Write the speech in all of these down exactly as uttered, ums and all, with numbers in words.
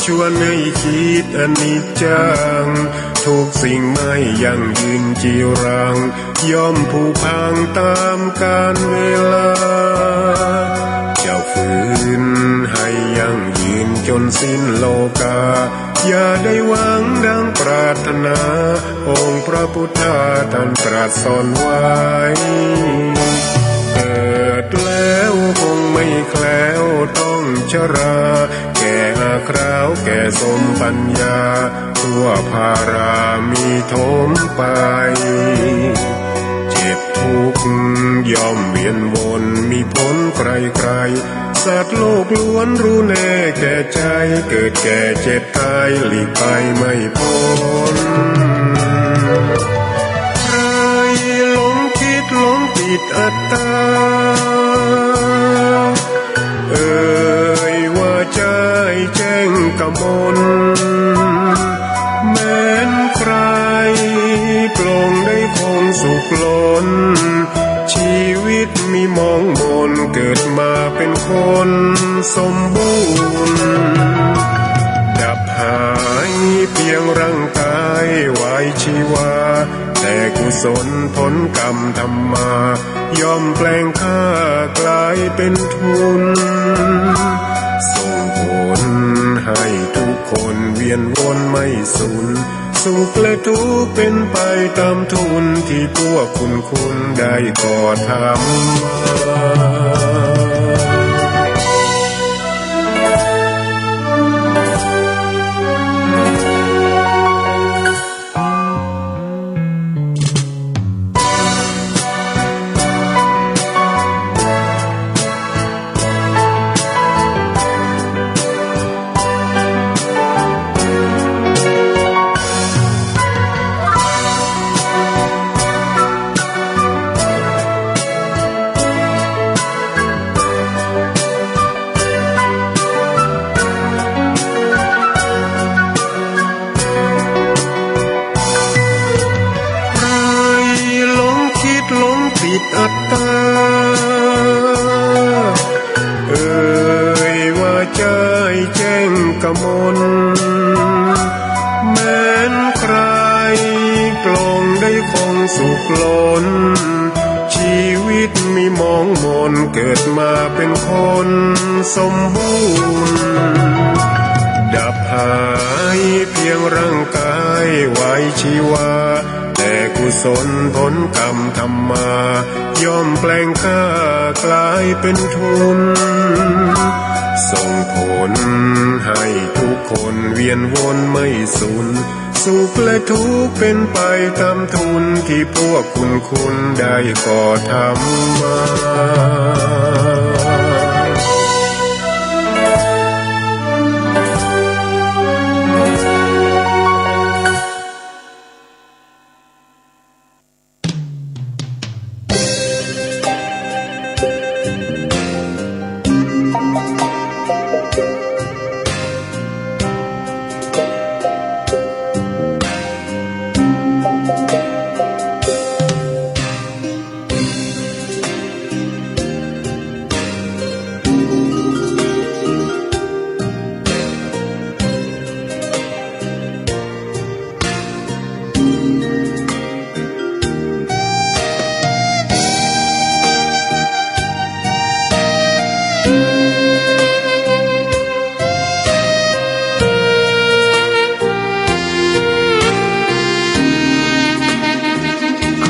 ชวนให้คิดอนิจจัง ทุกสิ่งไม่ยั่งยืนจีรัง ย่อมผุพังตามกาลเวลา จะฝืนให้ยั่งยืนจนสิ้นโลกา อย่าได้หวังดังปรารถนา องค์พระพุทธาท่านตรัสสอนไว้ เกิดแล้วคงไม่แคล้วต้องชรา แก่อาคราวแก่สมปัญญา ทั่วพารามีถมไป เจ็บทุกข์ย่อมเวียนวนมีผลใครๆ สัตว์โลกล้วนรู้แน่แก่ใจ เกิดแก่เจ็บตายหลีกไปไม่พ้น ใครหลงคิดหลงติดอัตตา เอ่ยว่าใจแจ้งกมล แม้นใครปลงได้คงสุขล้น ชีวิตมีมองมน เกิดมาเป็นคนสมบูรณ์ ดับหายเพียงร่างกายไว้ชีวา แต่กุศลผลกรรมทำมา ย่อมแปลงค่ากลายเป็นทุน ส่งผลให้ทุกคนเวียนวนไม่สูญ สุขและทุกข์เป็นไปตามทุนที่พวกคุณคุณได้ก่อทำมา ใครหลงคิดหลงติดอัตตา เอ่ยว่าใจแจ้งกมล แม้นใครปลงได้คงสุขล้น ชีวิตมีมองมน เกิดมาเป็นคนสมบูรณ์ ดับหายเพียงร่างกายไว้ชีวา แต่กุศลผลกรรมทำมา ย่อมแปลงค่ากลายเป็นทุน ส่งผลให้ทุกคนเวียนวนไม่สูญ สุขและทุกข์เป็นไปตามทุนที่พวกคุณคุณได้ก่อทำมา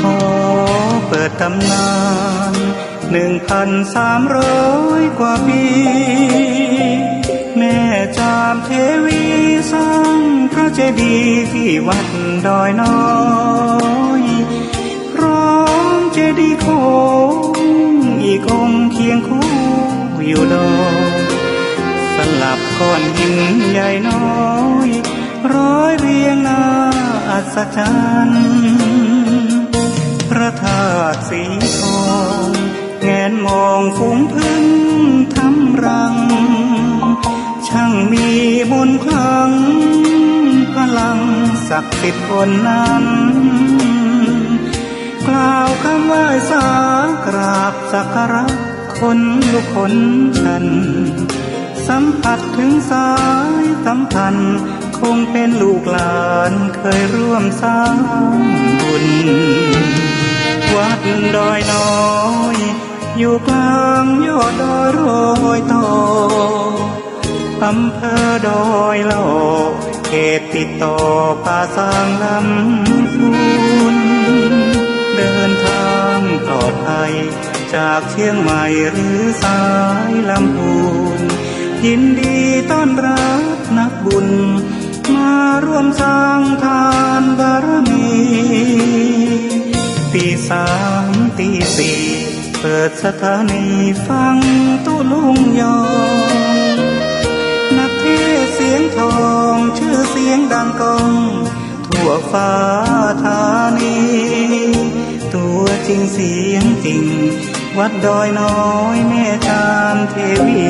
ขอเปิดตำนาน หนึ่งพันสามร้อยกว่าปี แม่จามเทวีสร้างพระเจดีย์ที่วัดดอยน้อย พร้อมเจดีย์โค้งอีกองค์เคียงคู่อยู่ดอย สลับก้อนหินใหญ่น้อย ร้อยเรียงน่าอัศจรรย์ พระธาตุสีทอง แงนมองฝูงผึ้งทำรัง ช่างมีมนต์ขลัง พลังศักดิ์สิทธิ์ล้นนั้น กล่าวคำไหว้สากราบสักการะ ขนลุกขนชัน สัมผัสถึงสายสัมพันธ์ คงเป็นลูกหลานเคยร่วมสร้างบุญ วัดดอยน้อย อยู่กลางยอดดอยรอยต่อ อำเภอดอยหล่อ เขตติดต่อป่าซางลำพูน เดินทางปลอดภัย จากเชียงใหม่หรือสายลำพูน ยินดีต้อนรับนักบุญ มาร่วมสร้างทานบารมี ตีสามตีสี่ เปิดสถานีฟังตุ๊ลุงยอง นักเทศน์เสียงทอง ชื่อเสียงดังก้อง ทั่วฟ้าธานี ตัวจริงเสียงจริง วัดดอยน้อยแม่จามเทวี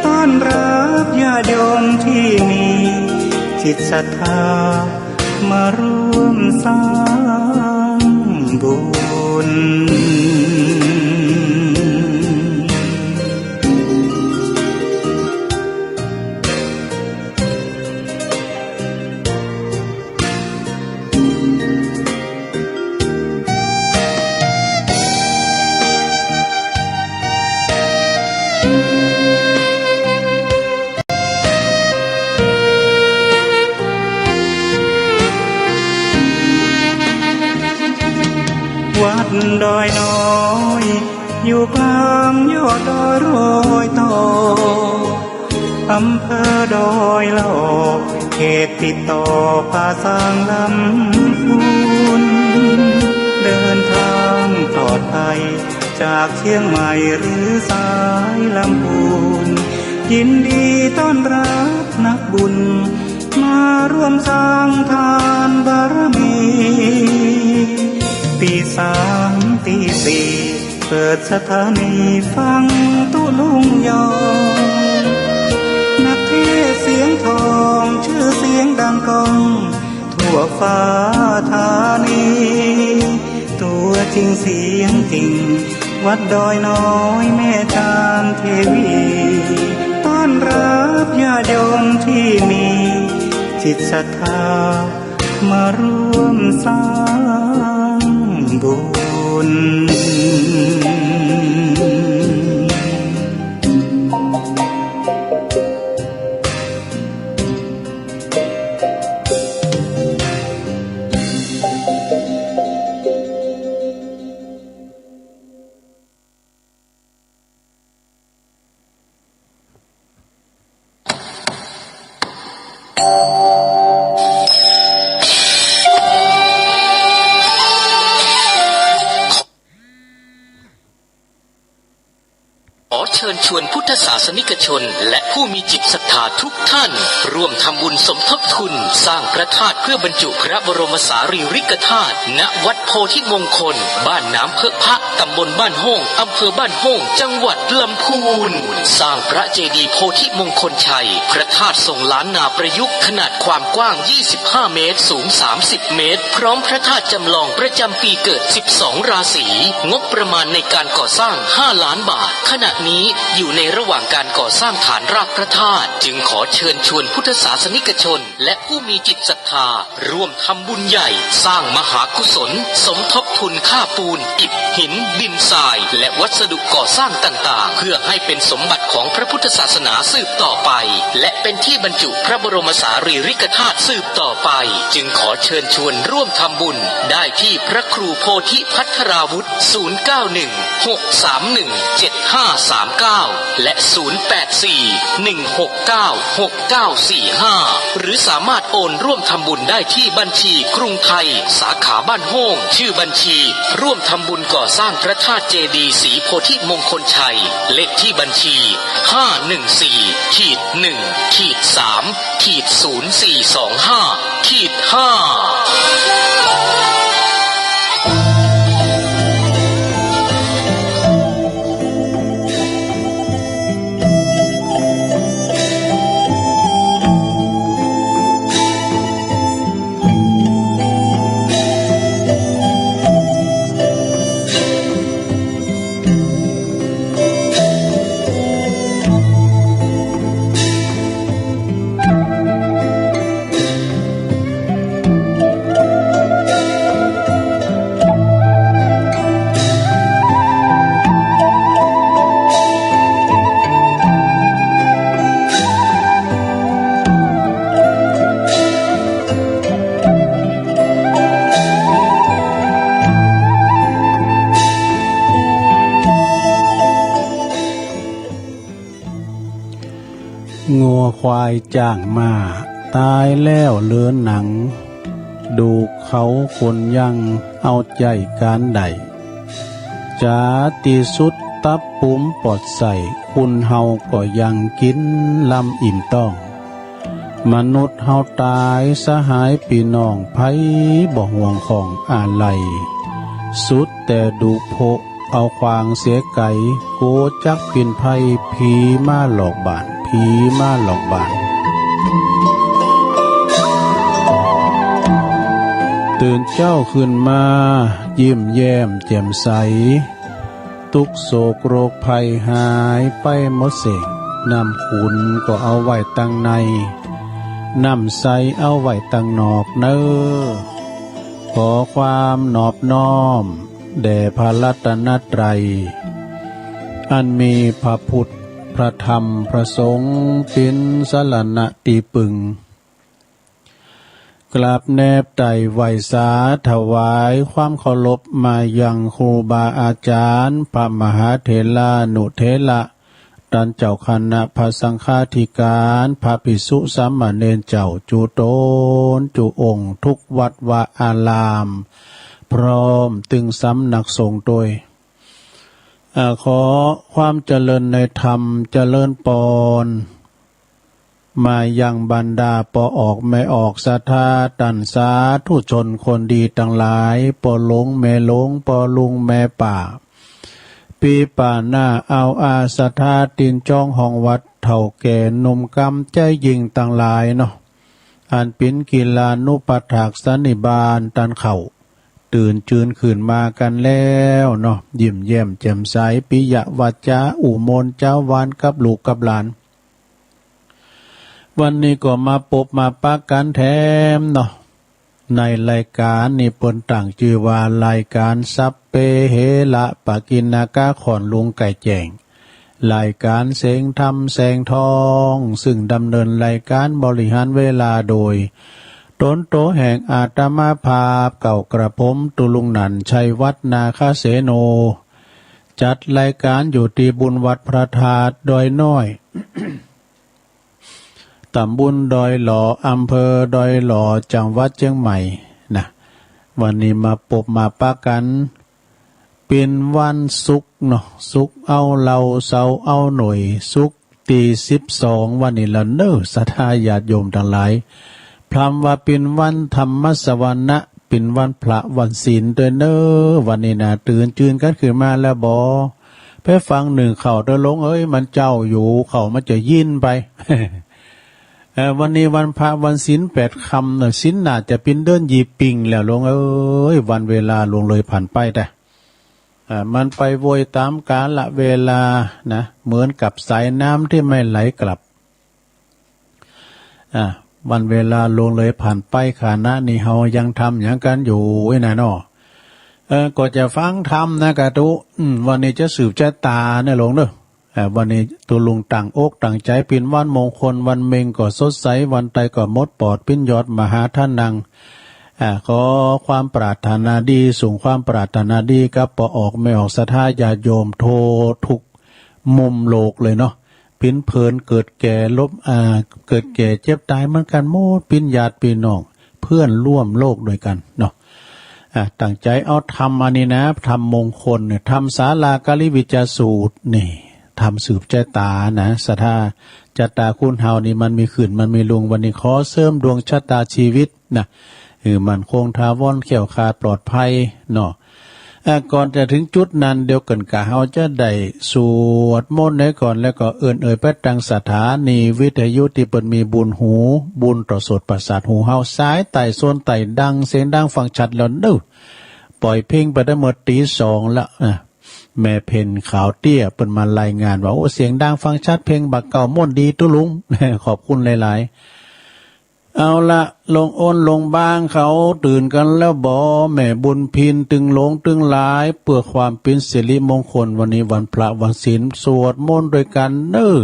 ต้อนรับญาติโยมที่มีจิตศรัทธา มาร่วมสร้างบุญ วัดดอยน้อย อยู่กลางยอดดอยรอยต่อ อำเภอดอยหล่อ เขตติดต่อป่าซางลำพูน เดินทางปลอดภัย จากเชียงใหม่หรือสายลำพูน ยินดีต้อนรับนักบุญ มาร่วมสร้างทานบารมี ตีสามตีสี่ เปิดสถานีฟังตุ๊ลุงยอง นักเทศน์เสียงทอง ชื่อเสียงดังก้อง ทั่วฟ้าธานี ตัวจริงเสียงจริง วัดดอยน้อยแม่จามเทวี ต้อนรับญาติโยมที่มีจิตศรัทธา มาร่วมสร้างบุญ ขอเชิญชวนพุทธศาสนิกชนและผู้มีจิตศรัทธาทุกท่าน ร่วมทำบุญสมทบทุนสร้างพระธาตุเพื่อบรรจุพระบรมสารีริกธาตุ ณ วัดโพธิมงคล บ้านน้ำเพิกพระ ตำบลบ้านโฮ่ง อำเภอบ้านโฮ่ง จังหวัดลำพูน สร้างพระเจดีย์โพธิมงคลชัย พระธาตุทรงล้านนาประยุกต์ ขนาดความกว้าง ยี่สิบห้าเมตร สูง สามสิบเมตร พร้อมพระธาตุจำลองประจำปีเกิด สิบสองราศี งบประมาณในการก่อสร้าง ห้าล้านบาท ขณะนี้อยู่ในระหว่างการก่อสร้างฐานรากพระธาตุ จึงขอเชิญชวนพุทธศาสนิกชน และผู้มีจิตศรัทธา ร่วมทำบุญใหญ่ สร้างมหากุศล สมทบทุนค่าปูน อิฐ หิน ดินทราย และวัสดุก่อสร้างต่างๆ เพื่อให้เป็นสมบัติของพระพุทธศาสนาสืบต่อไป และเป็นที่บรรจุพระบรมสารีริกธาตุสืบต่อไป จึงขอเชิญชวนร่วมทำบุญได้ที่พระครูโพธิพัทราวุธ ศูนย์เก้าหนึ่ง หกสามหนึ่ง เจ็ดห้าสามเก้า และ ศูนย์แปดสี่ หนึ่งหกเก้า หกเก้าสี่ห้า หรือสามารถโอนร่วมทำบุญได้ที่บัญชีกรุงไทย สาขาบ้านโฮ่ง ชื่อบัญชี ร่วมทำบุญก่อสร้างพระธาตุเจดีย์ศรีโพธิมงคลชัย เลขที่บัญชี ห้าหนึ่งสี่ ขีด หนึ่ง ขีด สาม ขีด ศูนย์สี่สองห้า ขีด ห้า งัวควายจ้างมา ตายแล้วเหลือหนัง ดูกเขาคนยังเอาใจการได้ จ๋าที่สุดตับปุ๋มปอดไส้ คุณเฮาก็ยังกินลำอิ่มต้อง มนุษย์เฮาตายสหายพี่น้อง ไผบ่ห่วงของอะไร สุดแต่ดุโพะ เอาขวางเสียไกล โกจักปินภัย ผีมาหลอกบ้าน ผีมาหลอกบ้าน ตื่นเจ้าขึ้นมา ยิ้มแย้มแจ่มใส ทุกข์โศกโรคภัยหายไปหมดสิ้น น้ำขุ่นก็เอาไว้ตังใน น้ำใสเอาไว้ตังนอกเน้อ ขอความนอบน้อม แด่พระรัตนตรัย อันมีพระพุทธ พระธรรม พระสงฆ์เป็นสรณะที่พึ่ง กราบแนบไต่ไหว้สาถวายความเคารพมายังครูบาอาจารย์ พระมหาเถรานุเถระ ต้านเจ้าคณะพระสังฆาธิการ พระภิกษุสามเณรเจ้า จุตนจุองค์ ทุกวัดวาอาราม พร้อมตึงสำนักสงฆ์ด้วย อ่า ขอความเจริญในธรรม เจริญปอน มายังบรรดาป้อออกแม่ออกศรัทธา ต้านสาธุชนคนดีตังหลาย ป้อหลวงแม่หลวง ป้อลุงแม่ป้า ปี้ป้าน้าอาวอาศรัทธา ตีนจ้องห้องวัด เฒ่าแก่หนุ่มกำใจยิ่งตังหลายเนาะ อันเป๋นกิลานุปัฏฐากสันนิบาตต้านเข่า ตื่นจืนขึ้นมากั๋นแล้วเนาะ ยิ้มแย้มแจ่มใส ปิยวาจาอู้ม่วนจาวานกับลูกกับหลาน วันนี้ก็มาปบมาปะกั๋นแถมเนาะ ในรายก๋านนี้เปิ้นตั้งจื้อว่ารายก๋านสัพเพเหระปกิณณกะ ค่อนลุงไก่แจ้ง รายก๋านเสียงธรรมแสงทอง ซึ่งดำเนินรายก๋านบริหารเวลาโดย ตนโตแห่งอาตมาภาพ เก่ากระผมตุลุงหนั่น ชัยวัฒน์ นาคเสโน จัดรายก๋านอยู่ตี้บุญวัดพระธาตุดอยน้อย ตำบลดอยหล่อ อำเภอดอยหล่อ จังหวัดเจียงใหม่นะ วันนี้มาปบมาปะกั๋น เป๋นวันศุกร์เนาะ ศุกร์เอาเหล้า เสาร์เอาหน่วย ศุกร์ตี้สิบสอง วันนี้ละเน้อ ศรัทธาญาติโยมตังหลาย พร่ำว่าเป๋นวันธรรมสวนะ เป๋นวันพระวันศีลตวยเน้อ วันนี้นะ ตื่นจืนกั๋นขึ้นมาแล้วบ่ ไปฟังนึ่งข้าวเต๊อะหลวงเอ้ย มันเจ๊าอยู่ ข้าวมันจะยิ่นไป เอ่อ วันนี้วันพระวันศีลแปดค่ำเนาะ ศีลหน้าจะเป๋นเดือนยี่ปิงแล้วหลวงเอ้ย วันเวลาล่วงเลยผ่านไปแต่ เอ่อ มันไปโวยต๋ามกาลเวลานะ เหมือนกับสายน้ำที่ไม่ไหลกลับ อ่ะ วันเวลาล่วงเลยผ่านไป ขณะนี้เฮายังทำหยังกั๋นอยู่ไอ้น่ะเนาะ เออ ก็จะฟังธรรมนะกะตุ๊ อืม วันนี้จะสืบชะตาเนี่ยหลวงเน้อ อ่ะ วันนี้ตุ๊ลุงตั้งอกตั้งใจ๋เป๋นวันมงคล วันเม็งก็สดใส วันไตก็หมดปอด เป๋นยอดมหาธนัง อ่ะ ขอความปรารถนาดี ส่งความปรารถนาดีกับป้อออกแม่ออกศรัทธาญาติโยมทั่วทุกมุมโลกเลยเนาะ เป๋นเผินเกิดแก่ลบ อ่า เกิดแก่เจ็บต๋ายเหมือนกั๋นหมด เป๋นญาติพี่น้อง เพื่อนร่วมโลกด้วยกั๋นเนาะ อ่า ตั้งใจ๋เอาธรรมอันนี้นะ ธรรมมงคลเนี่ย ธรรมสาลาการิวิจจสูตรนี่ ธรรมสืบชะตานะ ศรัทธาชะตาคนเฮานี่มันมีขึ้นมันมีลง วันนี้ขอเสริมดวงชะตาชีวิตนะ หื้อมั่นคงถาวร แคล้วคลาดปลอดภัยเนาะ อ่ะ ก่อนจะถึงจุดนั้น เดี๋ยวเกิ่นกาเฮาจะได้สวดมนต์ไว้ก่อน แล้วก็เอิ้นเอ่ยไปตางสถานีวิทยุตี้เปิ้นมีบุญหู บุญต่อโสตประสาทหูเฮา สายใต้โซนใต้ ดังเสียงดังฟังชัดแล้วเน้อ ปล่อยเพลงไปได้เมื่อตี๋สองละนะ แม่เพ็ญขาวเตี้ยเปิ้นมารายงานว่า โอ้ เสียงดังฟังชัด เพลงบ่าเก่าม่วนดีตุ๊ลุง ขอบคุณหลายๆ เอาละ ลงอ้นลงบางเขาตื่นกั๋นแล้วบ่ แม่บุญพินตึงหลงตึงหลาย เพื่อความเป๋นสิริมงคล วันนี้วันพระวันศีล สวดมนต์ด้วยกั๋นเน้อ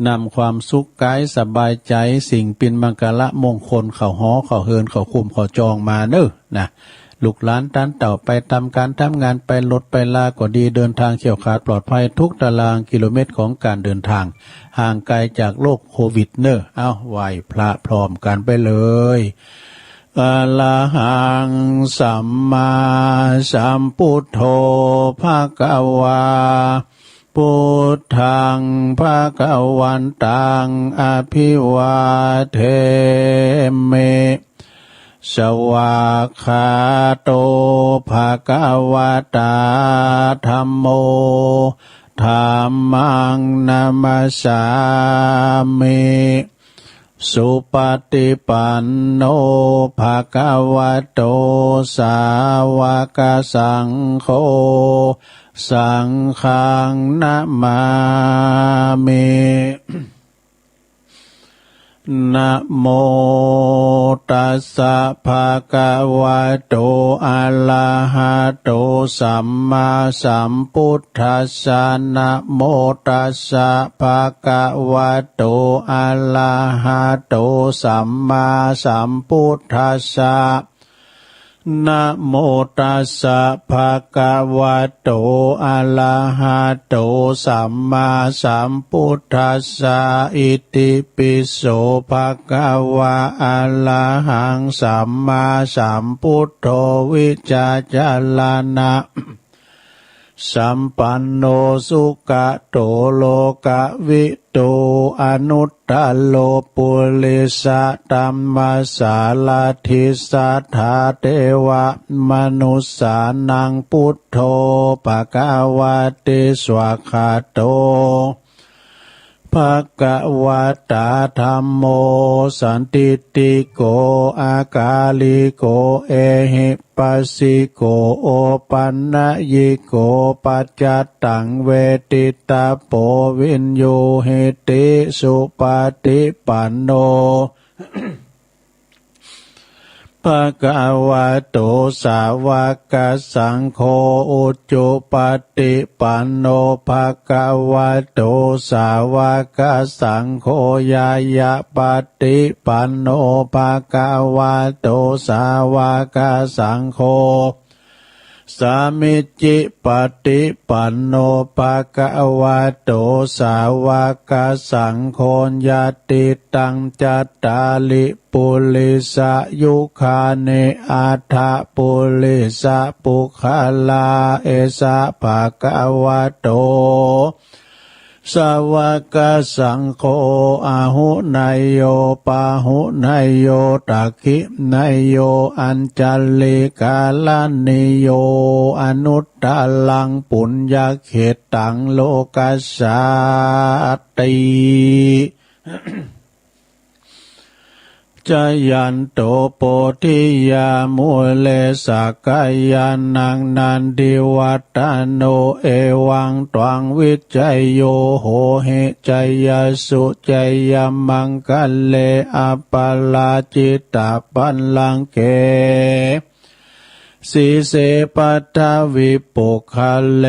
นำความสุขก๋ายสบายใจ๋ สิ่งเป๋นมังคละมงคล เข้าหอเข้าเฮือนเข้าคุ้มเข้าจองมาเน้อนะ ลูกหลานต้านเต่าไปตามการทำงาน ไปรถไปลาก็ดี เดินทางแคล้วคลาดปลอดภัยทุกตารางกิโลเมตรของการเดินทาง ห่างไกลจากโรคโควิดเน่อ เอา ไหว้พระพร้อมกันไปเลย อะระหังสัมมาสัมพุทโธ ภะคะวา พุทธัง ภะคะวันตัง อะภิวาเทมิ สวากขาโต ภะคะวะตา ธัมโม ธัมมัง นะมัสสามิ สุปฏิปันโน ภะคะวะโต สาวกสังโฆ สังฆัง นะมามิ นะโมตัสสะ ภะคะวะโต อะระหะโต สัมมาสัมพุทธัสสะ นะโมตัสสะ ภะคะวะโต อะระหะโต สัมมาสัมพุทธัสสะ นะโมตัสสะ ภะคะวะโต อะระหะโต สัมมาสัมพุทธัสสะ อิติปิโส ภะคะวะ อะระหัง สัมมาสัมพุทโธ วิจจารณะ สัมปันโน สุกะโต โลกะวิทู อนุตตโร ปุริสะธัมมสารถิ สัทธาเทวะมนุสสานัง พุทโธ ภะคะวะติ สวากขาโต ภะคะวะตา ธัมโม สันทิฏฐิโก อากาลิโก เอหิ ปัสสิโก โอปันนยิโก ปัจจัตตัง เวทิตาโป วิญญูหิติ สุปฏิปันโน ภะคะวะโต สาวกสังโฆ อุจุปฏิปันโน ภะคะวะโต สาวกสังโฆ ญาณปฏิปันโน ภะคะวะโต สาวกสังโฆ สามิจฉิปฏิปันโน ภะคะวะโต สาวกสังโฆ ญาติตัง จัตตาริ ปุริสะยุคานิ อัฏฐะปุริสะปุคคลา เอสะ ภะคะวะโต สาวกสังโฆ อาหุเนยโย ปาหุเนยโย ทักขิเนยโย อัญชลิกาลานิโย อนุตตรัง ปุญญเขตตัง โลกัสสาติ จายันโต โพธิยา มูเล สักกายานัง นันทิวัฏฐโน เอวังตวัง วิจโย โหหิ จายสุ จายมังคะเล อัปปะราจิตะปัลลังเก สีเส ปัทวิปุคคเล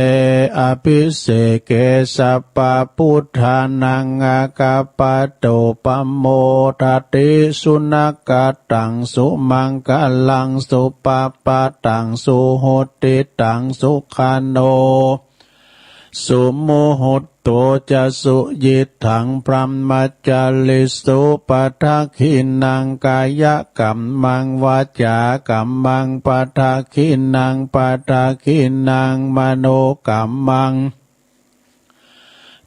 อภิเสเก สัพพะพุทธานัง อาคัปปะตุ ปะโมทะติ สุนัคขะตัง สุมังคะลัง สุภะปะตัง สุหุตติตัง สุขันโน สุมุหุตโต จะ สุยิตถัง พรหมจาริสุ ปะทักขินัง กายกัมมัง วาจากัมมัง ปะทักขินัง ปะทักขินัง มโนกัมมัง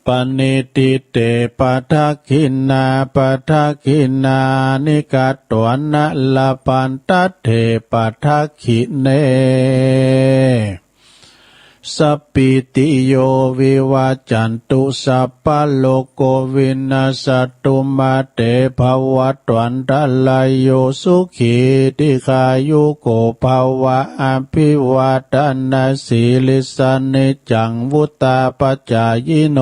ปะนิฏฐิเต ปะทักขิณา ปะทักขิณานิ กัตถวานะ ละพันทะเต ปะทักขิเณ สัพพีติโย วิวัจจันตุ สัพพะโรโค วินัสสะตุ มา เต ภะวัตวันตะราโย สุขี ทีฆายุโก ภะวะ อะภิวาทะนะสีลิสสะ นิจจัง วุฑฒาปะจายิโน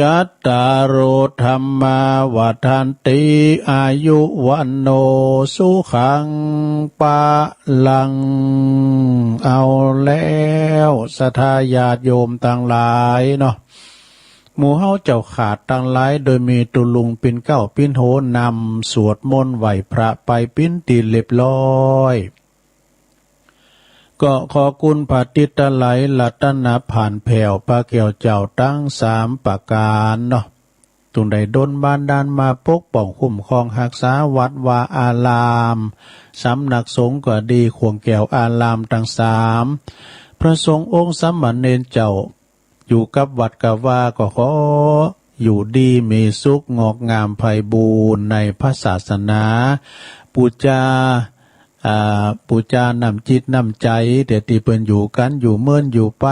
จัตตาโร ธัมมา วัฑฒันติ อายุ วัณโณ สุขัง พะลัง เอาแล้ว ศรัทธาญาติโยมตังหลายเนาะ หมู่เฮาเจ้าขาดตังหลาย โดยมีตุ๊ลุงปิ่นเกล้าปิ่นโหนำสวดมนต์ไหว้พระไปเป๋นตี้เรียบร้อย ก็ขอคุณพระติตไลยรัตนพันธ์แผ่วพระแก้วเจ้าตังสามประการเนาะ ตุงได้ดลบันดาลมาปกป้องคุ้มครองฮักษาวัดวาอาราม สำนักสงฆ์ก็ดี ข่วงแก้วอารามตังสาม พระสงฆ์องค์สามเณรเจ้า อยู่กับวัดกับวาก็ขออยู่ดีมีสุขงอกงามไพบูลย์ในพระศาสนา ปูจา อ่า ปูจาน้ำจิตน้ำใจ แต่ที่เปิ้นอยู่กั๋นอยู่เมินอยู่ไป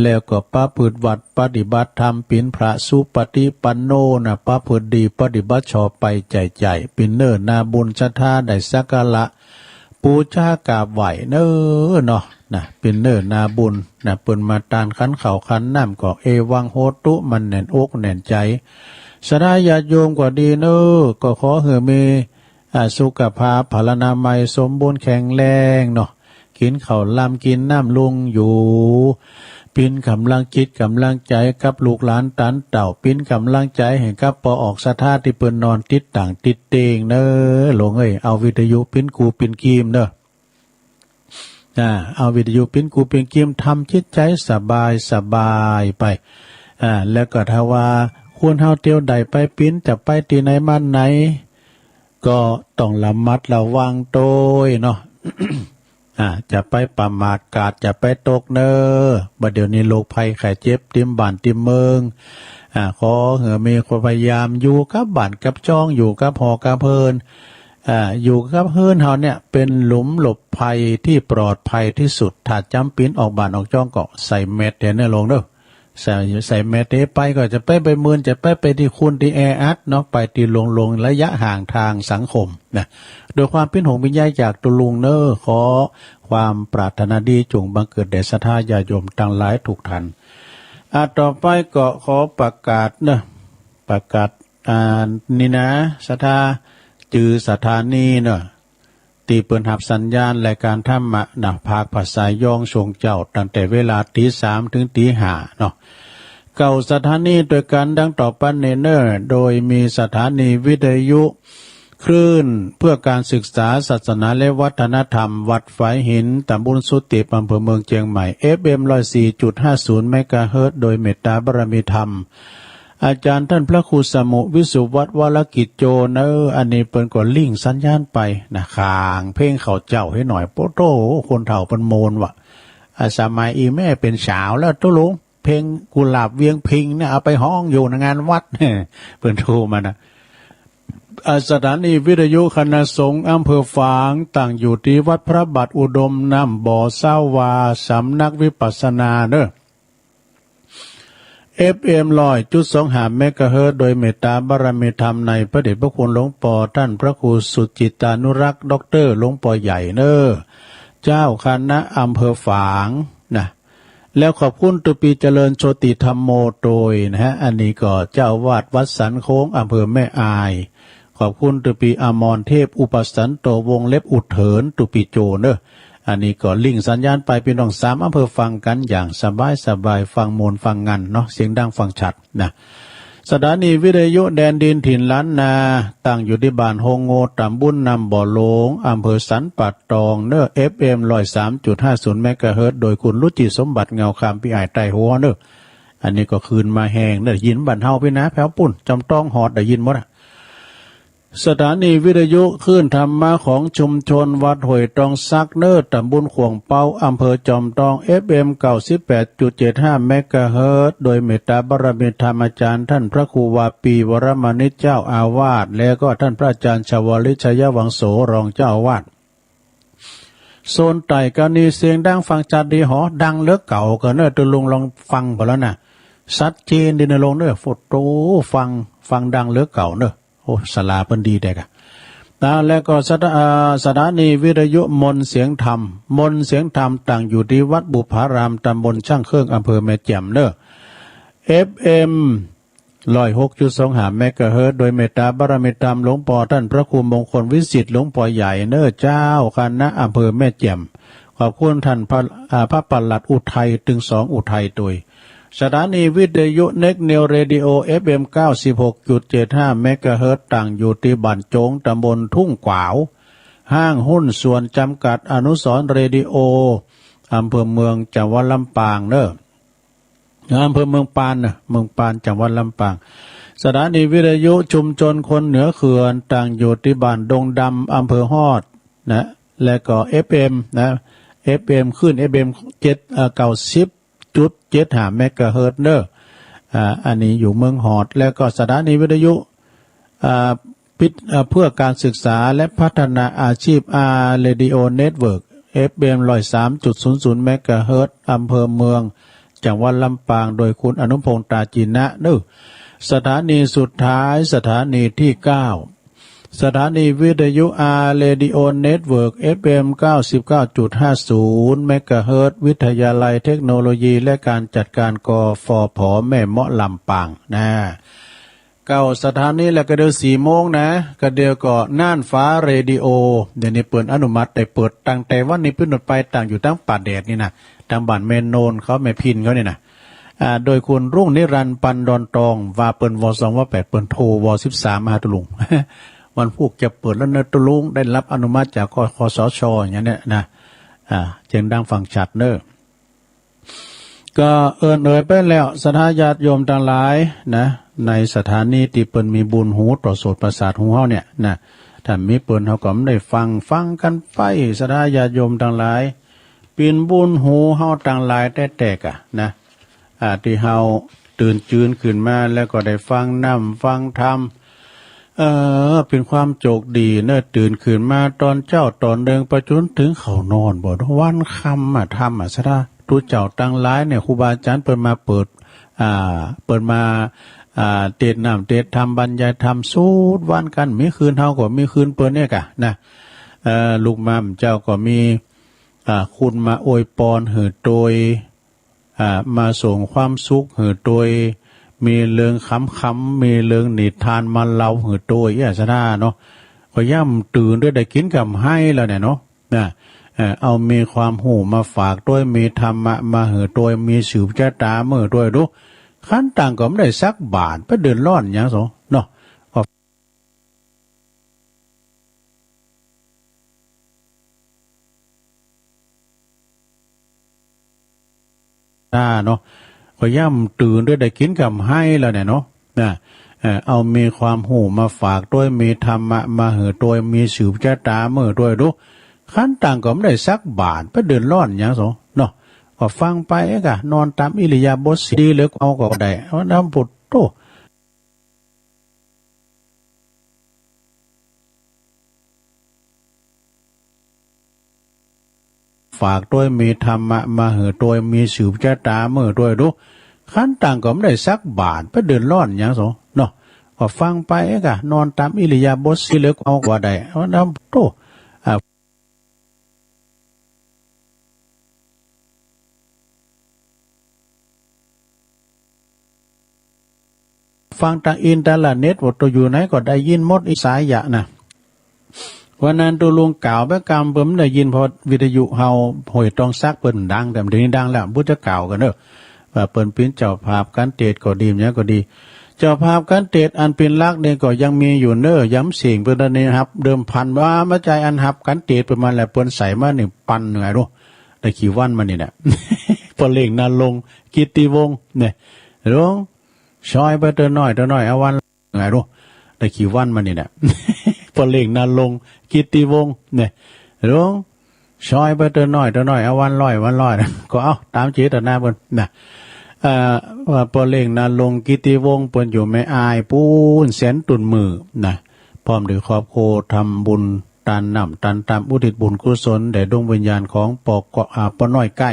แล้วก็ประพฤติวัตรปฏิบัติธรรม เป๋นพระสุปฏิปันโนนะ ประพฤติดีปฏิบัติชอบไปใจ๋ๆ เป๋นเนื้อนาบุญศรัทธาได้สักการะ ปูจากราบไหว้เน้อเนาะนะ เป๋นเนื้อนาบุญนะ เปิ้นมาตานขันข้าวขันน้ำก็ เอวังโหตุ มันแน่นอกแน่นใจ๋ ศรัทธาญาติโยมก็ดีเน้อ ก็ขอหื้อมี อ่า สุขภาพพลานามัยสมบูรณ์แข็งแรงเนาะ กิ๋นข้าวลำกิ๋นน้ำลุงอยู่ เป๋นก๋ำลังจิตก๋ำลังใจ๋กับลูกหลานตานเต้า เป๋นก๋ำลังใจ๋หื้อกับป้อออกศรัทธาตี้เปิ้นนอนติดต่างติดเตียงเน้อ หลวงเอ้ย เอาวิทยุเป๋นกูเป๋นกีมเน้อ อ่า เอาวิทยุเป๋นกูเป๋นกีม ทำจิตใจ๋สบายสบายไป อ่า แล้วก็ถ้าว่าคนเฮาเตียวใดไปเป๋น จะไปตี้ไหนมาไหน ก็ต้องระมัดระวังตวยเนาะ อ่า จะไปประมาทกาด จะไปตกเน้อ บ่าเดี่ยวนี้โรคภัยไข้เจ็บเต็มบ้านเต็มเมือง อ่า ขอหื้อมีความพยายามอยู่กับบ้านกับจ้อง อยู่กับหอกับเฮือน อ่า อยู่กับเฮือนเฮาเนี่ยเป๋นหลุมหลบภัยที่ปลอดภัยที่สุด ถ้าจ๋ำเป๋นออกบ้านออกจ้องก็ใส่แมสก์แทนเน้อหลวงเน้อ ใส่ ใส่แมสก์ไปก็จะไปไปเมิน จะไปไปตี้คนตี้แออัดเนาะ ไปตี้โล่งๆ ระยะห่างทางสังคมนะ ด้วยความเป๋นห่วงเป๋นใยจากตุ๊ลุงเน้อ ขอความปรารถนาดีจงบังเกิดแด่ศรัทธาญาติโยมตังหลายทุกท่าน อ่า ต่อไปก็ขอประกาศเน้อ ประกาศ อ่า นี่นะ ศรัทธา จื้อสถานีเน้อ ตี้เปิ้นฮับสัญญาณรายการธรรมะนะ ภาคภาษายองช่วงเจ๊า ตั้งแต่เวลาตีสามถึงตีห้าเนาะ เก้าสถานีตวยกั๋นดังต่อไปนี้เน้อ โดยมีสถานีวิทยุคลื่นเพื่อการศึกษาศาสนาและวัฒนธรรม วัดฝายหิน ตำบลสุเตพ อำเภอเมืองเจียงใหม่ เอฟเอ็ม ร้อยสี่จุดห้าศูนย์ เมกะเฮิรตซ์ โดยเมตตาบารมีธรรม อาจ๋ารย์ต้านพระครูสมุห์ วิสุวัฒน์ วรกิจโจ เน้อ อันนี้เปิ้นก็ลิงก์สัญญาณไปนะ ข้างเพลงข้าวเจ๊าหื้อหน่อย โป้โธ่ คนเฒ่าเปิ้นโมนว่ะ อ่า สมัยอี่แม่เป๋นสาวแล้วตุ๊ลุง เพลงกุหลาบเวียงพิงค์เนี่ย เอาไปฮ้องอยู่ในงานวัด เปิ้นโทรมานะ อ่า สถานีวิทยุคณะสงฆ์อำเภอฝาง ตั้งอยู่ตี้วัดพระบาทอุดมน้ำบ่อ ซาวา สำนักวิปัสสนาเน้อ เอฟเอ็ม ร้อยจุดสองห้า เมกะเฮิรตซ์ โดยเมตตาบารมีธรรมในพระเดชพระคุณหลวงป้อต้านพระครูสุจิตตานุรักษ์ ด็อกเตอร์ หลวงป้อใหญ่เน้อ เจ้าคณะอำเภอฝางนะ แล้วขอบคุณตุ๊ปีเจริญโชติธัมโมตวยนะฮะ อันนี้ก็เจ้าอาวาสวัดสันโค้ง อำเภอแม่อาย ขอบคุณตุ๊ปีอมรเทพอุปสันโต วงเล็บอุเถิน ตุ๊ปีโจเน้อ อันนี้ก็ลิงก์สัญญาณไป ปี้น้องสามอำเภอฟังกั๋นอย่างสบายสบาย ฟังม่วนฟังงันเนาะ เสียงดังฟังชัดนะ สถานีวิทยุแดนดินถิ่นล้านนา ตั้งอยู่ตี้บ้านโฮงโง ตำบลน้ำบ่อหลวง อำเภอสันป่าตองเน้อ เอฟเอ็ม ร้อยสามจุดห้าศูนย์ เมกะเฮิรตซ์ โดยคุณรุจิสมบัติเงาคำ ปี้อ้ายใต้หัวเน้อ อันนี้ก็คืนมาแฮงเน้อ ได้ยินบ้านเฮาปี้นะ แผวปุ้น จอมตอง ฮอด ได้ยินหมดอะ สถานีวิทยุคลื่นธรรมะของชุมชนวัดห้วยตองสักเน้อ ตำบลข่วงเปา อำเภอจอมตอง เอฟเอ็ม เก้าสิบแปดจุดเจ็ดห้า เมกะเฮิรตซ์ โดยเมตตาบารมีธรรมอาจ๋ารย์ต้านพระครูวาปี วรมณิช เจ้าอาวาส แล้วก็ต้านพระอาจ๋ารย์ชวลิต ชัยวังโส รองเจ้าอาวาส โซนใต้กั๋นนี้เสียงดังฟังชัดดีหอ ดังเหลือเก่าก็เน้อ ตุ๊ลุงลองฟังไปแล้วนะ ชัดเจนดีเน้อหลวงเน้อ โอ้โธ่ ฟัง ฟังดังเหลือเก่าเน้อ โอ้ ศาลาเปิ้นดีแต๊กะ นะ แล้วก็สถา- อ่า สถานีวิทยุมนต์เสียงธรรม มนต์เสียงธรรมตั้งอยู่ตี้วัดบุพาราม ตำบลช่างเครื่อง อำเภอแม่แจ่มเน้อ เอฟเอ็ม ร้อยหกจุดสองห้า เมกะเฮิรตซ์ โดยเมตตาบารมีธรรมหลวงป้อต้านพระครูมงคลวิสิทธิ์ หลวงป้อใหญ่เน้อ เจ้าคณะอำเภอแม่แจ่ม ขอบคุณต้านพระ- อ่า พระปลัดอุทัย ตึงสองอุทัยตวย สถานีวิทยุเน็กนิวเรดิโอ เอฟเอ็ม เก้าสิบหกจุดเจ็ดห้า เมกะเฮิรตซ์ ตั้งอยู่ตี้บ้านโจง ตำบลทุ่งขวาว ห้างหุ้นส่วนจำกัดอนุสรณ์เรดิโอ อำเภอเมือง จังหวัดลำปางเนอะ อำเภอเมืองปานนะ เมืองปาน จังหวัดลำปาง สถานีวิทยุชุมชนคนเหนือเขื่อน ตั้งอยู่ที่บ้านดงดำ อำเภอฮอดนะ และก็ เอฟเอ็ม นะ เอฟเอ็ม คลื่น เอฟเอ็ม เจ็ด เอ่อ เก้าสิบจุดเจ็ดห้า เมกะเฮิรตซ์เนอะ อ่า อันนี้อยู่เมืองฮอด แล้วก็สถานีวิทยุ อ่า ปิด อ่า เพื่อการศึกษาและพัฒนาอาชีพ อาร์ Radio Network เอฟเอ็ม ร้อยสามจุดศูนย์ศูนย์ เมกะเฮิรตซ์ อำเภอเมือง จังหวัดลำปาง โดยคุณอนุพงษ์ ตาจีนะเนอะ สถานีสุดท้าย สถานีที่เก้า สถานีวิทยุ อาร์ Radio Network เอฟเอ็ม เก้าสิบเก้าจุดห้าศูนย์ เมกะเฮิรตซ์ วิทยาลัยเทคโนโลยีและการจัดการ กฟผ แม่เมาะ ลำปางนะ เก้าสถานีแล้วก็เดี๋ยวสี่โมงนะ ก็เดี๋ยวก็น่านฟ้าเรดิโอ เดี๋ยวนี้เปิ้นอนุมัติได้เปิดตั้งแต่วันนี้เป็นต้นไป ตั้งอยู่ตั้งป่าแดดนี่นะ ทางบ้านแม่โนนเขา แม่พินเขานี่นะ อ่า โดยคุณรุ่งนิรันดร์ ปันดอนตอง ว่าเปิ้นวอสองวอแปด เปิ้นโทรวอสิบสามมาหาตุลุง วันพุธจะเปิดแล้วเนอะตุลุง ได้รับอนุมัติจาก ค คสช อย่างเนี้ยนะ อ่า เจียงดังฟังชัดเนอะ ก็เอิ้นเอ่ยไปแล้ว ศรัทธาญาติโยมตังหลายนะ ในสถานีที่เปิ้นมีบุญหู ตรวจสอบประสาทหูเฮาเนี่ยนะ ถ้ามีเปิ้นเฮาก็บ่ได้ฟัง ฟังกันไป ศรัทธาญาติโยมตังหลาย เปิ้นบุญหูเฮาตังหลายแต๊ๆ กะนะ อ่า ตี้เฮาตื่นจืนขึ้นมาแล้วก็ได้ฟังนำฟังธรรม เออ เปิ้นความโจคดีเนอะ ตื่นขึ้นมาต๋อนเจ๊าต๋อนเดิง ไปจ๋นเถิงเข้านอนบ่ วันค่ำอะ ธรรมอะ ศรัทธาตุ๊เจ้าตังหลายเนี่ย ครูบาอาจ๋ารย์เปิ้นมาเปิด อ่า เปิ้นมา อ่า เตสน์นำเตสน์ธรรม บรรยายธรรม สุดวันกั๋น มีคืนเฮาก็มีคืนเปิ้นเนี่ยกะนะ เออ ลูกหม่ำเจ้าก็มี อ่า คุณมาอวยปอนหื้อตวย อ่า มาส่งความสุขหื้อตวย มีเรื่องขำๆ มีเรื่องนิทานมาเล่าหื้อตวย เอี้ย ศรัทธาเนาะ ก็ย่ำตื่นด้วย ได้กิ๋นกำไฮแล้วเนี่ยเนาะ นะ เอ่อ เอามีความฮู้มาฝากตวย มีธรรมะมาหื้อตวย มีสืบชะตามาหื้อตวยดู คันตังก็บ่ได้สักบาท ไปเดือดร้อนหยังโสเนาะ ก็ อ่า เนาะ ก็ย่ำตื่นด้วย ได้กิ๋นกำไฮแล้วเนี่ยเนาะ นะ เอ่อ เอามีความฮู้มาฝากตวย มีธรรมะมาหื้อตวย มีสืบชะตามาหื้อตวยดู คันตังก็บ่ได้สักบาท ไปเดือดร้อนหยังโสเนาะ ก็ฟังไปกะ นอนต๋ามอิริยาบถสี่ ดีเหลือก็เอาก็ได้ เอานำปุตโต ฝากตวย มีธรรมะมาหื้อตวย มีสืบชะตามาหื้อตวยดู คันตังก็บ่ได้สักบาท ไปเดือดร้อนหยังโสเนาะ ก็ฟังไปกะ นอนต๋ามอิริยาบถสี่ เหลือก็เอาก็ได้ เอานำปุตโต อ่า ฟังตางอินเทอร์เน็ต ว่าตัวอยู่ไหนก็ได้ยินหมด อีสายะนะ วันนั้นตัวลุงกล่าวไปกำเปิ้นได้ยิน เพราะวิทยุเฮาห้วยตองสักเปิ้นดัง แต่เดี๋ยวนี้ดังแล้ว บ่จะกล่าวกั๋นเนอะ ว่าเปิ้นเป๋นเจ้าภาพก๋านเตสน์ก็ดี หยังก็ดี เจ้าภาพก๋านเตสน์อันเป๋นหลักนี่ก็ยังมีอยู่เนอะ ยังเสี่ยงเปิ้นได้ฮับเดิมพัน ว่ามาจ่ายอันฮับก๋านเตสน์เปิ้นมาแล้ว เปิ้นใส่มานี่ปันหนึ่งอะดู ได้กี่วันมานี่นะ พ่อเลี้ยงนรงค์ กิตติวงศ์ เนี่ย หลวง ซอยไปเตื้อน้อยเตื้อน้อย เอาวันหนึ่งอะดู ได้กี่วันมานี่นะ พ่อเลี้ยงนรงค์ กิตติวงศ์ เนี่ย หลวง ซอยไปเตื้อน้อยเตื้อน้อย เอาวันร้อยวันร้อยนะ ก็เอาต๋ามเจตนาเปิ้นนะ เอ่อ ว่าพ่อเลี้ยงนรงค์ กิตติวงศ์ เปิ้นอยู่แม่อายปู๊น แสนตุ่นมือนะ พร้อมด้วยครอบครัวทำบุญ ตานน้ำตานตำ อุทิศบุญกุศลแด่ดวงวิญญาณของป้อก็ อ่า ป้อน้อยไก้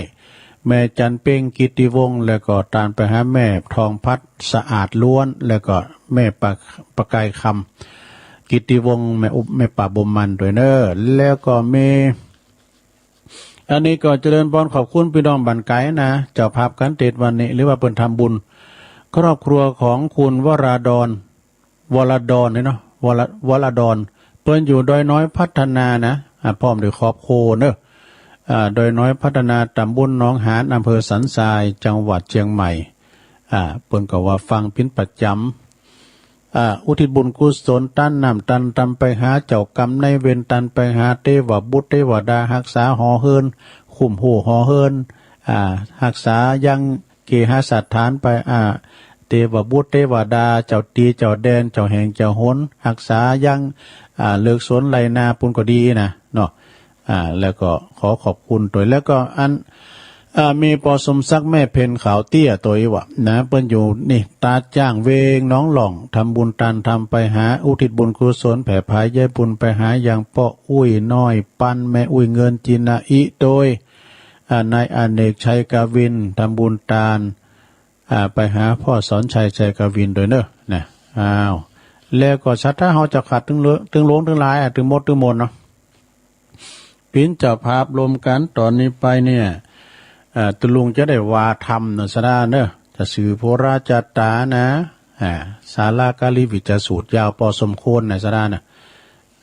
แม่จันเพ็ง กิตติวงศ์ แล้วก็ตานไปหาแม่ทองพัด สะอาดล้วน แล้วก็แม่ประ ประกายคำ กิตติวงศ์ แม่อุ แม่ป้าบุญมันด้วยเนอะ แล้วก็มี อันนี้ก็เจริญพรขอบคุณพี่น้องบ้านไกลนะ เจ้าภาพก๋านเตสน์วันนี้ หรือว่าเปิ้นทำบุญ ครอบครัวของคุณวราดร วรดรเนี่ยเนาะ วร วรดร เปิ้นอยู่ดอยน้อยพัฒนานะ อ่า พร้อมด้วยครอบครัวเนอะ อ่า ดอยน้อยพัฒนา ตำบลหนองหาน อำเภอสันทราย จังหวัดเชียงใหม่ อ่า เปิ้นก็ว่าฟังเป๋นประจ๋ำ อ่า อุทิศบุญกุศล ตันน้ำตันธรรมไปหาเจ้ากรรมนายเวร ตันไปหาเทวบุตรเทวดา ฮักษาหอเฮือน คุ้มฮู้หอเฮือน อ่า ฮักษายังเคหสถานไป อ่า เทวบุตรเทวดา เจ้าตี้เจ้าแดน เจ้าแห่งเจ้าหน ฮักษายัง อ่า เลิกสวนไร่นาปุ้นก็ดีนะเนาะ อ่า แล้วก็ขอขอบคุณโตย แล้วก็อัน อ่า มีปอสมศักดิ์แม่เพ็ญขาวเตี้ยโตยวะนะ เปิ้นอยู่นี่ ตาดจ้างเวงหนองหล่อง ทำบุญทานธรรมไปหา อุทิศบุญกุศล แผ่ผายใยบุญไปหายังป้ออุ้ยน้อยปัน แม่อุ้ยเงินจินาอิโตย อ่า นายอเนกชัยกวิน ทำบุญทาน อ่า ไปหาพ่อสอนชัยชัยกวินโตยเนอะนะ อ้าว แล้วก็ศรัทธาเฮาจะขาดตึงเหลือ ตึงหลวงตึงหลาย อ่ะ ตึงหมดตึงมวลเนาะ เปิ้นเจ้าภาพรวมกันตอนนี้ไปเนี่ย อ่า ตุลุงจะได้ว่าธรรมนะศรัทธาเนอะ จะสืบโหราจาตานะ อ่า ศาลาการีวิจสูตรยาวปอสมควรนะศรัทธานะ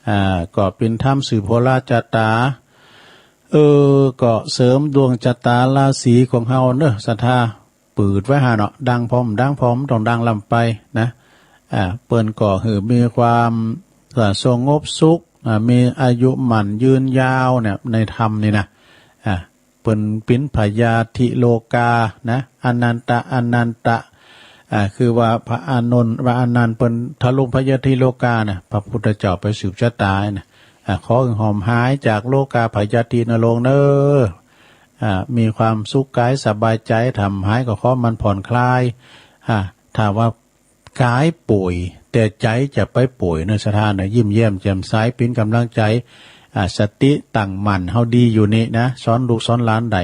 อ่า ก็เปิ้นธรรมสืบโหราจาตา เออ ก็เสริมดวงชะตาราศีของเฮาเนอะศรัทธา ปืดไว้หาเนาะ ดังพร้อม ดังพร้อม ต้องดังล้ำไปนะ อ่า เปิ้นก็หื้อมีความ อ่า สงบสุข อ่า มีอายุหมั่นยืนยาวเนี่ย ในธรรมนี่นะ อ่า เปิ้นเป๋นพยาธิโลกานะ อนันตะ อนันตะ อ่า คือว่าพระอานนท์ พระอานันต์เปิ้นทะลุพยาธิโลกานะ พระพุทธเจ้าไปสืบชะตานะ อ่า ขอหื้อหอมหายจากโลกาพยาธินะโลงเนอะ อ่า มีความสุขกายสบายใจ ถ้าหายก็ขอมันผ่อนคลาย อ่า ถ้าว่ากายป่วย แต่ใจจะไปป่วยเนอะศรัทธาเนอะ ยิ้มแย้มแจ่มใส เป๋นกำลังใจ อ่า สติตั้งมั่นเฮาดีอยู่นี่นะ สอนลูกสอนหลานได้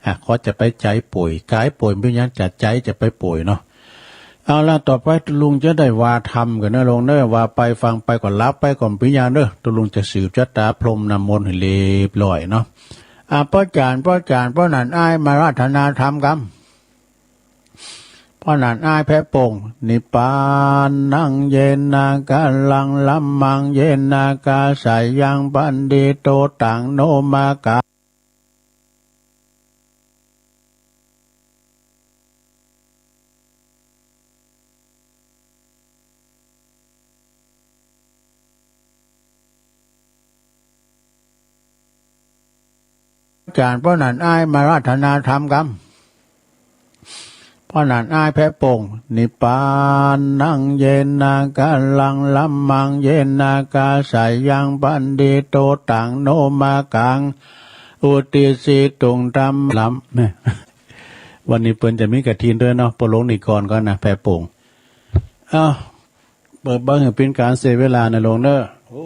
อ่ะ ขอจะไปใจป่วย กายป่วยเป๋นหยังจะใจจะไปป่วยเนาะ เอาละ ต่อไปลุงจะได้ว่าธรรมกันเนอะโลงเนอะ ว่าไปฟังไปก็หลับไปก็เป๋นหยังเนอะ ตุลุงจะสืบชะตาพรมน้ำมนต์ให้เรียบร้อยเนาะ อ่ะ ป้อจ๋ารย์ ป้อจ๋ารย์ ป้อหนานอ้ายมาอาราธนาธรรมกำ ป้อหนานอ้ายแพะโป่ง นิพพานังเยนะกาลัง ธัมมังเยนะกาสายัง ปันดิโต ตัง โนมากัง อาจ๋ารย์ ป้อหนานอ้ายมาอาราธนาธรรมกำ ป้อหนานอ้ายแพะโป่ง นิพพานังเยนะกาลัง ธัมมังเยนะกาสายัง ปันดิโต ตัง โนมากัง อุติสิตุง ธัมมัง ลำ วันนี้เปิ้นจะมีกฐินด้วยเนาะ ป้อหลวงนิกรก็นะ แพะโป่ง เอ้า เปิดเบิ่งให้เป๋นก๋านเสียเวลานะโลงเนอะ โอ้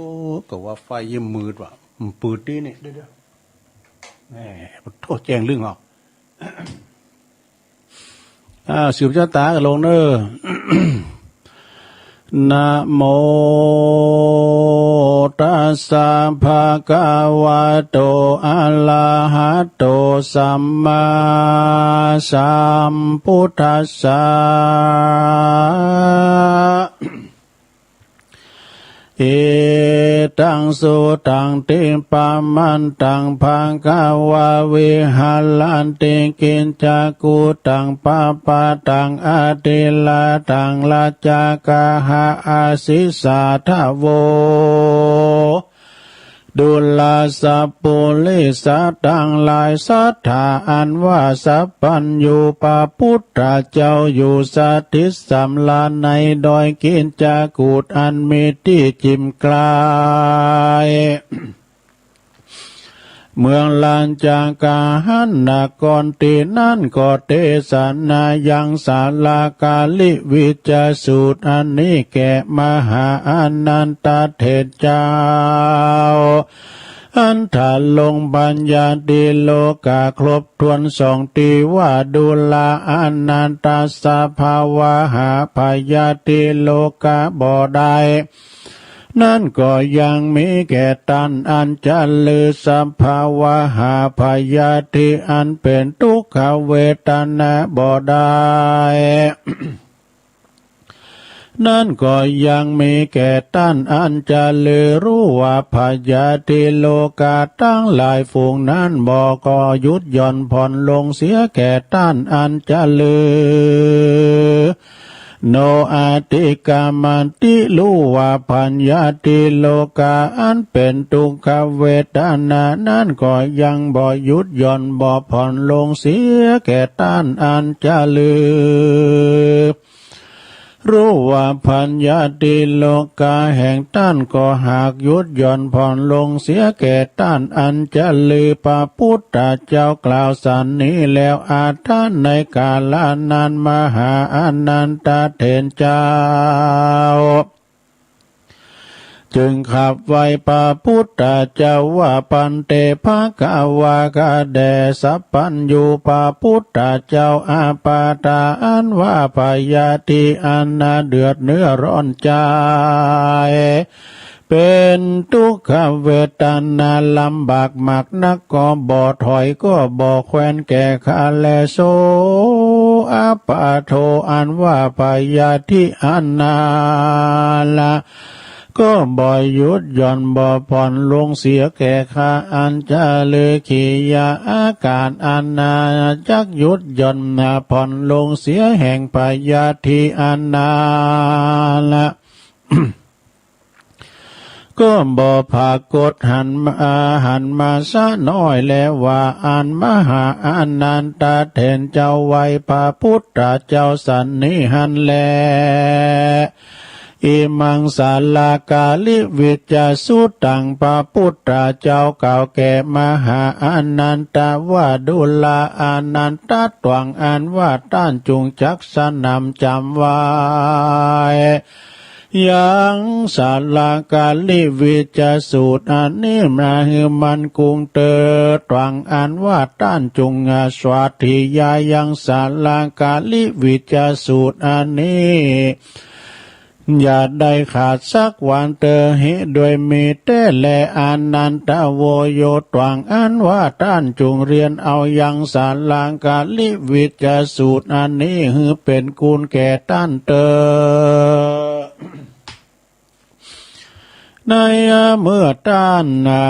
ก็ว่าไฟยังมืดว่ะ มันปืดดีนี่ เดี๋ยวๆ แหม โทษแจ้งลึงออก อ้าว สืบชะตากันโลงเนอะ นะโมตัสสะ ภะคะวะโต อะระหะโต สัมมาสัมพุทธัสสะ เอตัง สุตัง ทิปะมันตัง ภะคะวา วิหะระติ กิจจกูตัง ปะปะตัง อะทิระตัง รัจจาคาหะ อะสิสาทะโว ดูราสัปปุริสะตังหลาย สัตถาอันว่าสัพพัญญู พระพุทธเจ้าอยู่สถิตสำราญในดอยกิจจกูฏอันมีตี้จิ่มกลาย เมืองรัจจาคาหะนคร ตี้นั้นก็เตสนายังสาลาการีวิจจสูตรอันนี้แก่มหาอานันทเถรเจ้า อันถ้าลงบัญญัติโลกาครบถ้วนสองตี้ว่า ดูราอานันทะ สภาวะหาพยาธิโลกาบ่ได้ นั้นก็ยังมีแก่ต้านอันจะลือ สภาวะหาพยาธิอันเป๋นทุกขเวทนาบ่ได้ นั้นก็ยังมีแก่ต้านอันจะลือ รูปพยาธิโลกาตังหลายฝูงนั้นบ่ ก็หยุดหย่อนผ่อนลงเสียแก่ต้านอันจะลือ โน อติกรรมมติ รู้ว่า พยาธิโรคา อันเป็นทุกขเวทนานั้น ก็ยังบ่หยุดหย่อน บ่ผ่อนลงเสียแก่ต้านอันจะลือ รู้ว่า พยาธิโรคา แห่งต้านก็หากหยุดหย่อนผ่อนลงเสียแก่ต้านอันจะลือ พระพุทธเจ้ากล่าวสันนี้แล้ว อัฏฐะ ในกาลนั้น มหาอานันทเถรเจ้า จึงขับไหว้พระพุทธเจ้าว่า ภันเต ภควา ข้าแด่สัพพัญญูพระพุทธเจ้า อาปาทา อันว่าพยาธิอันน่าเดือดเนื้อร้อนใจ เป็นทุกขเวทนาลำบากมากนัก ก็บ่ถอยก็บ่แควนแก่ข้าแล โส อาปาโท อันว่าพยาธิอันนาละ ก็บ่หยุดหย่อนบ่ผ่อนลงเสียแก่ข้าอันจะลือ ขียา อาการอันนาจักหยุดหย่อนผ่อนลงเสียแห่งพยาธิอันนาละ ก็บ่ผากฏหันมา หันมาสะน้อยแลว่า อันมหาอานันทเถรเจ้าไหว้พระพุทธเจ้าสันนี้หั้นแล อิมังสาลากาลิวิจจสุตตัง พระพุทธเจ้ากล่าวแก่มหาอานันทะว่า ดูราอานันทะ ตวงอันว่าต้านจุงจักสนำจ๋ำไว้ ยังสาลากาลิวิจจสูตรอันนี้มาหื้อมันกุงเตอ ตวงอันว่าต้านจุงสวาธยายยังสาลากาลิวิจจสูตรอันนี้ อย่าได้ขาดสักวันเตอ เหตุด้วยมีแต๊แล อานันทะ โวโย ตวงอันว่าต้านจุงเรียนเอายังสาลากาลิวิจจสูตรอันนี้หื้อเป๋นกุณแก่ต้านเตอ ในเมื่อต้านนา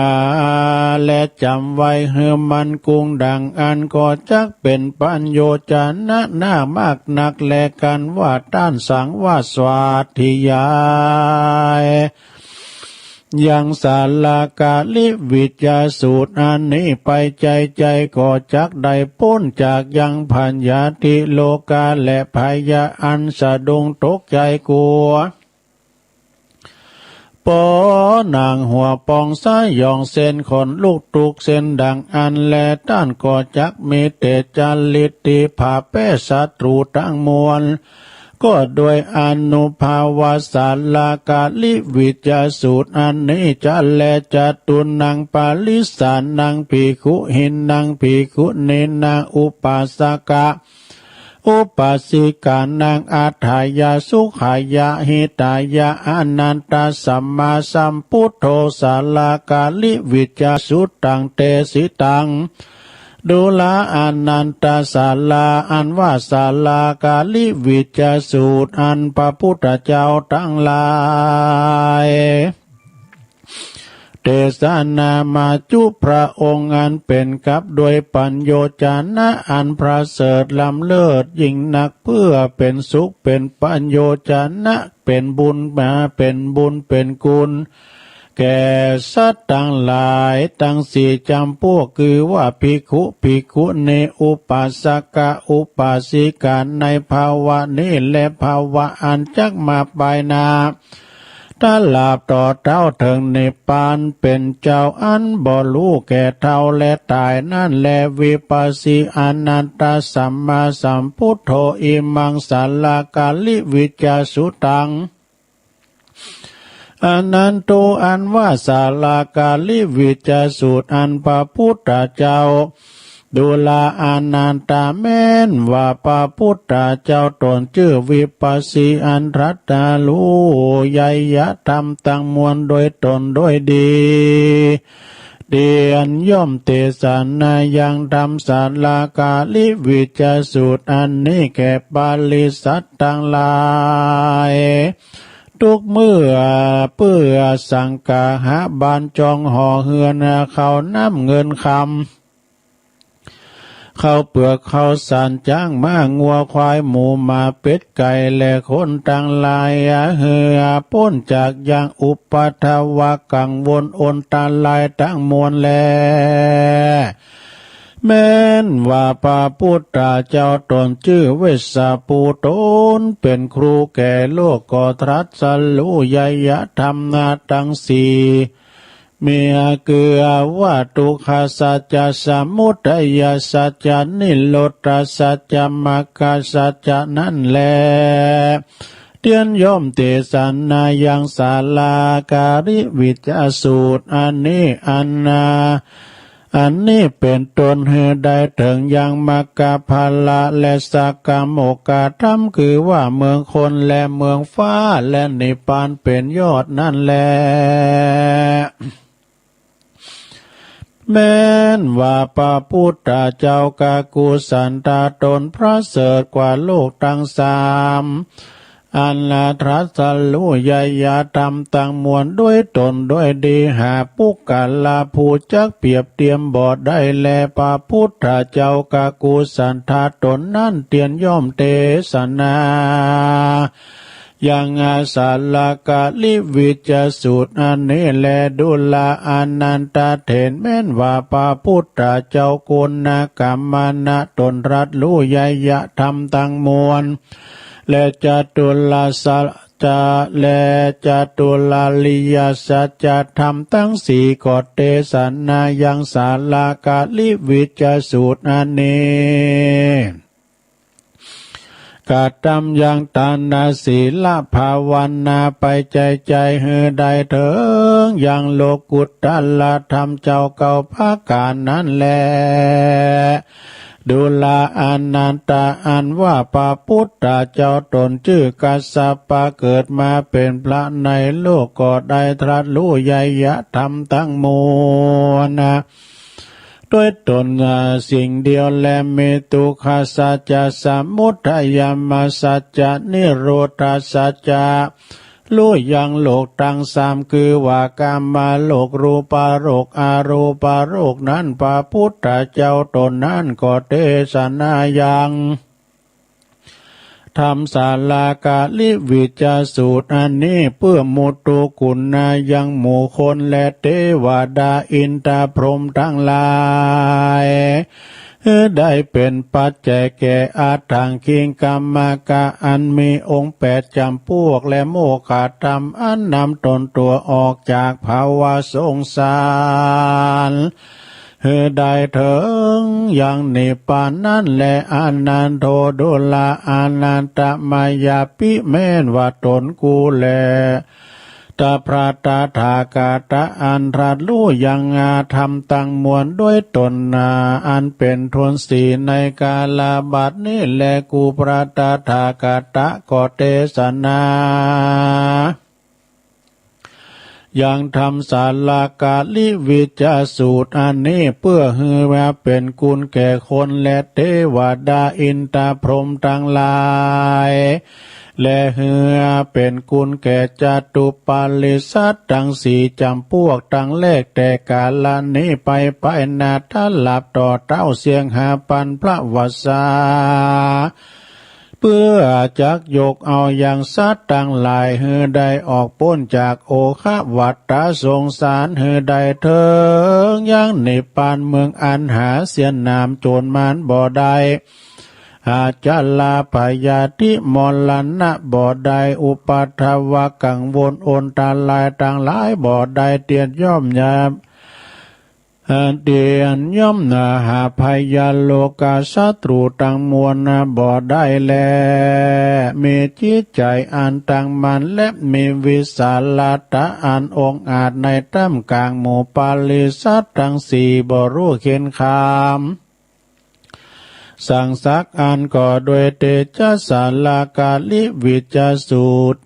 และจ๋ำไว้หื้อมันกุงดังอั้น ก็จักเป๋นประโยชน์จะนะหน้ามากนักแล กันว่าต้านสังว่าสวาธยาย ยังสาลากาลิวิจจสูตรอันนี้ไปใจ๋ๆ ก็จักได้ป๊นจากยังพยาธิโรคาและภัยอันสะดุ้งตกใจ๋กั๋ว ปอหนังหัวป่องสยองเส้นขนลุกทุกเส้นดังอั้นแล ต้านก็จักมีเตจาฤทธิ์ตี้ผ่าแป๊ศัตรูทั้งมวล ก็ด้วยอานุภาพว่าสาลากาลิวิจจสูตรอันนี้จะแล จตุนนังปริสสานังภิกขุหินังภิกขุณีนังอุปาสกะ อุปาสิกานังอัฏฐายะสุขายะหิตายะ อนันทะสัมมาสัมพุทโธสาลากาลิวิจจสุตตังเตสิตัง ดูราอนันทะสาลา อันว่าสาลากาลิวิจจสูตรอันพระพุทธเจ้าตังหลาย เตสนามาจุพระองค์อันเป๋นกับด้วยประโยชน์จะนะอันประเสริฐล้ำเลิศยิ่งนัก เพื่อเป๋นสุขเป๋นประโยชน์จะนะ เป๋นบุญมาเป๋นบุญเป๋นกุณ แก่สัตว์ตังหลายตังสี่จ๋ำปวก คือว่าภิกขุภิกขุณีอุปาสกะอุปาสิกา ในภาวะนี้และภาวะอันจักมาปายหน้า ตราบต่อเต้าเถิงนิพพานเป๋นเจ้าอันบ่ฮู้แก่เฒ่าและต๋ายนั้นแล วิปัสสีอนันทะสัมมาสัมพุทโธ อิมังสาลากาลิวิจจสุตตัง อนันโท อันว่าสาลากาลิวิจจสูตรอันพระพุทธเจ้า ดูราอนันทะ แม้นว่าพระพุทธเจ้าต๋นจื้อวิปัสสีอันตรัสฮู้ไยยธรรมตังมวลโดยต๋นโดยดี เตียนย่อมเตสนายังธรรมสาลากาลิวิจจสูตรอันนี้แก่ปริษัทตังหลาย ทุกเมื่อเปื้อสังคาหะบานจองห่อเฮือนเข้าน้ำเงินคำ ข้าวเปลือกข้าวสาร ช้างม้างัวควายหมูหมาเป็ดไก่และคนทั้งหลาย เหือพ้นจากยังอุปัทวะกังวลอันตรายทั้งมวลแล แม้นว่าพระพุทธเจ้าตนจื้อเวสสะภู ตนเป็นครูแก่โลก ก็ตรัสรู้ไยยธรรมนาทั้งสี่ มีคือว่าทุกขสัจจะ สมุทัยสัจจะ นิโรธสัจจะ มรรคสัจจะนั้นแล เตียนย่อมเตสนายังสาลากาลิวิจสูตร อันนี้อันนา อันนี้เป็นต้น หือได้เถิงยังมรรคผละและสักกะโมคคธรรม คือว่าเมืองคนและเมืองฟ้า และนิพพานเป็นยอดนั่นแล แม้นว่าพระพุทธเจ้ากกุสันทะตนประเสริฐกว่าโลกทั้งสาม อันตรัสรู้ไยยธรรมทั้งมวลด้วยตนด้วยดี หาปุคคละผู้จักเปรียบเทียมบ่ได้แล พระพุทธเจ้ากกุสันทะตนนั้นเตียนย่อมเตสนา ยังอาสาลกะลิวิจสูตร อันนี้แล ดูราอานันทะเถร แม้นว่าพระพุทธเจ้ากุณกมมะนะตนตรัสรู้ไยยธรรมทั้งมวล และจตุรสจะ และจตุราริยสัจธรรมทั้งสี่ ก็เตสนายังสาลากะลิวิจสูตร อันนี้ กระทำยังทานะศีลภาวนาไปใจ๋ใจ๋ หือได้เถิงยังโลกุตตรธรรมเจ้าเก้าประก๋านนั้นแล ดูราอานันทะ อันว่าพระพุทธเจ้าตนจื้อกัสสปะ เกิดมาเป็นพระในโลก ก็ได้ตรัสรู้ไยยธรรมทั้งมวล ด้วยตนสิ่งเดียวแล มีทุกขสัจจะ สมุทัยมรรคสัจจะ นิโรธสัจจะ รู้ยังโลกทั้งสาม คือว่ากามโลก รูปโลก อรูปโลกนั้น พระพุทธเจ้าตนนั้นก็เตสนายัง ธรรมสาลากะลิวิจสูตร อันนี้เปื้อมุทุกุณายังหมู่คนและเตวดาอินทร์พรหมทั้งหลาย หือได้เป็นปัจจัยแก่อัฏฐังคิงคมกะ อันมีองค์แปดจ๋ำปวก และโมคคธรรมอันนำตนตั๋วออกจากภวสงสาร หือได้เถิงยังนิพพานนั้นแล อานันโท ดูราอานันทะ มายาปิ แม้นว่าตนกูแล ตะพระตถาคตะอันตรัสรู้ยังอาธรรมทั้งมวลด้วยตนนา อันเป็นทุนสีในกาลบัดนี้แล กูพระตถาคตะก็เตสนา ยังธรรมสาลากะลิวิจสูตร อันนี้เปื้อหือว่าเป็นคุณแก่คนและเตวดาอินทร์พรหมทั้งหลาย และหือเป็นคุณแก่จตุปาริสัตว์ทั้งสี่จ๋ำปวก ตั้งแรกแต่กาละนี้ไป ไปหน้าตลอดต่อเต้าเสี้ยงห้าปันพระวรรษา เปื้อจักยกเอายังสัตว์ตังหลายหื้อได้ออกป๊นจากโอฆะวัฏฏะสงสาร หื้อได้เถิงยังนิพพานเมืองอันหาเสี้ยนหนามโจรมารบ่ได้ อาชาราพยาธิมรณะบ่ได้ อุปัทวะกังวลอันตรายตังหลายบ่ได้ เตียนย่อมยาม เตียนย่อมหาพยาโลกาศัตรูตังมวลบ่ได้แล มีจิตใจ๋อันตั้งมั่นและมีวิสาลตะอันองอาจในต้ามก๋างหมู่ปาริสัตว์ตังสี่บ่ฮู้เข็นขาม สังสักอันก็ด้วยเตจสาลากาลิวิจสูตร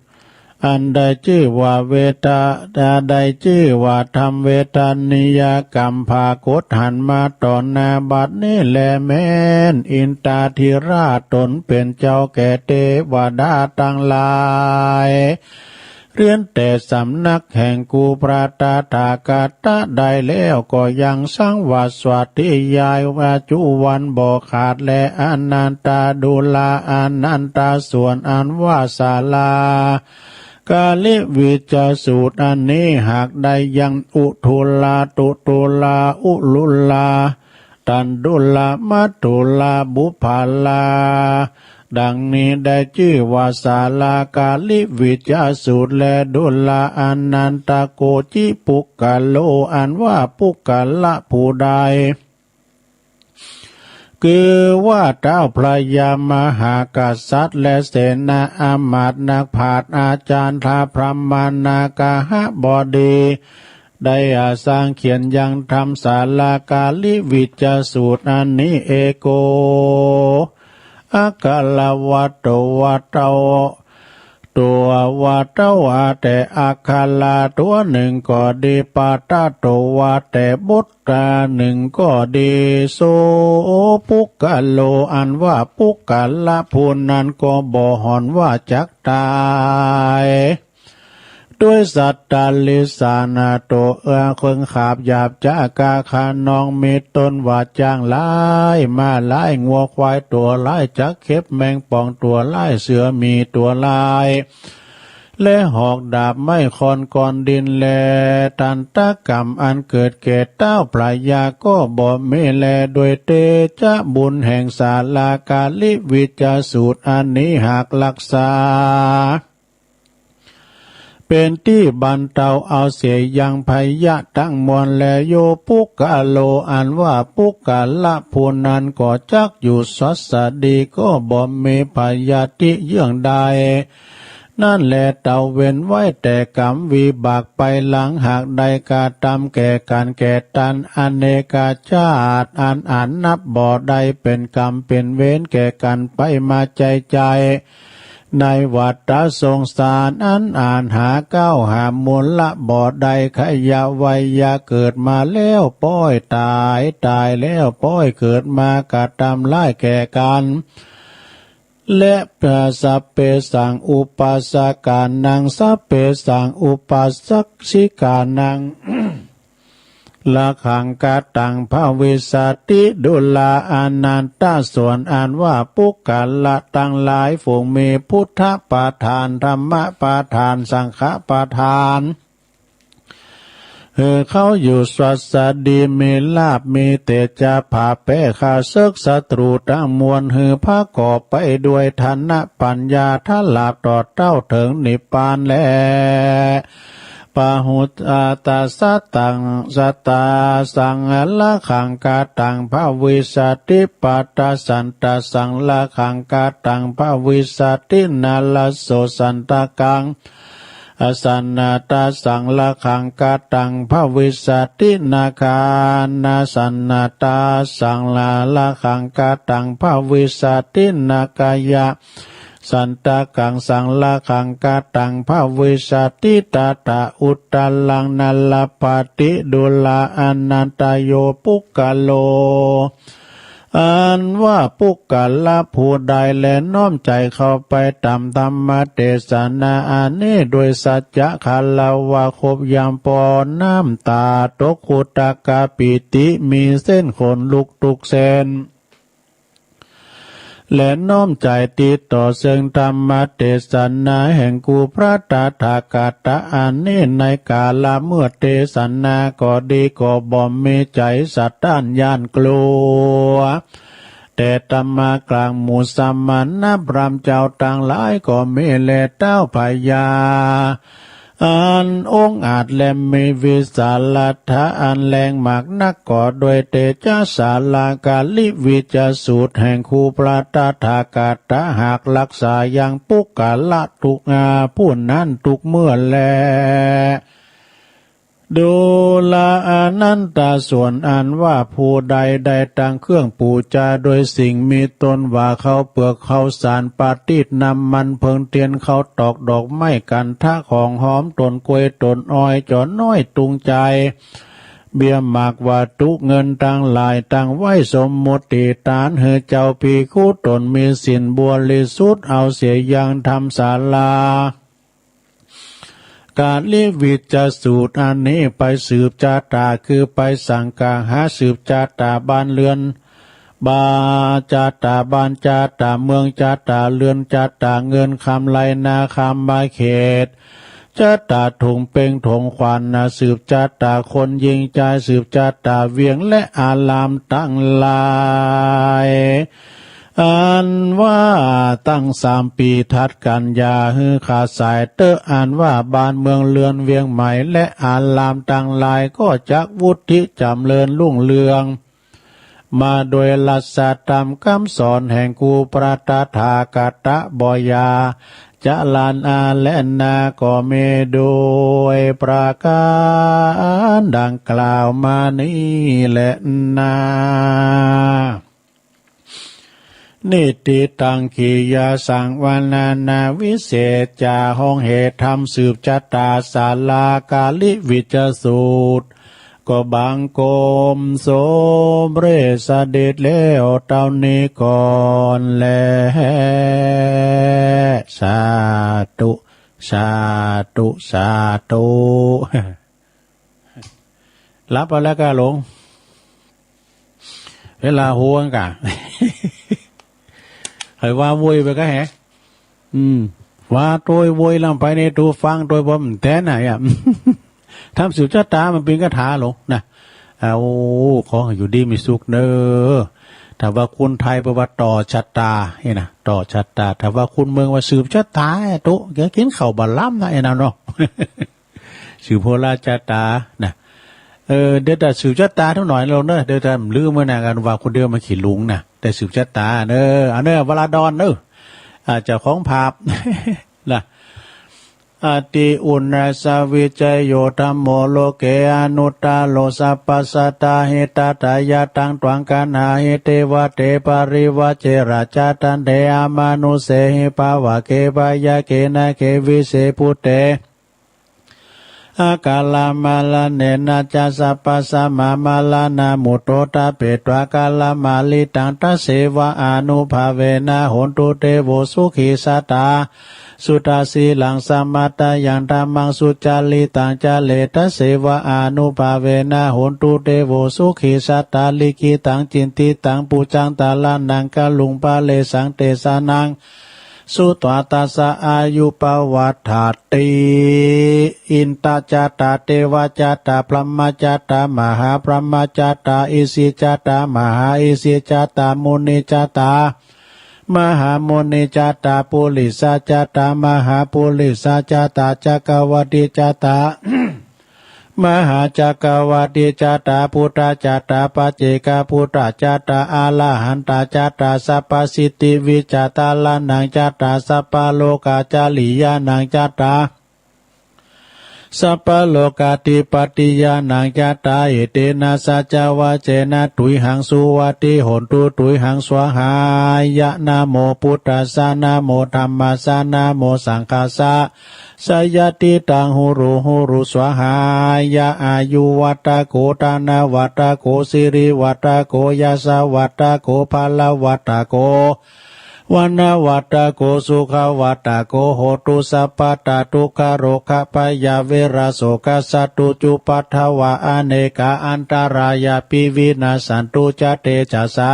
อันได้จื้อว่าเวทะ ได้จื้อว่าธรรมเวทนิยกรรมผากฏหันมาต่อหน้าบัดนี้แล แม้นอินทาธิราชตนเป็นเจ้าแก่เตวดาตังหลาย เรียนแต่สำนักแห่งครูพระตถาคตะได้แล้วก็ยังสังวาสวัตถียายอายุวันบ่ขาดแล อนันตาดูรา อนันตาส่วนอันว่าสาลากาลิวิจสูตรอันนี้หากได้ยัง อุทุลา ตุทุลา อุลุลา ตันดุลา มัตถุลา บุพาลา ดังนี้ได้ชื่อว่าสาลากาลิวิจสูตร และดุลา อนันตโกจิปุคคโล อันว่าปุคคละผู้ใด คือว่าท้าวพญามหากษัตริย์ และเสนาอำมาตย์นักปราชญ์อาจารย์ ท้าวพรหมนาคหบดี ได้อาสางเขียนยังธรรมสาลากาลิวิจสูตรอันนี้ เอโก อัคคลวัตโตวัตโต ตัววัตโตอาแต่อักขระตัวหนึ่งก็ดี ปาตโตวาแต่บทหนึ่งก็ดี โส ปุคคโล อันว่าปุคคละผู้นั้นก็บ่หอนว่าจักตาย ด้วยสัตว์ตาลิสานาโต เอื้อเคิงขาบหยาบจ้ากาขนอง มีต้นว่าจ้างหลาย ม้าหลาย งัวควายตัวหลาย จักเข็บแมงป่องตัวหลาย เสือหมีตัวหลาย และหอกดาบไม้ค้อนก้อนดิน และทันตกรรมอันเกิดแก่ท้าวพญาก็บ่มีแล ด้วยเตจะบุญแห่งสาลากาลิวิจสูตรอันนี้หากรักษา เป็นตี้บรรเทาเอาเสียยังพยาธิทั้งมวลแล โยปุคคโล อันว่าปุคคละผู้นั้นก็จักอยู่สวัสดี ก็บ่มีพยาธิเยื่องใด นั่นแล ตระเวนไว้แต่กรรมวิบากไปหลัง หากได้กระทำแก่กันแก่ตัน อเนกชาติ อันอาจนับบ่ได้ เป็นกรรมเป็นเวรแก่กันไปมาใจใจ ในวัฏสงสาร อันอาจหาเก๊าหามูลละบ่ได้ ขยะวัยยะเกิดมาแล้วป้อยตาย ตายแล้วป้อยเกิดมากระทำร้ายแก่กัน และสัพเพสังอุปัสสกานัง สัพเพสังอุปัสสิกานัง ละขังกตังภวิสติ ดุลา อนันตส่วนอันว่าปุคคละทั้งหลายฝูงมีพุทธประทาน ธรรมประทาน สังฆประทาน เออ เขาอยู่สวัสดี มีลาภ มีเตจะผ่าแพ้ข้าศึกศัตรูทั้งมวล หือพระก่อไปด้วยธนปัญญา ทลาบต่อเต้าเถิงนิพพานแล ปะหุตตาสตังสตาสัง ละขังกตังภวิสติ ปัตตสันตสัง ละขังกตังภวิสติ นรโสสันตกัง อสันนาตาสัง ละขังกตังภวิสติ นาคานาสันนาตาสัง ละขังกตังภวิสติ นาคายาสันตกังสัง ละขังกตังภวิสติ ตถาอุตตรัง นรปฏิ ดุลา อนันตโย ปุคคโล อันว่าปุคคละผู้ใด และน้อมใจเข้าไปตามธรรมเทศนาอันนี้ ด้วยสัจจะคารวะครบยามปอน้ำตาตก ขุตกะปีติมีเส้นขนลุกทุกเส้น และน้อมใจติดต่อซึ่งธรรมเทศนาแห่งครูพระตถาคตะอันนี้ ในกาละเมื่อเทศนาก็ดี ก็บ่มีใจสะท้านย่านกลัว แต่ธรรมะกลางหมู่สมณพราหมณ์เจ้าทั้งหลายก็มีแล ท้าวพญา อันองอาจและมีวิสาลธะอันแรงมากนัก ก็ด้วยเตจะสาลากาลิวิจสูตรแห่งครูพระตถาคตะ หากรักษายังปุคคละทุกอาผู้นั้นทุกเมื่อแล ดูรา อนันตส่วนอันว่าผู้ใดได้ตั้งเครื่องปูจาโดยสิ่งมีต้นว่าข้าวเปลือกข้าวสาร ประทีป น้ำมัน เพิงเทียน ข้าวตอก ดอกไม้ ขันธะ ของหอม ต้นกล้วย ต้นอ้อย จอน้อย ตุงใจ เบี้ยหมาก วัตถุเงินทั้งหลาย ตั้งไว้สมมุติฐาน หื้อเจ้าภิกขุตนมีศีลบริสุทธิ์ เอาเสียยังธรรมศาลา กาลิวิจสูตรอันนี้ไปสืบชะตา คือไปสั่งกาหาสืบชะตาบ้านเรือน บา ชะตาบ้าน ชะตาเมือง ชะตาเรือน ชะตาเงินคำ ไรนาคำ บาเขต ชะตาถงเปงถงขวัญนะ สืบชะตาคนยิงชาย สืบชะตาเวียงและอารามตังหลาย อันว่าตั้งสามปี๋ถัดกั๋น อย่าหื้อขาดสายเต๊อะ อันว่าบ้านเมืองเรือนเวียงใหม่ และอารามตังหลาย ก็จักวุฒิจ๋ำเริญรุ่งเรือง มาโดยรัสธรรมกำสอนแห่งครูพระตถาคตะ บ่อย่าจะลานาแลนา ก็มีโดยประก๋านดังกล่าวมานี้แลนา นิติตัง กิริยาสังวรรณนา วิเศษจ๋าห้องเหตุธรรมสืบชะตา ศาลากาลิวิจสูตร ก็บังคมสมเร็จเสด็จแล้วเต้านี้ก่อนแล สาธุ สาธุ สาธุ หลับไปแล้วก้าหลง เวลาหัวก้า ใครว่าโวยไปก็แห อืม ว่าโตยโวยลำไปในตูฟังโตยบ่แม่นแต๊น่ะ ธรรมสืบชะตามันเป๋นคาถาหลงนะ อ่า โอ้ ขอให้อยู่ดีมีสุขเน่อ ถ้าว่าคนไทยแปลว่าต่อชะตา นี่นะ ต่อชะตา ถ้าว่าคนเมืองว่าสืบชะตา โตะ แกกิ๋นข้าวบ่ล้ำนะ ไอ้นั่นเนาะ สืบโหราชะตา นะ เออ เดี๋ยวแต่สืบชะตาเท่าหน่อยลงเน่อ เดี๋ยวแต่ลืมเมื่อหน้ากันว่าคนเดียวมันขี้หลงนะ แต่สืบชะตาเน่อ อันเน่อ วราดอนเน่อ อ่า เจ้าของภาพ นะ อติอุณาสวิจโยธัมโมโลเกอนุตตโรสัพพสัตตาหิตาตายะตังตวังกัณหาหิเตวะเตปริวะเจระจาตันเตอมานุเสหิปาวะเกปะยะเกนะเกวิเสภุเต อาการามารเณนะจะสัพพะสมามารณามุตโตทะเปตวาการามาริตังตัสเสวะอานุภาเวนะโหนตุเตโวสุขีสัตตา สุตาสีลังสมาตายังธัมมังสุจาริตังจาเลตัสเสวะอานุภาเวนะโหนตุเตโวสุขีสัตตาลิขิตังจินติตังปุจังตาลานังกะลุงปะเลสังเตสะนัง สุตวาตัสสะอายุปวัฏฐติ อินตะจัตตาเทวะจัตตาพรหมจัตตามหาพรหมจัตตาอิสิจัตตามหาอิสิจัตตามุนิจัตตามหามุนิจัตตาปุริสจัตตามหาปุริสจัตตาจักกวัตติจัตตา มหาจักกวัตติจัตตาพุทธจัตตาปัจเจกพุทธจัตตาอรหันตจัตตาสัพพสิทธิวิจัตตาลานังจัตตาสัพพโลกาจาริยานังจัตตาสัพพโลกาธิปติยานังจัตตาเอเตนะสัจจวะเจนะตุยหังสุวัตติโหนตุตุยหังสวาหายะนะโมพุทธัสสะนะโมธัมมัสสะนะโมสังฆัสสะ สยะติตังหุรุหุรุสวาหายะอายุวัตโกธนวัตโกสิริวัตโกยสวัตโกพลวัตโกวรรณวัตโกสุขวัตโกโหตุสัพพะตาทุกขโรคพยาเวรโสกสัตตุจุปัฏฐวาอเนกาอันตรายาปิวินาสสันตุจะเตจสา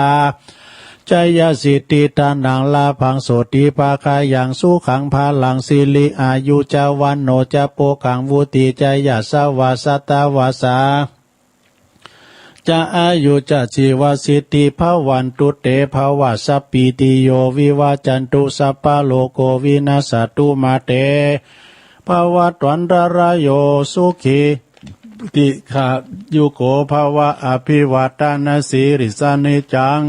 จยสิทธิธนังลาภังโสติภาคายังสุขังพลังสิริอายุจวันโนจะโภคังวุติจยสวาสตวาสาจะอายุจะชีวสิทธิภวันตุเตภวะสปปีติโยวิวัจจันตุสัพพะโลโกวินัสสตุมาเตภวัตวันตรายโยสุขี ติขายุโกภวะอภิวาทนสีริสนิจจัง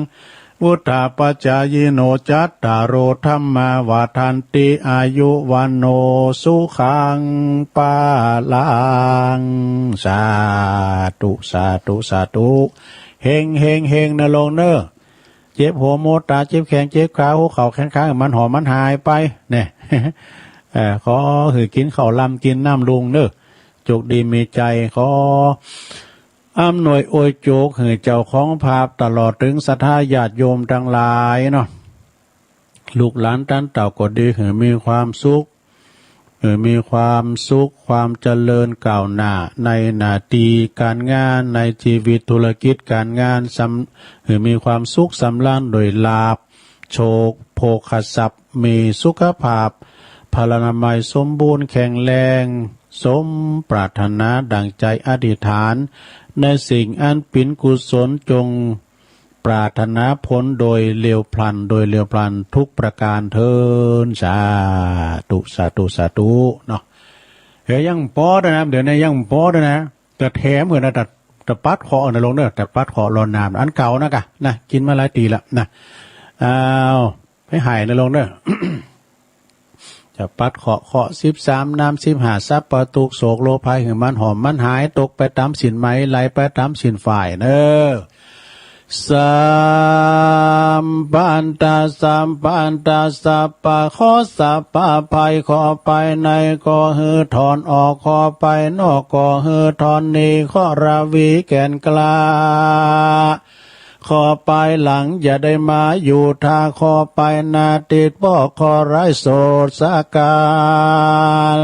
วุฒาปจายิโนจัตตาโรธัมมาวัฒนติอายุวันโนสุขังปาลัง สาธุ สาธุ สาธุ เฮงเฮงเฮงนะลงเนอ เจ็บหัวโมตา เจ็บแข้งเจ็บขา หัวเข่าแขนขา มันหอมมันหายไป เนี่ย เอ่อ ขอหื้อกิ๋นข้าวลำกิ๋นน้ำลุงเนอ โจคดีมีชัย ขออำนวยอวยโจคหื้อเจ้าของภาพตลอดเถิงศรัทธาญาติโยมตังหลายเนาะ ลูกหลานต้านเต้าก็ดี หื้อมีความสุข ให้มีความสุขความเจริญก้าวหน้าในหน้าที่การงานในชีวิตธุรกิจการงานสำให้มีความสุขสำราญด้วยลาภโชคโภคทรัพย์มีสุขภาพพลานามัยสมบูรณ์แข็งแรงสมปรารถนาดังใจอธิษฐานในสิ่งอันเป็นกุศลจง ปรารถนาผลโดยเร็วพลันโดยเร็วพลันทุกประการเทินสาธุสาธุสาธุเนาะเฮ้ยยังปอดนะเดี๋ยวนี้ยังปอดนะแต่แถมเหมือนนะแต่แต่ปัดเคาะนะลงเนอะแต่ปัดเคาะรอนามอันเก่านะกะนะกินมาหลายปีละนะอ้าวไปหายนะลงเนอะ จะปัดเคาะเคาะสิบสามน้ำสิบห้าสัพพะทุกข์โศกโรคภัยหือมันหอมมันหายตกไปตามสิ้นไหมไหลไปตามสิ้นฝ่ายเนอสัมปันตาสัมปันตาสัพพะเคราะห์สัพพะภัยเคราะห์ภัยในก็หือถอนออกเคราะห์ภัยนอกก็หือถอนหนีเคราะห์ราวีแก่นกล้า ขอไปหลังอย่าได้มาอยู่ท่าขอไปหน้าติดบอกขอร้ายโสดสาการ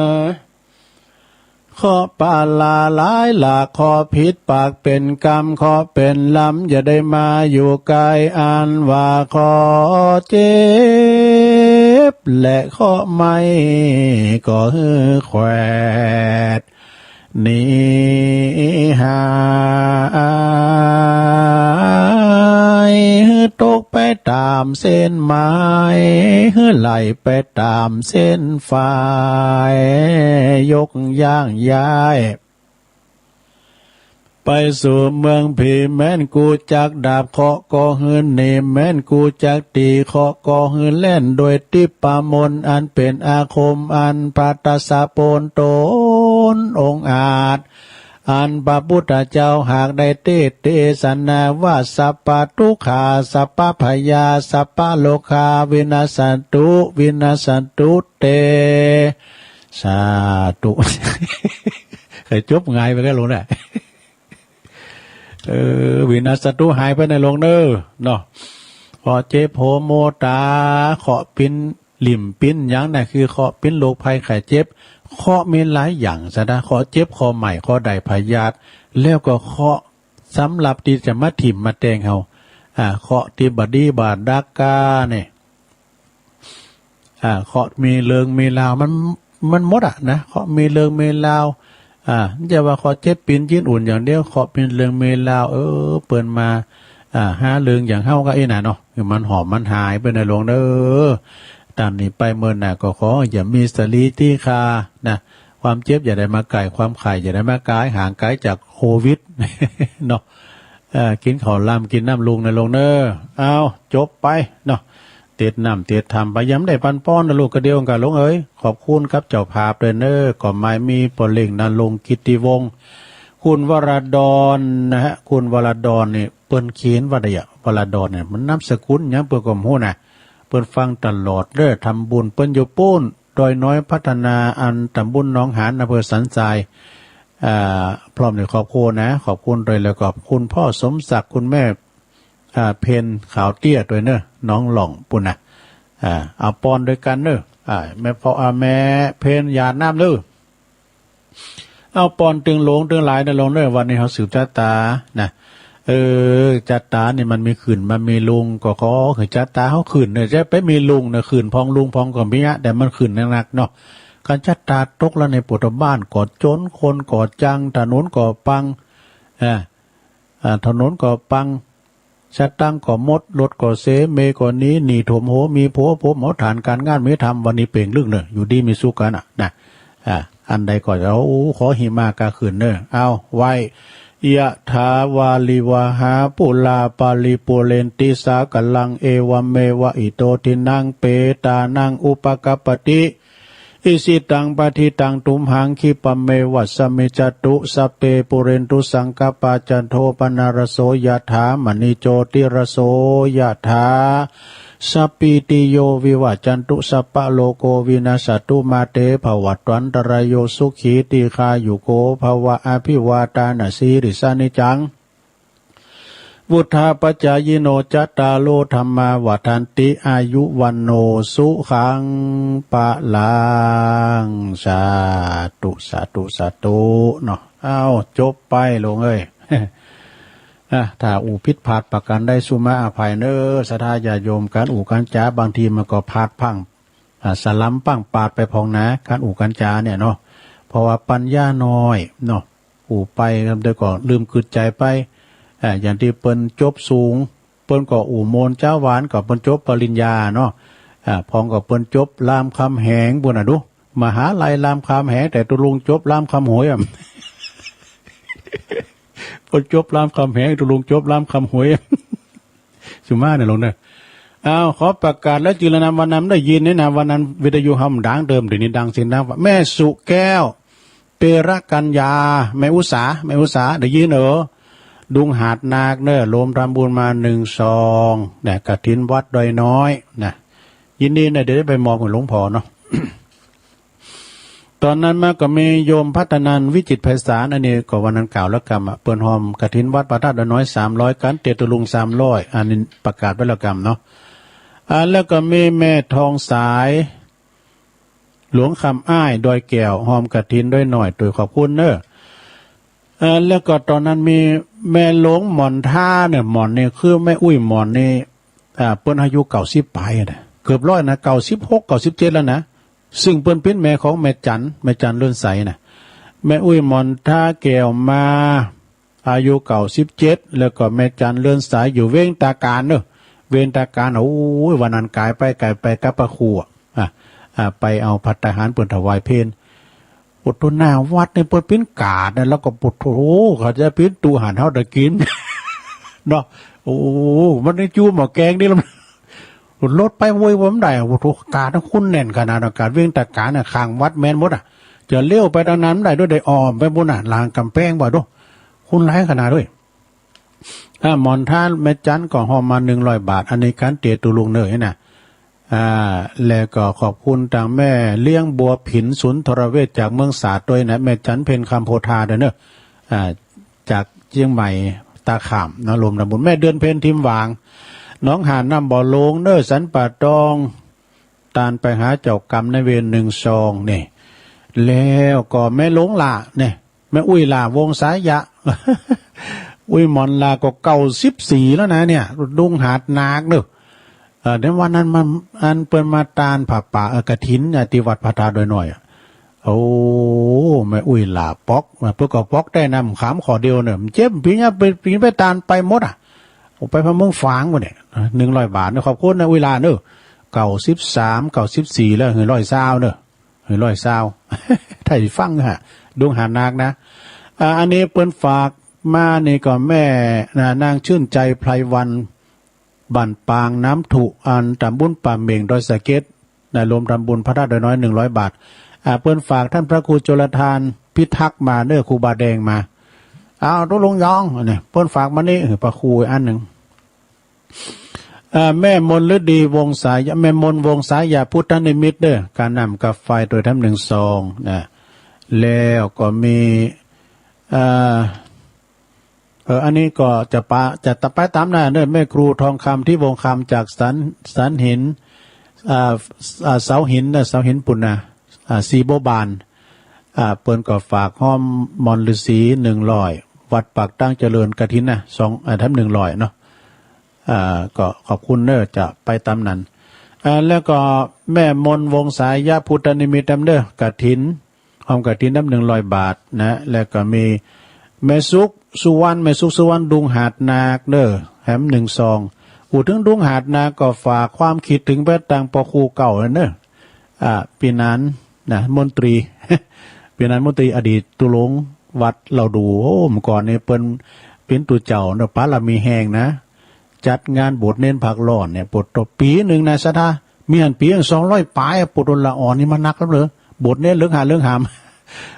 ขอปาลาหลายหลากขอผิดปากเป็นกรรมขอเป็นลำอย่าได้มาอยู่ใกล้อันว่าขอเจ็บและขอไม่ก็หือแขวด หนีหายหื้อตกไปตามเส้นหมายหื้อไหลไปตามเส้นฝ่ายยกย่างย้าย ไปสู่เมืองผีแม่นกูจักดาบเคราะห์ก็หื้อหนีแม่นกูจักตีเคราะห์ก็หื้อแล่นโดยทิพย์มนต์อันเป็นอาคมอันปราศจากปนตนองอาจ อันพระพุทธเจ้าหากได้เทศน์เทศนาว่าสัพพะทุกขาสัพพะพยาสัพพะโรคาวินาสสตุวินาสสตุเต สาธุ เคยจบง่ายไปแค่ลงได้ เออวินาสสตุหายไปในลงเนอเนาะเคราะห์เจ็บโหมโมตาเคราะห์ปิ้นหลิ่มปิ้นหยังน่ะคือเคราะห์ปิ้นโรคภัยไข้เจ็บเคราะห์มีหลายอย่างซะนะเคราะห์เจ็บเคราะห์ไหม้เคราะห์ได้พยาธิแล้วก็เคราะห์สำหรับที่จะมาถิ่มมาแตงเฮาอ่าเคราะห์ที่บ่ดีบ่ดักกาเนี่ย อ่าเคราะห์มีเริงมีราวมันมันหมดอ่ะนะเคราะห์มีเริงมีราวอ่าจะว่าเคราะห์เจ็บปิ้นยืนอุ่นอย่างเดียวเคราะห์มีเริงมีราวเออเปิ้นมาอ่าหาเริงอย่างเฮาก็อีน่ะเนาะมันหอมมันหายไปในหลวงเด้อตามนี้ไปเมินหน้าก็ขออย่ามีสลีตี้คานะความเจ็บอย่าได้มาไก่ความไข้อย่าได้มาไกลห่างไกลจากโควิดเนาะ เอ่อกินข้าวลำกินน้ำลุงนะลงเนอเอาจบไปเนาะเต็ดน้ำเต็ดทำไปยำได้ปันป้อนนะลูกกระเดียวกันลงเอ๋ยขอบคุณครับเจ้าภาพเลยเนอก็ไม่มีปอเล่งนะลงกิตติวงศ์คุณวรดรนะฮะคุณวรดรนี่เปิ้นเขียนว่าใดอะวรดรเนี่ยมันนามสกุลหยังเปิ้นก็บ่ฮู้นะเปิ้นฟังตลอดเด้อทำบุญเปิ้นอยู่ปู้นดอยน้อยพัฒนาอันตำบลหนองหานอำเภอสันทราย อ่าพร้อมด้วยครอบครัวนะขอบคุณด้วยแล้วก็คุณพ่อสมศักดิ์คุณแม่อ่าเพนขาวเตี้ยด้วยเนอะน้องหล่องปุ้นนะอ่าเอาปอนด้วยกันเนอะอ่าแม่พ่ออ่าแม่เพนหยาดน้ำเนอะเอาปอนตึงหลวงตึงหลายนะลงเนอะวันนี้เขาสืบชะตานะเออชะตานี่มันมีขึ้นมันมีลงก็ขอให้ชะตาเขาขึ้นเนอะจะไปมีลงเนอะขึ้นพองลงพองก็มีอะแต่มันขึ้นหนักๆเนาะ การชะตาตกแล้วในปุตตบ้านก็จนคนก็จังถนนก็ปังอ่าอ่าถนนก็ปังสตังค์ก็หมดรถก็เสเมก็หนีหนี้ท่วมโหมีผัวผัวหมอฐานการงานมีทำวันนี้เป่งลึกเนอะอยู่ดีมีสุขกันอ่ะนะอ่าอันใดก็เอาขอหิมากาขึ้นเนอะเอาไหว้ ยะถาวาลิวหาปุราปาริปุเรนติสากลังเอวเมวะอิโตทินังเปตานังอุปกัปปติ อิสิตังปะทิตังตุมหังคิปะเมวะสะมิจจตุสัพเพปุเรนตุสังกปปาจันโทปนารโสยะถามณิโจติรโสยะถา สัพพีติโยวิวัจจันตุสัพพะโรโควินัสสตุมาเตภวัตวันตรายโยสุขีติคายุโกภวะอภิวาทานะสีริสานิจัง พุทธัพพจายโน จัตตาโร ธัมมา วัฑฒันติ อายุ วัณโณ สุขัง พลัง สาธุ สาธุ สาธุ เนาะ เอา จบไป โลงเอ้ย อ่ะ ถ้าอู้ผิดพลาดประการใด สุมาอภัยเนอ ศรัทธาญาติโยม การอู้การจ๋า บางทีมันก็พลาดพลั้ง อ่า สลัมปังปาดไปพ่องนา การอู้การจ๋าเนี่ยเนาะ เพราะว่าปัญญาน้อยเนาะ อู้ไป เดี๋ยวก็ลืมกึ๊ดใจ๋ไป อ่า อย่างตี้เปิ้นจบสูง เปิ้นก็อู้โมนจ๋าหวาน ก็เปิ้นจบปริญญาเนาะ อ่า พ่องก็เปิ้นจบรามคำแหงปู้นน่ะดู มหาลัยรามคำแหง แต่ตกลงจบรามคำหวยอะ เปิ้นจบรามคำแหง ตกลงจบรามคำหวย สุมาเนี่ยโลงเนอะ เอา ขอประกาศแล้ว จื้อละนามวันนำ ได้ยินเนี่ยนะ วันนั้นวิทยุเฮามันดังเติม เดี๋ยวนี้ดังเสียงดัง แม่สุแก้ว เปรกัญญา แม่อุสา แม่อุสา ได้ยินเออ ดุงหาดนาคเนอะ รวมทำบุญมาหนึ่งซอง นะ กฐินวัดดอยน้อย นะ ยินดีนะ เดี๋ยวได้ไปมอบให้หลวงพ่อเนาะ ตอนนั้นมาก็มีโยมพัฒนันท์ วิจิตรไพศาล อันนี้ก็วันนั้นกล่าวแล้วกำอะ เปิ้นฮอมกฐินวัดพระธาตุดอยน้อยสามร้อย กันเตียตุลุงสามร้อย อันนี้ประกาศไว้แล้วกำเนาะ อ่า แล้วก็มีแม่ทองสาย หลวงคำอ้าย ดอยแก้ว ฮอมกฐินดอยน้อย โตยขอบคุณเนอะ เอ่อ แล้วก็ตอนนั้นมีแม่หลวงหม่อนท่าเนี่ย หม่อนนี่คือแม่อุ้ยหม่อนนี่ อ่า เปิ้นอายุเก้าสิบปลายนะ เกือบร้อยนะ เก้าสิบหก เก้าสิบเจ็ดแล้วนะ ซึ่งเปิ้นเป็นแม่ของแม่จัน แม่จันเรือนใสนะ แม่อุ้ยหม่อนท่าแก้วมา อายุเก้าสิบเจ็ด แล้วก็แม่จันเรือนใสอยู่เวียงตาการเนอะ เวียงตาการ โอ้ย วันนั้นกายไป กายไปกับพระครูอะ อ่ะ อ่ะ ไปเอาภัตตาหารเปิ้นถวายเพล โอ้โห หน้าวัดนี่เปิ้นปิ้นกาดนะ แล้วก็ โอ้โห เขาจะปิ้นตูหันเฮาตะกิน เนาะ โอ้โห มันได้จูหม้อแกงนี่ละ รถไปโว้ยว่ามันได้ โอ้โห กาดนะ คนแน่นขนาดนั้น กาดเวียงตาการน่ะ ข้างวัดแม่นหมดอะ จะเลี้ยวไปทางนั้นได้ด้วย ได้อ้อมไปบุ้นน่ะ หลังกำแพงบ่าดู คนหลายขนาดด้วย อ่า หม่อนท่าแม่จันก็ฮอมมาหนึ่งร้อยบาท อันนี้กันเตียตุลุงเนอะนะ อ่า แล้วก็ขอบคุณตางแม่เลี้ยงบัวผินสุนทรเวชจากเมืองสาดด้วยนะ แม่จันเพ็ญคำโพธาด้วยเนอะ อ่า จากเจียงใหม่ตาขามนะ รวมทำบุญ แม่เดือนเพ็ญทิมหวาง หนองหานน้ำบ่อโลงเนอะ สันป่าตอง ตานไปหาเจ้ากรรมนายเวรหนึ่งซองนี่ แล้วก็แม่หลวงหล่าเนี่ย แม่อุ้ยหล่าวงสายะ อุ้ยหม่อนหล่าก็เก้าสิบสี่แล้วนะเนี่ย ดุงหาดนาคเนอะ เอ่อ ในวันนั้นมัน อันเปิ้นมาตานผ้าป่า เอ่อ กฐินเนี่ย ที่วัดพระธาตุดอยน้อยอะ โอ้ แม่อุ้ยหล่าปอก เปิ้นก็ปอกได้น้ำขามข้อเดียวเนี่ย มันเจ็บปีเนี้ย ไปปีนไปตานไปหมดอะ โอ้ ไปพะเมืองฝางวะเนี่ย หนึ่งร้อยบาทเนี่ย ขอบคุณนะ อุ้ยหล่าเนอะ เก้าสิบสาม เก้าสิบสี่แล้ว หือร้อยซาวเนอะ หือร้อยซาว ถ้าสิฟังฮะ ดุงหาดนาคนะ อ่า อันนี้เปิ้นฝากมานี่ก็แม่นะ นางชื่นใจไพรวัน บ้านปางน้ำถุ อันตำบลป่าเหม่งดอยสะเก็ด นะ รวมทำบุญพระธาตุดอยน้อยหนึ่งร้อยบาท อ่า เปิ้นฝากท่านพระครูชลทานพิทักษ์มาเนอะ ครูบาแดงมา เอา ตกลงยอง เนี่ย เปิ้นฝากมานี่ เออ พระครูอีกอันหนึ่ง อ่า แม่มนฤดีวงศายะ แม่มนวงศายาพุทธนิมิตเด้อ การนำกาแฟโดยทำหนึ่งซองนะ แล้วก็มี อ่า เออ อันนี้ก็จะปะ จะตะไปตามหน้าเนอะ แม่ครูทองคำที่วงคำจากสัน สันหิน อ่า อ่า เสาหินนะ เสาหินปุณณะ อ่า สีบัวบาน อ่า เปิ้นก็ฝากฮอมหม่อนฤๅษีหนึ่งร้อย วัดปากตั้งเจริญกฐินนะ สอง อ่า แถมหนึ่งร้อยเนาะ อ่า ก็ขอบคุณเนอะ จะไปตามนั้น อ่า แล้วก็แม่มนวงศายะพุทธนิมิตนำเนอะ กฐิน ฮอมกฐินนำหนึ่งร้อยบาทนะ แล้วก็มีแม่สุขสุวรรณ แม่สุขสุวรรณ ดุงหาดนาคเนอะ แถมหนึ่งซอง อู้ถึงดุงหาดนาคก็ฝากความคิดถึงไปตังปอครูเก่าเนอะ อ่า ปีนันนะ มนตรี ปีนันมนตรี อดีตตุหลงวัดเหล่าดู โอ้ เมื่อก่อนนี่เปิ้นเป็นตุเจ้าเนอะ บารมีแฮงนะ จัดงานบวชเณรภาคร้อนเนี่ย บวชต่อปีหนึ่งนะ ศรัทธา มีอันปีหนึ่งสองร้อยปลายอะ บวชละอ่อนนี่มันนักแล้วเหรอ บวชเณรเลิกหาเลิกหาม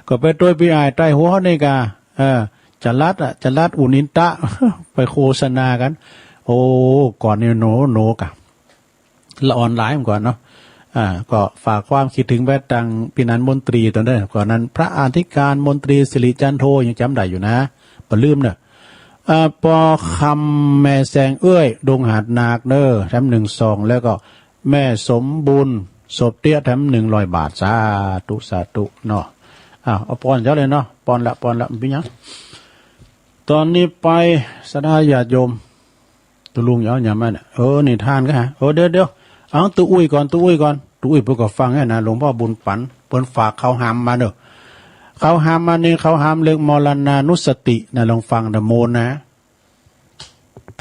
ก็ไปตวยปีอ้ายใต้หัวนี่กะ เออ จรัสอะ จรัสอุนินทะ ไปโฆษณากัน โอ้ ก่อนนี่โหน โหนกะ ละอ่อนหลายเหมือนกันเนาะ อ่า ก็ฝากความคิดถึงไปตังปีนันมนตรีตอนนั้น ก่อนนั้นพระอธิการมนตรีสิริจันโทยังจำได้อยู่นะ บ่ลืมเนอะ อ่า ปอคำแม่แสงเอื้อย ดงหาดนาคเนอ แถมหนึ่งซอง แล้วก็แม่สมบูรณ์ ศพเตี้ย แถมหนึ่งร้อยบาท สาธุ สาธุเนาะ อ่า เอาปอนเจ้าเลยเนาะ ปอนละ ปอนละ มันเป็นหยัง ตอนนี้ไป ศรัทธาญาติโยม ตุลุง เดี๋ยว อย่ามาเนี่ย เออ นี่ทานก็ฮะ เออ เดี๋ยว เดี๋ยว เอา ตุ๊อุ้ยก่อน ตุ๊อุ้ยก่อน ตุ๊อุ้ย เปิ้นก็ฟังให้นะ หลวงพ่อบุญปั๋น เปิ้นฝากข้าวหามมาเนอะ ข้าวหามมานี่ ข้าวหามเรื่องมรณานุสตินะ ลองฟังนะ โมนนะ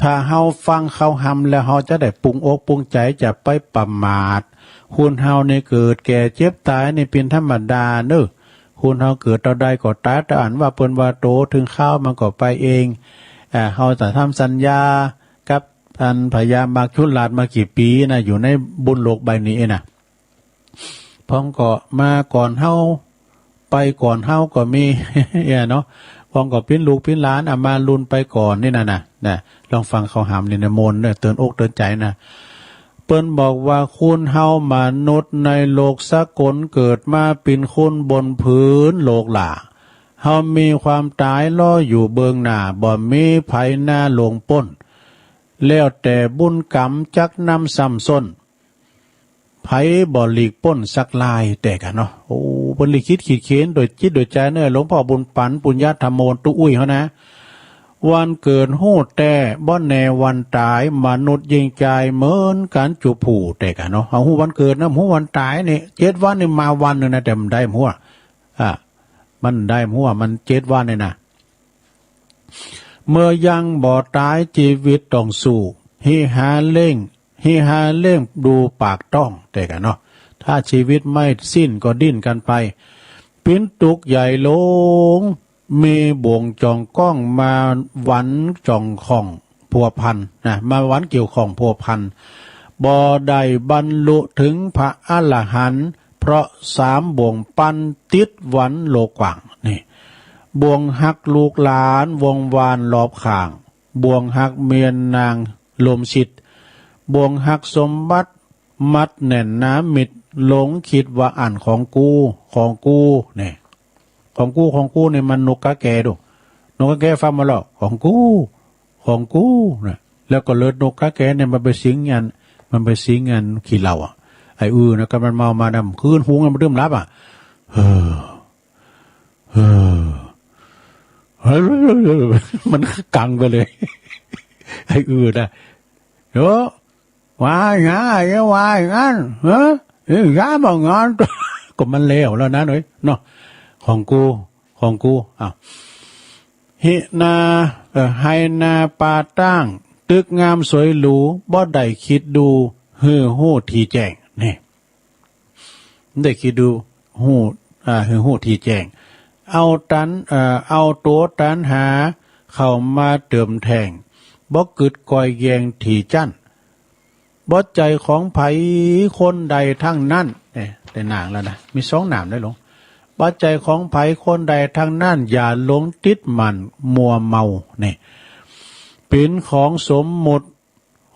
ถ้าเฮาฟังข้าวหามแล้ว เฮาจะได้ปรุงอกปรุงใจ จะไปประมาท คนเฮานี่เกิดแก่เจ็บตายนี่เป็นธรรมดาเนอะ คนเฮาเกิดเต้าใดก็ตายเต้าอั้น ว่าเปิ้นว่าโต ถึงคราวมันก็ไปเอง อ่า เฮาจะทำสัญญากับอันพญามัจจุราชมากี่ปีนะ อยู่ในบนโลกใบนี้นะ พ่องก็มาก่อนเฮา ไปก่อนเฮาก็มี เนี่ยเนาะ พ่องก็ปิ้นลูกปิ้นหลาน เอามารุ่นไปก่อนนี่นะนะ นะ ลองฟังข้าวหามนี่นะ โมนเนี่ย เตือนอกเตือนใจนะ เปิ้นบอกว่าคนเฮามนุษย์ในโลกสากลเกิดมาเป็นคนบนพื้นโลกหล่า เฮามีความตายรออยู่เบื้องหน้า บ่มีไผหน้าลวงป๊น แล้วแต่บุญกรรมจักนำซ้ำซ้น ไผบ่หลีกป๊นสักลาย แต่กะเนาะ โอ้ เปิ้นลิขิตขีดเขียนโดยจิตโดยใจเนอะ หลวงพ่อบุญปั๋น ปุญญธรรมโม ตุ๊อุ้ยเฮานะ วันเกิดฮู้แต๊ บ่แน่วันตาย มนุษย์ยิ่งใจเหมือนกันจุผู้ แต่กะเนาะ เฮาฮู้วันเกิดนะ ฮู้วันตายนี่ เจ็ดวันนี่มาวันหนึ่งนะ แต่มันได้ฮู้ อ่ะ มันได้ฮู้ มันเจ็ดวันนี่นะ เมื่อยังบ่ตายชีวิตต้องสู้ ฮิหาเล่ง ฮิหาเล่งดูปากต้อง แต่กะเนาะ ถ้าชีวิตไม่สิ้นก็ดิ้นกันไป ปิ้นตุ๊กข์ใหญ่หลง มีบ่วงจองก้องมาหวันจองข้องพัวพันนะ มาหวันเกี่ยวข้องพัวพัน บ่ได้บรรลุถึงพระอรหันต์ เพราะสามบ่วงปันติดหวันโลกกว้าง นี่ บ่วงหักลูกหลานวงวานรอบข้าง บ่วงหักเมียนางลมสิทธิ์ บ่วงหักสมบัติมัดแน่นหนามิด หลงคิดว่าอันของกู ของกู นี่ ของกู ของกู นี่มันนกกาแกดู นกกาแกฟังมาแล้ว ของกู ของกู นะ แล้วก็เลิดนกกาแกเนี่ยมันไปสิงอัน มันไปสิงอันขี้เหล้าอ่ะ ไอ้อือนะ ก็มันเมามานะ คืนหุงมันดื่มหลับอ่ะ เออ เออ มันกังไปเลย ไอ้อือนะ เดี๋ยว ว่าไง ว่าไง เออ เอ้ย อย่าบอกงาน ก็มันแล้วแล้วนะ หน่อยเนาะ ของกู ของกู อ้าว ฮินา เอ่อ ไฮนาปาตั้ง ตึกงามสวยหรู บ่ได้คิดดู หื้อฮู้ที่แจ้ง นี่ ได้คิดดู ฮู้ อ่า หื้อฮู้ที่แจ้ง เอาตัน เอ่อ เอาตัวตันหา เข้ามาเติมแทง บ่กึดก้อยแยงที่จั้น บ่ใจ้ของไผคนใดทั้งนั้น เนี่ย ได้นางแล้วนะ มีสองนามได้หลวง บ่ใจ้ของไผคนใดทั้งนั้น อย่าหลงติดมั่นมัวเมา เนี่ย เป็นของสมมุติ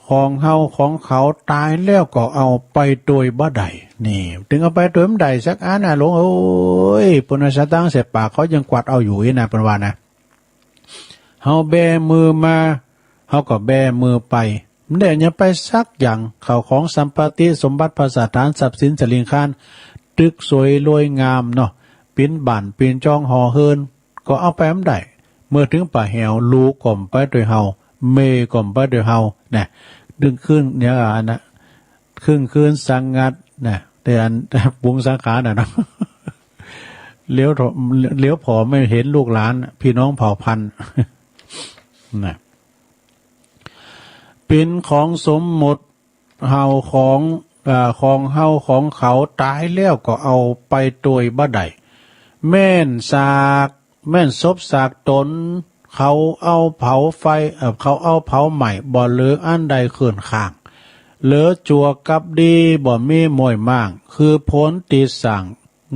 ของเฮาของเขา ตายแล้วก็เอาไปโตยบ่ได้ นี่ ถึงเอาไปโตยบ่ได้สักอันนะหลวงเอ้ย เปิ้นว่าสตางค์ใส่ปากเขายังกวาดเอาอยู่อีกนะ เปิ้นว่านะ เฮาแบมือมา เฮาก็แบมือไป บ่ได้หยังไปสักอย่าง ข้าวของสัมปติสมบัติภัสสถานทรัพย์สินสลิงคาร ตึกสวยรวยงามเนาะ ปิ้นบ้านปิ้นจองหอเฮือน ก็เอาไปบ่ได้ เมื่อถึงป่าแหว ลูกก็บ่ไปโตยเฮา เมย์ก็บ่ไปโตยเฮา นะ ดึงขึ้นเนี่ย อันนะ ครึ่งคืนสังงัด นะ แต่อัน ปรุงสังขารน่ะเนาะ เหลียวเถาะ เหลียวผ่อไม่เห็นลูกหลาน พี่น้องเผ่าพันธุ์ นะ เป็นของสมมุติ เฮาของ เอ่อ ของเฮาของเขา ตายแล้วก็เอาไปโตยบ่ได้ แม่นซาก แม่นศพซากตน เขาเอาเผาไฟ เอ่อ เขาเอาเผาไหม้ บ่เหลืออันใดเคิ่นข้าง เหลือจั่วกับดี บ่มีม้อยม่าง คือผลติดสร้าง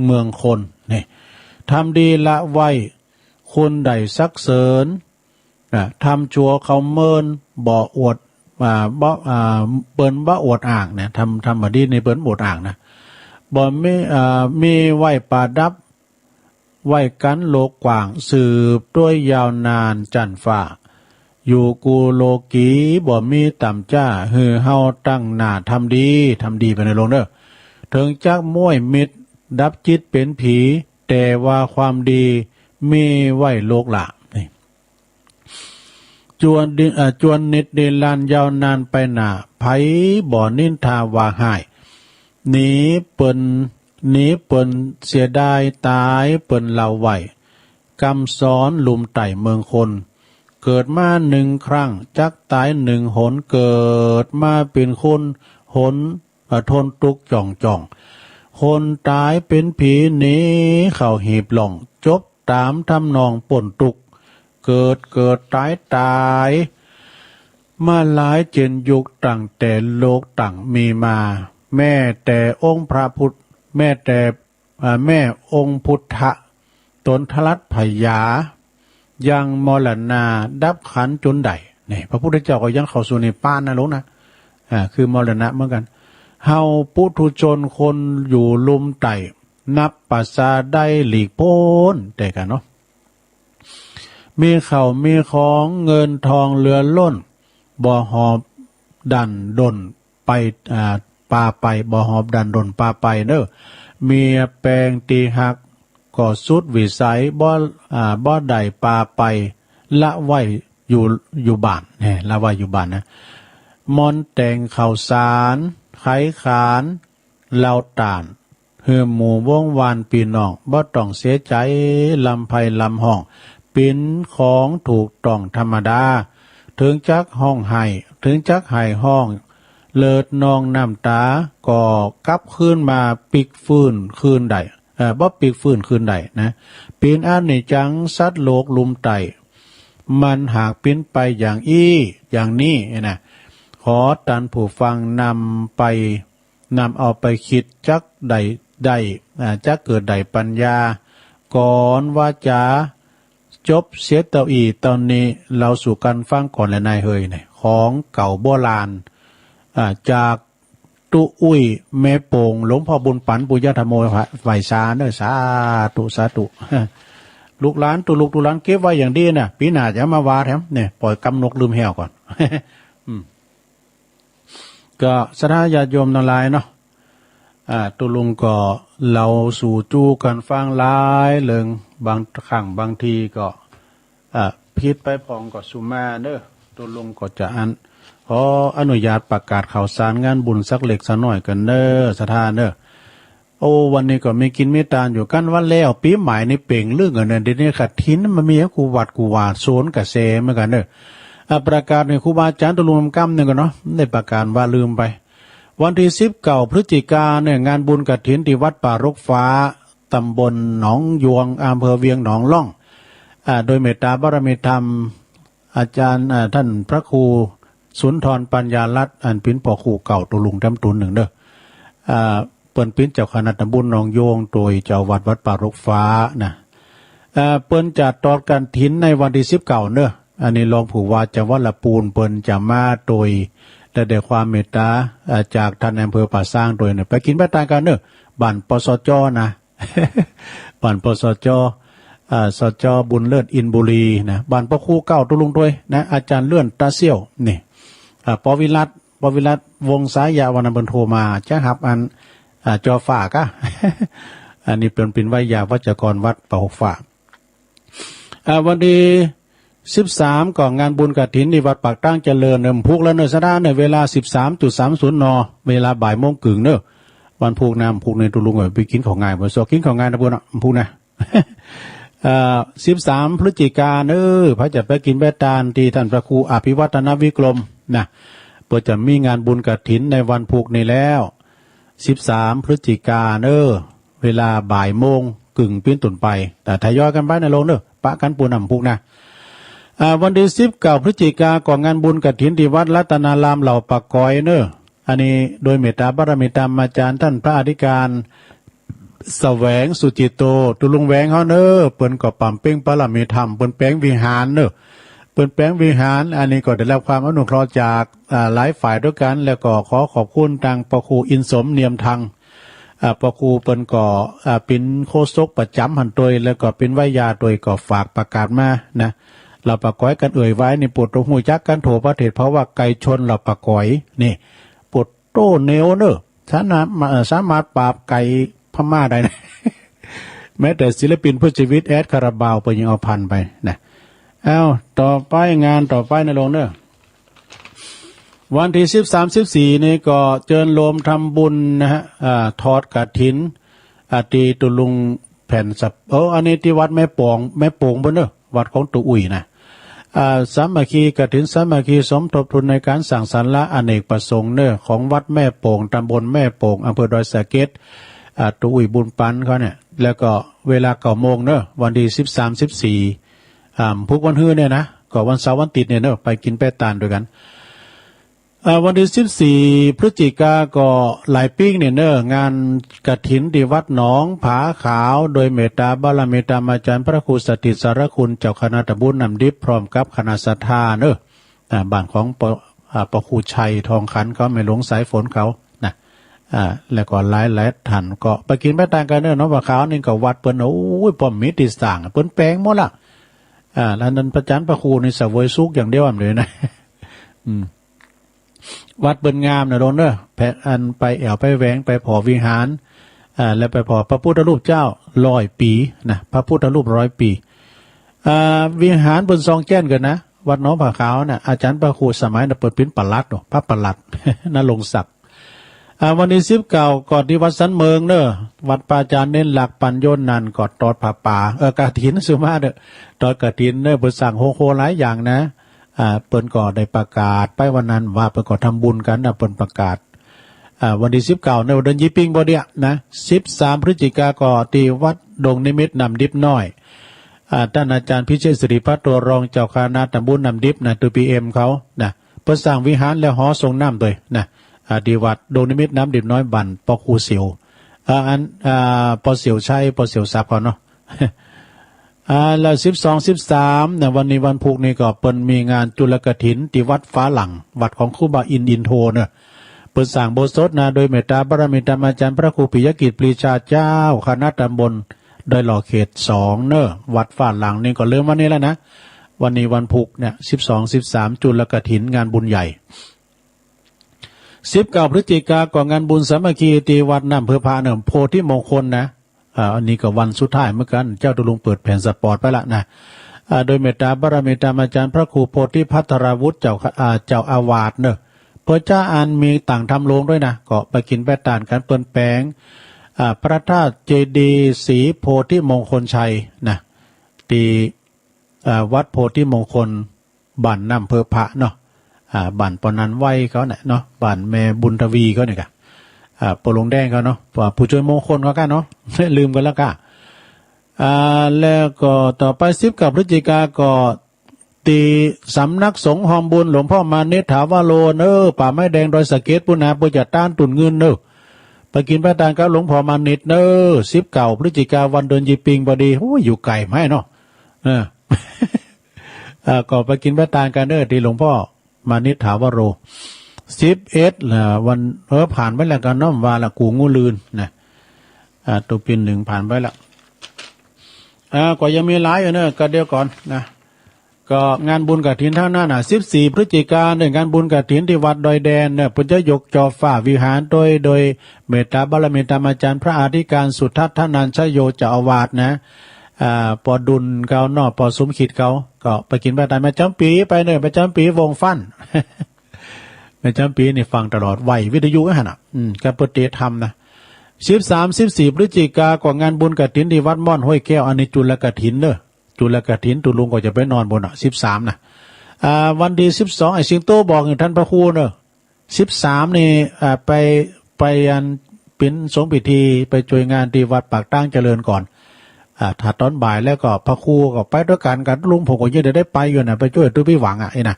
เมืองคน นี่ ทำดีละไว้ คนได้สรรเสริญ นะ ทำจั่วเขาเมิน บ่อวด อ่า บ่ อ่า เปิ้นบ่อวดอ้างนะ ทำ ทำบ่ดีนี่เปิ้นบ่อวดอ้างนะ บ่มี อ่า มีไว้ประดับ ไว้กันโลกกว้าง สืบโตยยาวนานจั้นฟ้า อยู่กูโลกี บ่มีต่ำจ้า หื้อเฮาตั้งหน้าทำดี ทำดีไปในโลกเด้อ เถิงจักม้วยมิด ดับจิตเป็นผี แต่ว่าความดีมีไว้โลกหละ นี่ จวนดิ- เอ่อ จวนนิดนิรันดร์ยาวนานไปหน้า ไผบ่นินทาว่าฮ้าย หนีเปิ้น หนีเปิ้นเสียดายตายเปิ้นเล่าไว้ กำสอนลุมไต่เมืองคน เกิดมาหนึ่งครั้ง จักตายหนึ่งหน เกิดมาเป็นคน หน เอ่อ ทนทุกข์จ่องจ่อง คนตายเป็นผีหนีเข้าหีบล่อง จบตามทำนองป้นทุกข์ เกิดเกิดตายตาย มาหลายเจนยุคตั้งแต่โลกตั้งมีมา แม้แต่องค์พระพุทธ แม้แต่ เอ่อ แม่องค์พุทธะ ตนทรัตน์พญา ยังมรณาดับขันธ์จนได้ นี่ พระพุทธเจ้าก็ยังเข้าสู่นิพพานนะลูกนะ อ่า คือมรณะเหมือนกัน เฮาปุถุชนคนอยู่ลุมไต่ นับประสาได้หลีกพ้นแต่กันเนาะ มีเข้ามีของเงินทองเหลือล้น บ่หอบดันด้นไป อ่า ปาไป บ่หอบดันด้นปาไปเด้อ เมียแปงตีหัก ก็สุดวิสัย บ่ อ่า บ่ได้ปาไป ละไว้อยู่ อยู่บ้าน แหม ละไว้อยู่บ้านนะ มอนแต่งข้าวสาร ไขขาน เหล้าต้าน หื้อหมู่วงวานปี้น้อง บ่ต้องเสียใจ๋ ลำไพลำฮ้อง เป๋นของถูกต้องธรรมดา เถิงจักฮ้องไห้ เถิงจักไห้ฮ้อง เลิดนองน้ำตา ก็กลับคืนมาปิ๊กฟื้นคืนได้ เอ่อ บ่ปิ๊กฟื้นคืนได้นะ เป๋นอนิจจัง สัตว์โลกลุมไต่ มันหากเป๋นไปอย่างอี้ อย่างนี้นะ ขอต้านผู้ฟังนำไป นำเอาไปคิดจักได้ ได้ อ่า จักเกิดได้ปัญญา ก่อนว่าจะจบเสียเต้าอี้เต้านี้ เล่าสู่กันฟังก่อนแหละนายเฮยเนี่ย ของเก่าโบราณ อ่า จากตุ๊อุ้ยแม่โป่ง หลวงพ่อบุญปั๋น ปุญญธรรมโม ไหว้สาเนอะ สาธุ สาธุ ลูกหลานตุ๊ลุกตุ๊หลานเก็บไว้อย่างดีนะ ปี๋หน้าจะมาว่าแถมเนี่ย ปล่อยกำนกลืมแห้วก่อน อืม ก็ศรัทธาญาติโยมตังหลายเนาะ อ่า ตุ๊ลุงก็เล่าสู่จู้กันฟังหลายเรื่อง บางครั้งบางทีก็ อ่า ผิดไปพ่องก็สุมาเนอะ ตุ๊ลุงก็จะอัน ขออนุญาตประกาศข่าวสารงานบุญสักเล็กสักน้อยกั๋นเนอะ ศรัทธาเนอะ โอ้ วันนี้ก็มีกิ๋นมีตานอยู่ กั๋นว่าแล้วปี๋ใหม่นี่เป่งลึ่งกั๋นเนอะ เดี๋ยวนี้กฐินมันมีกู้วัดกู้วา สวนกระแสเหมือนกั๋นเนอะ อ่ะ ประกาศให้ครูบาอาจ๋ารย์ตุ๊ลุงนำกำนึ่งก่อนเนาะ ได้ประกาศว่าลืมไป วันตี้สิบเก้าพฤศจิกาเนี่ย งานบุญกฐินตี้วัดป่ารกฟ้า ตำบลหนองยวง อำเภอเวียงหนองล่อง อ่า โดยเมตตาบารมีธรรม อาจ๋ารย์ อ่า ต้านพระครูสุนทรปัญญารัตน์ อันเป๋นป้อครูเก่าตุ๊ลุงแถมตุ๊นนึ่งเนอะ อ่า เปิ้นเป๋นเจ้าคณะตำบลหนองยวง โดยเจ้าวัดวัดป่ารกฟ้านะ เอ่อ เปิ้นจะตอดกฐินในวันตี้สิบเก้าเนอะ อันนี้รองผู้ว่าจังหวัดละปูนเปิ้นจะมาโดย และได้ความเมตตา เอ่อ จากต้านอำเภอป่าซางโดยเนอะ ไปกิ๋นไปตานกั๋นเนอะ บ้าน ปสจ นะ บ้าน ปสจ เอ่อ สจ บุญเลิศ อินบุรีนะ บ้านป้อครูเก่าตุ๊ลุงโดยนะ อาจ๋ารย์เลื่อนตาเสี่ยว นี่ อ่า ป.วิรัตน์ ป.วิรัตน์ วงศ์สายะ วันนั้นเปิ้นโทรมา จะหับอัน อ่า จอฟ้าก้า อันนี้เปิ้นเป๋นไวยาวัจกรวัดป่ารกฟ้า อ่า วันตี้สิบสามก็งานบุญกฐินตี้วัดปากตางเจริญเนอะ พุกแล้วเนอะ ศรัทธาเนอะ เวลาสิบสามจุดสามศูนย์ น. เวลาบ่ายโมงครึ่งเนอะ วันพุกนะ พุกนี้ตุ๊ลุงเอ้ย ไปกิ๋นข้าวงาย บ่ซอกกิ๋นข้าวงายนะพุกนะ พุกนะ เอ่อ สิบสามพฤศจิกาเนอะ ใผจะไปกิ๋นไปตานตี้ต้านพระครูอภิวัฒนวิกรมนะ เปิ้นจะมีงานบุญกฐินในวันพุกนี้แล้ว สิบสามพฤศจิกาเนอะ เวลาบ่ายโมงครึ่งเป๋นต้นไป แต่ทยอยกั๋นไปนะโลมเนอะ ปะกั๋นปูนนำพุกนะ อ่า วันตี้สิบเก้าพฤศจิกาก็งานบุญกฐินตี้วัดรัตนารามเหล่าปากก๋อยเนอะ อันนี้โดยเมตตาบารมีธรรมอาจ๋ารย์ต้านพระอธิการ แสวง สุจิตโต ตุ๊ลุงแหวงเฮาเนอะ เปิ้นก็ปำเป๋งบารมีธรรม เปิ้นแป๋งวิหารเนอะ เปิ้นแป๋งวิหาร อันนี้ก็ได้รับความอนุเคราะห์จาก อ่า หลายฝ่ายด้วยกัน แล้วก็ขอขอบคุณตางป้อครูอินสม เนียมทัง อ่า ป้อครูเปิ้นก็ อ่า เป๋นโฆษกประจ๋ำหั้นโดย แล้วก็เป๋นไวยาโดย ก็ฝากประกาศมานะ เหล่าป่าก๋อยกันเอ่ยไว้นี่ ปวดตัวหูจักกันทั่วประเทศ เพราะว่าไก่ชนเหล่าป่าก๋อยนี่ ปวดโต้เหนียวเนอะ สามารถ สามารถปราบไก่พม่าได้นะ แม้แต่ศิลปินเพื่อชีวิตแอดคาราบาวเปิ้นยังเอาพันไปนะ เอ้า ต่อไปงานต่อไปนะหลวงเนอะ วันที่สิบสาม สิบสี่ นี่ก็เจิญโลมทำบุญนะฮะ อ่า ทอดกฐิน อ่า ที่ตุลุงแผ่นสับ เออ อันนี้ที่วัดแม่โป่ง แม่โป่งเปิ้นเนอะ วัดของตุอุ่ยนะ อ่า สามัคคี กฐินสามัคคี สมทบทุนในการสร้างศาลาอเนกประสงค์เนอะ ของวัดแม่โป่ง ตำบลแม่โป่ง อำเภอดอยสะเก็ด อ่า ตุอุ่ยบุญปันเขาเนี่ย แล้วก็เวลาเก้าโมงเนอะ วันที่สิบสาม สิบสี่ อ่า พุธวันฮือเนี่ยนะ ก็วันเสาร์วันอาทิตย์เนี่ยเนอะ ไปกินแปะตานด้วยกัน อ่า วันที่สิบสี่ พฤศจิกาก็หลายปีเนี่ยเนอะ งานกฐินที่วัดหนองผาขาว โดยเมตตาบารมีธรรมอาจารย์พระครูสถิตสารคุณ เจ้าคณะตำบลน้ำดิบ พร้อมกับคณะศรัทธาเนอะ อ่า บ้านของปะ อ่า พระครูชัยทองขันเขา แม่หลวงสายฝนเขานะ อ่า แล้วก็หลายๆท่านก็ไปกินแปะตานกันเนอะ หนองผาขาวนี่ก็วัดเปิ้น โอ้ย ป้อมมีที่สร้าง เปิ้นแปลงหมดละ อ่า แล้วนั้นพระอาจารย์พระครูนี่เสวยสุขอย่างเดียวเลยนะ อืม วัดเปิ้นงามนะหลวงเนอะ แผ่ อันไปแอ่วไปแหวง ไปผ่อวิหาร อ่า แล้วไปผ่อพระพุทธรูปเจ้าร้อยปีนะ พระพุทธรูปร้อยปี อ่า วิหารเปิ้นซองแจ้นกันนะ วัดหนองผาขาวน่ะ อาจารย์พระครูสมัยน่ะเปิ้นเป๋นปลัดเนาะ พระปลัด ณรงค์ศักดิ์ อ่า วันที่สิบเก้าก็ที่วัดสันเมิงเนอะ วัดพระอาจารย์เน้นหลักปัญโยนันท์ก็ทอดผ้าป่า เออ กฐิน สุมาเนอะ ทอดกฐินเนอะ เปิ้นสร้างโฮโฮหลายอย่างนะ อ่า เปิ้นก็ได้ประกาศไปวันนั้นว่าเปิ้นก็ทำบุญกันนะ เปิ้นประกาศ อ่า วันที่สิบเก้าในเดือนยี่ปิงบ่เดียนะ สิบสาม พฤศจิกาก็ที่วัดดงนิมิตน้ำดิบน้อย อ่า ท่านอาจารย์พิเชษฐ์สิริพัทโท รองเจ้าคณะตำบลน้ำดิบนะ ตัวพีเอ็มเขานะ เปิ้นสร้างวิหารและหอส่งน้ำด้วยนะ อ่า ที่วัดดงนิมิตน้ำดิบน้อย บ้านปอครูเสียว อ่า อัน อ่า ปอเสียวชัย ปอเสียวศัพย์เขาเนาะ อ่า แล้วสิบสอง สิบสามนะ วันนี้วันพุธนี่ก็เปิ้นมีงานจุลกฐินที่วัดฟ้าหลัง วัดของครูบาอินทร์ อินโทเนอะ เปิ้นสร้างอุโบสถนะ โดยเมตตาบารมีธรรมอาจารย์พระครูปิยกิจปรีชาเจ้า คณะตำบลดอยหล่อเขตสองเนอะ วัดฟ้าหลังนี่ก็เริ่มวันนี้แล้วนะ วันนี้วันพุธเนี่ย สิบสอง สิบสาม จุลกฐิน งานบุญใหญ่ สิบเก้า พฤศจิกาก็งานบุญสามัคคีที่วัดน้ำเพิงพระเนอะ โพธิมงคลนะ อ่า อันนี้ก็วันสุดท้ายเหมือนกัน เจ้าตุลุงเปิดแผ่นสปอร์ตไปละนะ อ่า โดยเมตตาบารมีธรรมอาจารย์พระครูโพธิพัทราวุฒิเจ้า อ่า เจ้าอาวาสเนอะ เปิ้นจะอันมีต่างทำโรงด้วยนะ ก็ไปกินแปะตานกัน เปิ้นแปลง อ่า พระธาตุเจดีย์ศรีโพธิมงคลชัยนะ ที่ อ่า วัดโพธิมงคล บ้านน้ำเพิงพระเนาะ อ่า บ้านปอนันไว้เขาเนี่ยเนาะ บ้านแม่บุญทวีเขาเนี่ยกะ อ่า ปอหลวงแดงเขาเนาะ ว่าผู้ช่วยมงคลเขากันเนาะ ลืมกันแล้วกะ อ่า แล้วก็ต่อไปสิบเก้า พฤศจิกาก็ที่สำนักสงฆ์ฮอมบุญหลวงพ่อมานิษฐาวโรเนอะ ป่าไม้แดงดอยสะเก็ดปุ้นนะ เปิ้นจะต้านตุนเงินเนอะ ไปกินแปะตานกับหลวงพ่อมานิษฐเนอะ สิบเก้า พฤศจิกาวันเดือนยี่ปิงพอดี โอ้ย อยู่ไกลไหมเนาะ เออ อ่า ก็ไปกินแปะตานกันเนอะ ที่หลวงพ่อมานิษฐาวโร สิบเอ็ด อ่า วัน เออ ผ่านไปแล้วกันเนาะ ว่าละกูงูลืนนะ อ่า ตัวปีหนึ่งผ่านไปแล้ว อ่า ก็ยังมีหลายอยู่เนอะ ก็เดี๋ยวก่อนนะ ก็งานบุญกฐินทั้งนั้นน่ะ สิบสี่ พฤศจิกาเนี่ย งานบุญกฐินที่วัดดอยแดนเนี่ย เปิ้นจะยกจอฟ้าวิหารโดย โดยเมตตาบารมีธรรมอาจารย์พระอธิการสุทัศน์ธนัญชโยเจ้าอาวาสนะ อ่า ปอดุลเขาเนาะ ปอสมคิดเขา ก็ไปกินไปตามแม่จำปีไปเนอะ แม่จำปีวงฟั่น แม่จำปีนี่ฟังตลอด ไหววิทยุหั่นน่ะ อืม ก็เปิ้นเตะทำนะ สิบสาม สิบสี่ พฤศจิกาก็งานบุญกฐินที่วัดม่อนห้วยแก้ว อันนี้จุลกฐินเนอะ จุลกฐิน ตุลุงก็จะไปนอนบนน่ะ สิบสาม นะ อ่า วันที่สิบสอง ไอ้สิงโตบอกให้ท่านพระครูเนอะ สิบสาม นี่ อ่า ไป ไปอันเป๋นสงฆ์พิธี ไปช่วยงานที่วัดปากตางเจริญก่อน อ่า ถ้าตอนบ่ายแล้วก็พระครูก็ไปด้วยกันกับลุง ผมก็ยังได้ไปอยู่นะ ไปช่วยตู้พี่หวังอ่ะ ไอ้นะ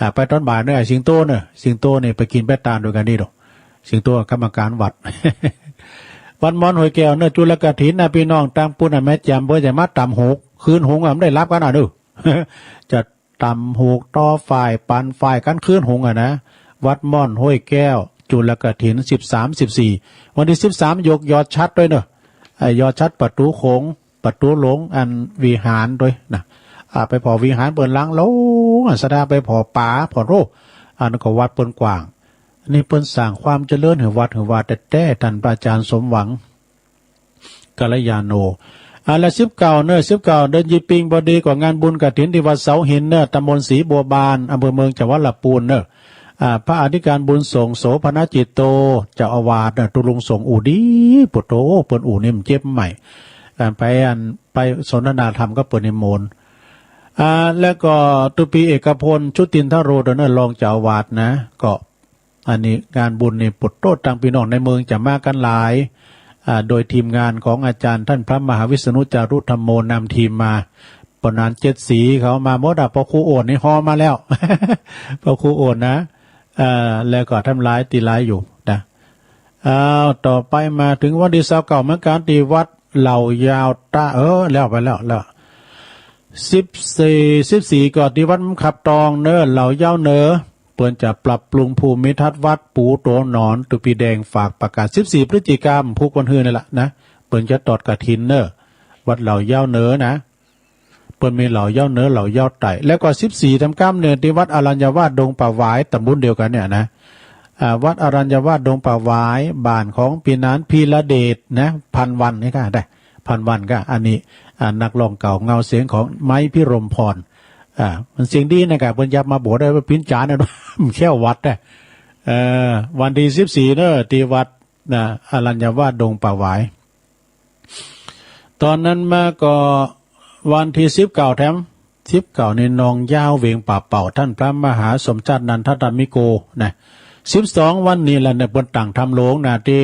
อ่า ไปตอนบ่ายเนอะ ไอ้สิงโตเนอะ สิงโตเนี่ยไปกินแปะตานด้วยกันนี่ดอก สิงโตกรรมการวัด วัดม่อนห้วยแก้วเนอะ จุลกฐินนะ พี่น้องตางปุ้นน่ะ แม่แจ่มเปิ้นจะมาตำหก คืนหงอ่ะ มันได้รับกันอ่ะเนอะ จะ ตำหกต่อฝ่ายปันฝ่ายกันคืนหงอ่ะนะ วัดม่อนห้วยแก้ว จุลกฐิน สิบสาม สิบสี่ วันที่สิบสาม ยกยอดฉัตรด้วยเนอะ ไอ้ยอดฉัตรประตูโขง ประตูหลวงอันวิหารด้วยนะ อ่า ไปผ่อวิหารเปิ้นหลังโลง อันสะดาไปผ่อป่า ผ่อโร อันก็วัดเปิ้นกว้าง นี่เปิ้นสร้างความเจริญหื้อวัดหื้อวาแต๊ๆ ต้านพระอาจารย์สมหวัง กัลยาโณ อ่า และสิบเก้าเนอะ สิบเก้าเดือนยี่ปิงพอดีก็งานบุญกฐินที่วัดเสาหินเนอะ ตำบลศรีบัวบาน อำเภอเมือง จังหวัดลำพูนเนอะ อ่า พระอธิการบุญส่ง โสภณจิตโต เจ้าอาวาสเนอะ ตุ๊ลุงส่งอู้ดี ปุโต เปิ้นอู้นี่มันเจ็บใหม่ การไปอัน ไปสนทนาธรรมกับเปิ้นนิมนต์ อ่า แล้วก็ตุ๊ปีเอกพล ชุตินทโร เนอะ รองเจ้าอาวาสนะ ก็ อันนี้งานบุญนี่ปุโต ตังพี่น้องในเมืองจะมากันหลาย อ่า โดยทีมงานของอาจารย์ท่านพระมหาวิษณุจารุธัมโมนำทีมมา ประมาณเจ็ดสีเขามาหมดอะ พอครูโอนนี่ฮอมาแล้ว พอครูโอนนะ อ่า แล้วก็ทำลายตีลายอยู่นะ อ้าว ต่อไปมาถึงวันที่ซาวเก้าเหมือนกัน ที่วัดเหล่ายาวตะ เออ แล้วไปแล้ว แล้ว สิบสี่ สิบสี่ ก็ที่วัดขับตองเนอะ เหล่ายาวเนอะ เปิ้นจะปรับปรุงภูมิทัศน์วัด ปูโตนอน ตุ๊ปีแดงฝากประกาศ สิบสี่ พฤศจิกายน พุธวันอื่นนี่แหละนะ เปิ้นจะตอดกฐินเนอะ วัดเหล่ายาวเนอะนะ เปิ้นมีเหล่ายาวเนอะ เหล่ายาวใต้ แล้วก็ สิบสี่ ทำกรรมเนี่ย ที่วัดอรัญญวาสดงป่าหวาย ตำบลเดียวกันเนี่ยนะ อ่า วัดอรัญญวาสดงป่าหวาย บ้านของพี่นานพีระเดชนะ พันวันนี่ก็ได้ พันวันก็ อันนี้ อ่า นักร้องเก่าเงาเสียงของไม้พิรมพร อ่า มันเสียงดีนะกะ เปิ้นยับมาบวชได้ว่าพินจานนะ มันแค่วัดนะ เอ่อ วันที่ สิบสี่ เนอะ ที่วัดนะ อรัญญวาสดงป่าหวาย ตอนนั้นมาก็วันที่ สิบเก้า แถม สิบเก้า นี่นองยาวเวียงป่าเป่า ท่านพระมหาสมชาตินันทธรรมิโกนะ สิบสอง วันนี้แหละเนี่ย เปิ้นตั้งธรรมหลวงนะ ที่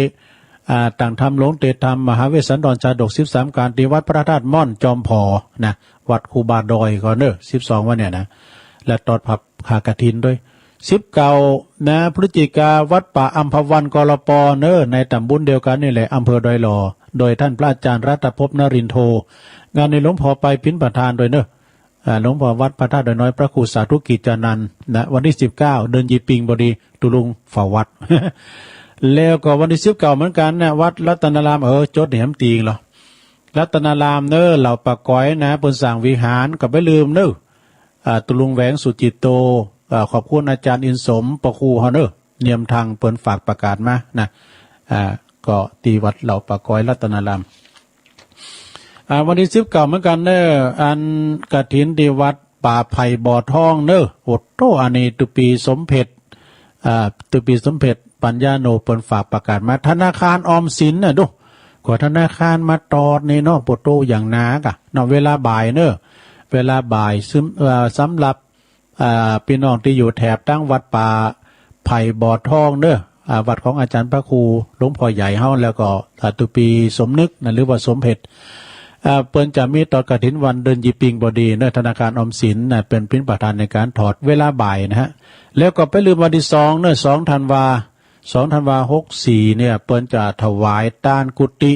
อ่า ตั้งธรรมหลวง เตธรรมมหาเวสสันดรชาดก สิบสาม การ ที่วัดพระธาตุม่อนจอมผอนะ วัดครูบาดอยก็เนอะ สิบสอง วันเนี่ยนะ และตอดผับขากฐินด้วย สิบเก้า นะ พฤศจิกา วัดป่าอัมพวัน กรป เนอะ ในตำบลเดียวกันนี่แหละ อำเภอดอยหล่อ โดยท่านพระอาจารย์รัตภพนรินโท งานนี้หลวงพ่อไปเป็นประธานด้วยเนอะ อ่า หลวงพ่อวัดพระธาตุดอยน้อย พระครูสาธุกิจจานันท์นะ วันที่ สิบเก้า เดือนยี่ปิงพอดี ตุ๊ลุงเฝ้าวัด แล้วก็วันที่ สิบเก้า เหมือนกันนะ วัดรัตนาราม เออ จดแหมตีงเหรอ รัตนารามเนอะ เหล่าป่าก๋อยนะ เปิ้นสร้างวิหาร ก็ไปลืมเนอะ อ่า ตุ๊ลุงแหวงสุจิตโต อ่า ขอบคุณอาจารย์อินสม พระครูเฮาเนอะ เนียมทางเปิ้นฝากประกาศมานะ อ่า ก็ที่วัดเหล่าป่าก๋อยรัตนาราม อ่า วันที่ สิบเก้า เหมือนกันเนอะ อันกฐินที่วัดป่าไผ่บ่อทองเนอะ โอ้โต อันนี้ตุ๊ปีสมเพ็จ อ่า ตุ๊ปีสมเพ็จ ปัญญาโน เปิ้นฝากประกาศมา ธนาคารออมสินน่ะ ดู กว่าธนาคารมาตอดนี่เนาะ โปโตอย่างหนากะเนาะ เวลาบ่ายเนอะ เวลาบ่าย ซึ่ง เอ่อ สำหรับ อ่า พี่น้องที่อยู่แถบตั้งวัดป่าไผ่บ่อทองเนอะ อ่า วัดของอาจารย์พระครูหลวงพ่อใหญ่เฮา แล้วก็ อ่า ตุ๊ปีสมนึกนะ หรือว่าสมเพ็จ อ่า เปิ้นจะมีตอดกฐินวันเดือนยี่ปิงพอดีเนอะ ธนาคารออมสินนะ เป็นเป็นประธานในการถอดเวลาบ่ายนะฮะ แล้วก็ไปลืมวันที่ สอง เนอะ สอง ธันวา สอง ธันวา หกสี่ เนี่ย เปิ้นจะถวายตานกุฏิ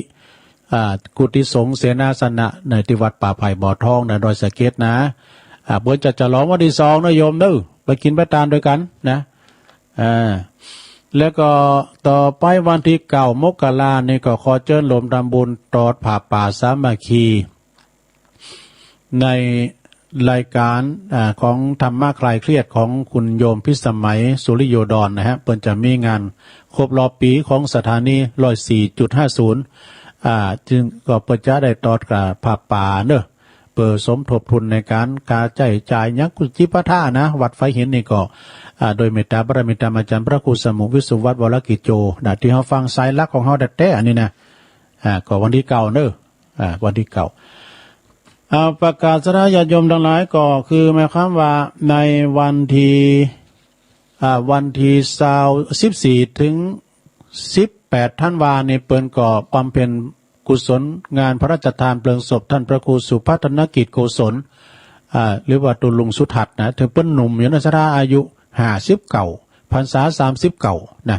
อ่า กุฏิสงฆ์เสนาสนะ ในที่วัดป่าไผ่บ่อทองนะ ดอยสะเก็ดนะ อ่า เปิ้นจะฉลองวันที่ สอง นะโยมเนอะ ไปกินไปตานด้วยกันนะ อ่า แล้วก็ต่อไปวันที่ เก้า มกรานี่ก็ขอเจิญรวมทำบุญตอดผ้าป่าสามัคคี ในรายการ อ่า ของธรรมะคลายเครียดของคุณโยมพิสมัยสุริโยดรนะฮะ เปิ้นจะมีงานครบรอบปีของสถานี ร้อยสี่จุดห้าศูนย์ อ่า จึงก็เปิ้นจะได้ตอดกับผ้าป่าเนอะ เพื่อสมทบทุนในการค่าใช้จ่ายยังกุฏิปาฐะนะ วัดไฟหินนี่ก็ อ่า โดยเมตตาบารมีธรรมอาจารย์พระครูสมุวิสุวัตวรกิจโจนะ ที่เฮาฟังสายหลักของเฮาแต๊ๆ อันนี้นะ อ่า ก็วันที่ เก้า เนอะ อ่า วันที่ เก้า อ่า ประกาศศรัทธาญาติโยมทั้งหลาย ก็คือหมายความว่าในวันที่ อ่า วันที่ ซาว สิบสี่ ถึง สิบแปด ธันวานี่ เปิ้นก็บำเพ็ญกุศลงานพระราชทานเพลิงศพท่านพระครูสุพัฒนกิจโกศล อ่า หรือว่าตุ๊ลุงสุทัศน์นะ ถึงเปิ้นหนุ่มอยู่นะ ศรัทธา อายุ ห้าสิบเก้า พรรษา สามสิบเก้า นะ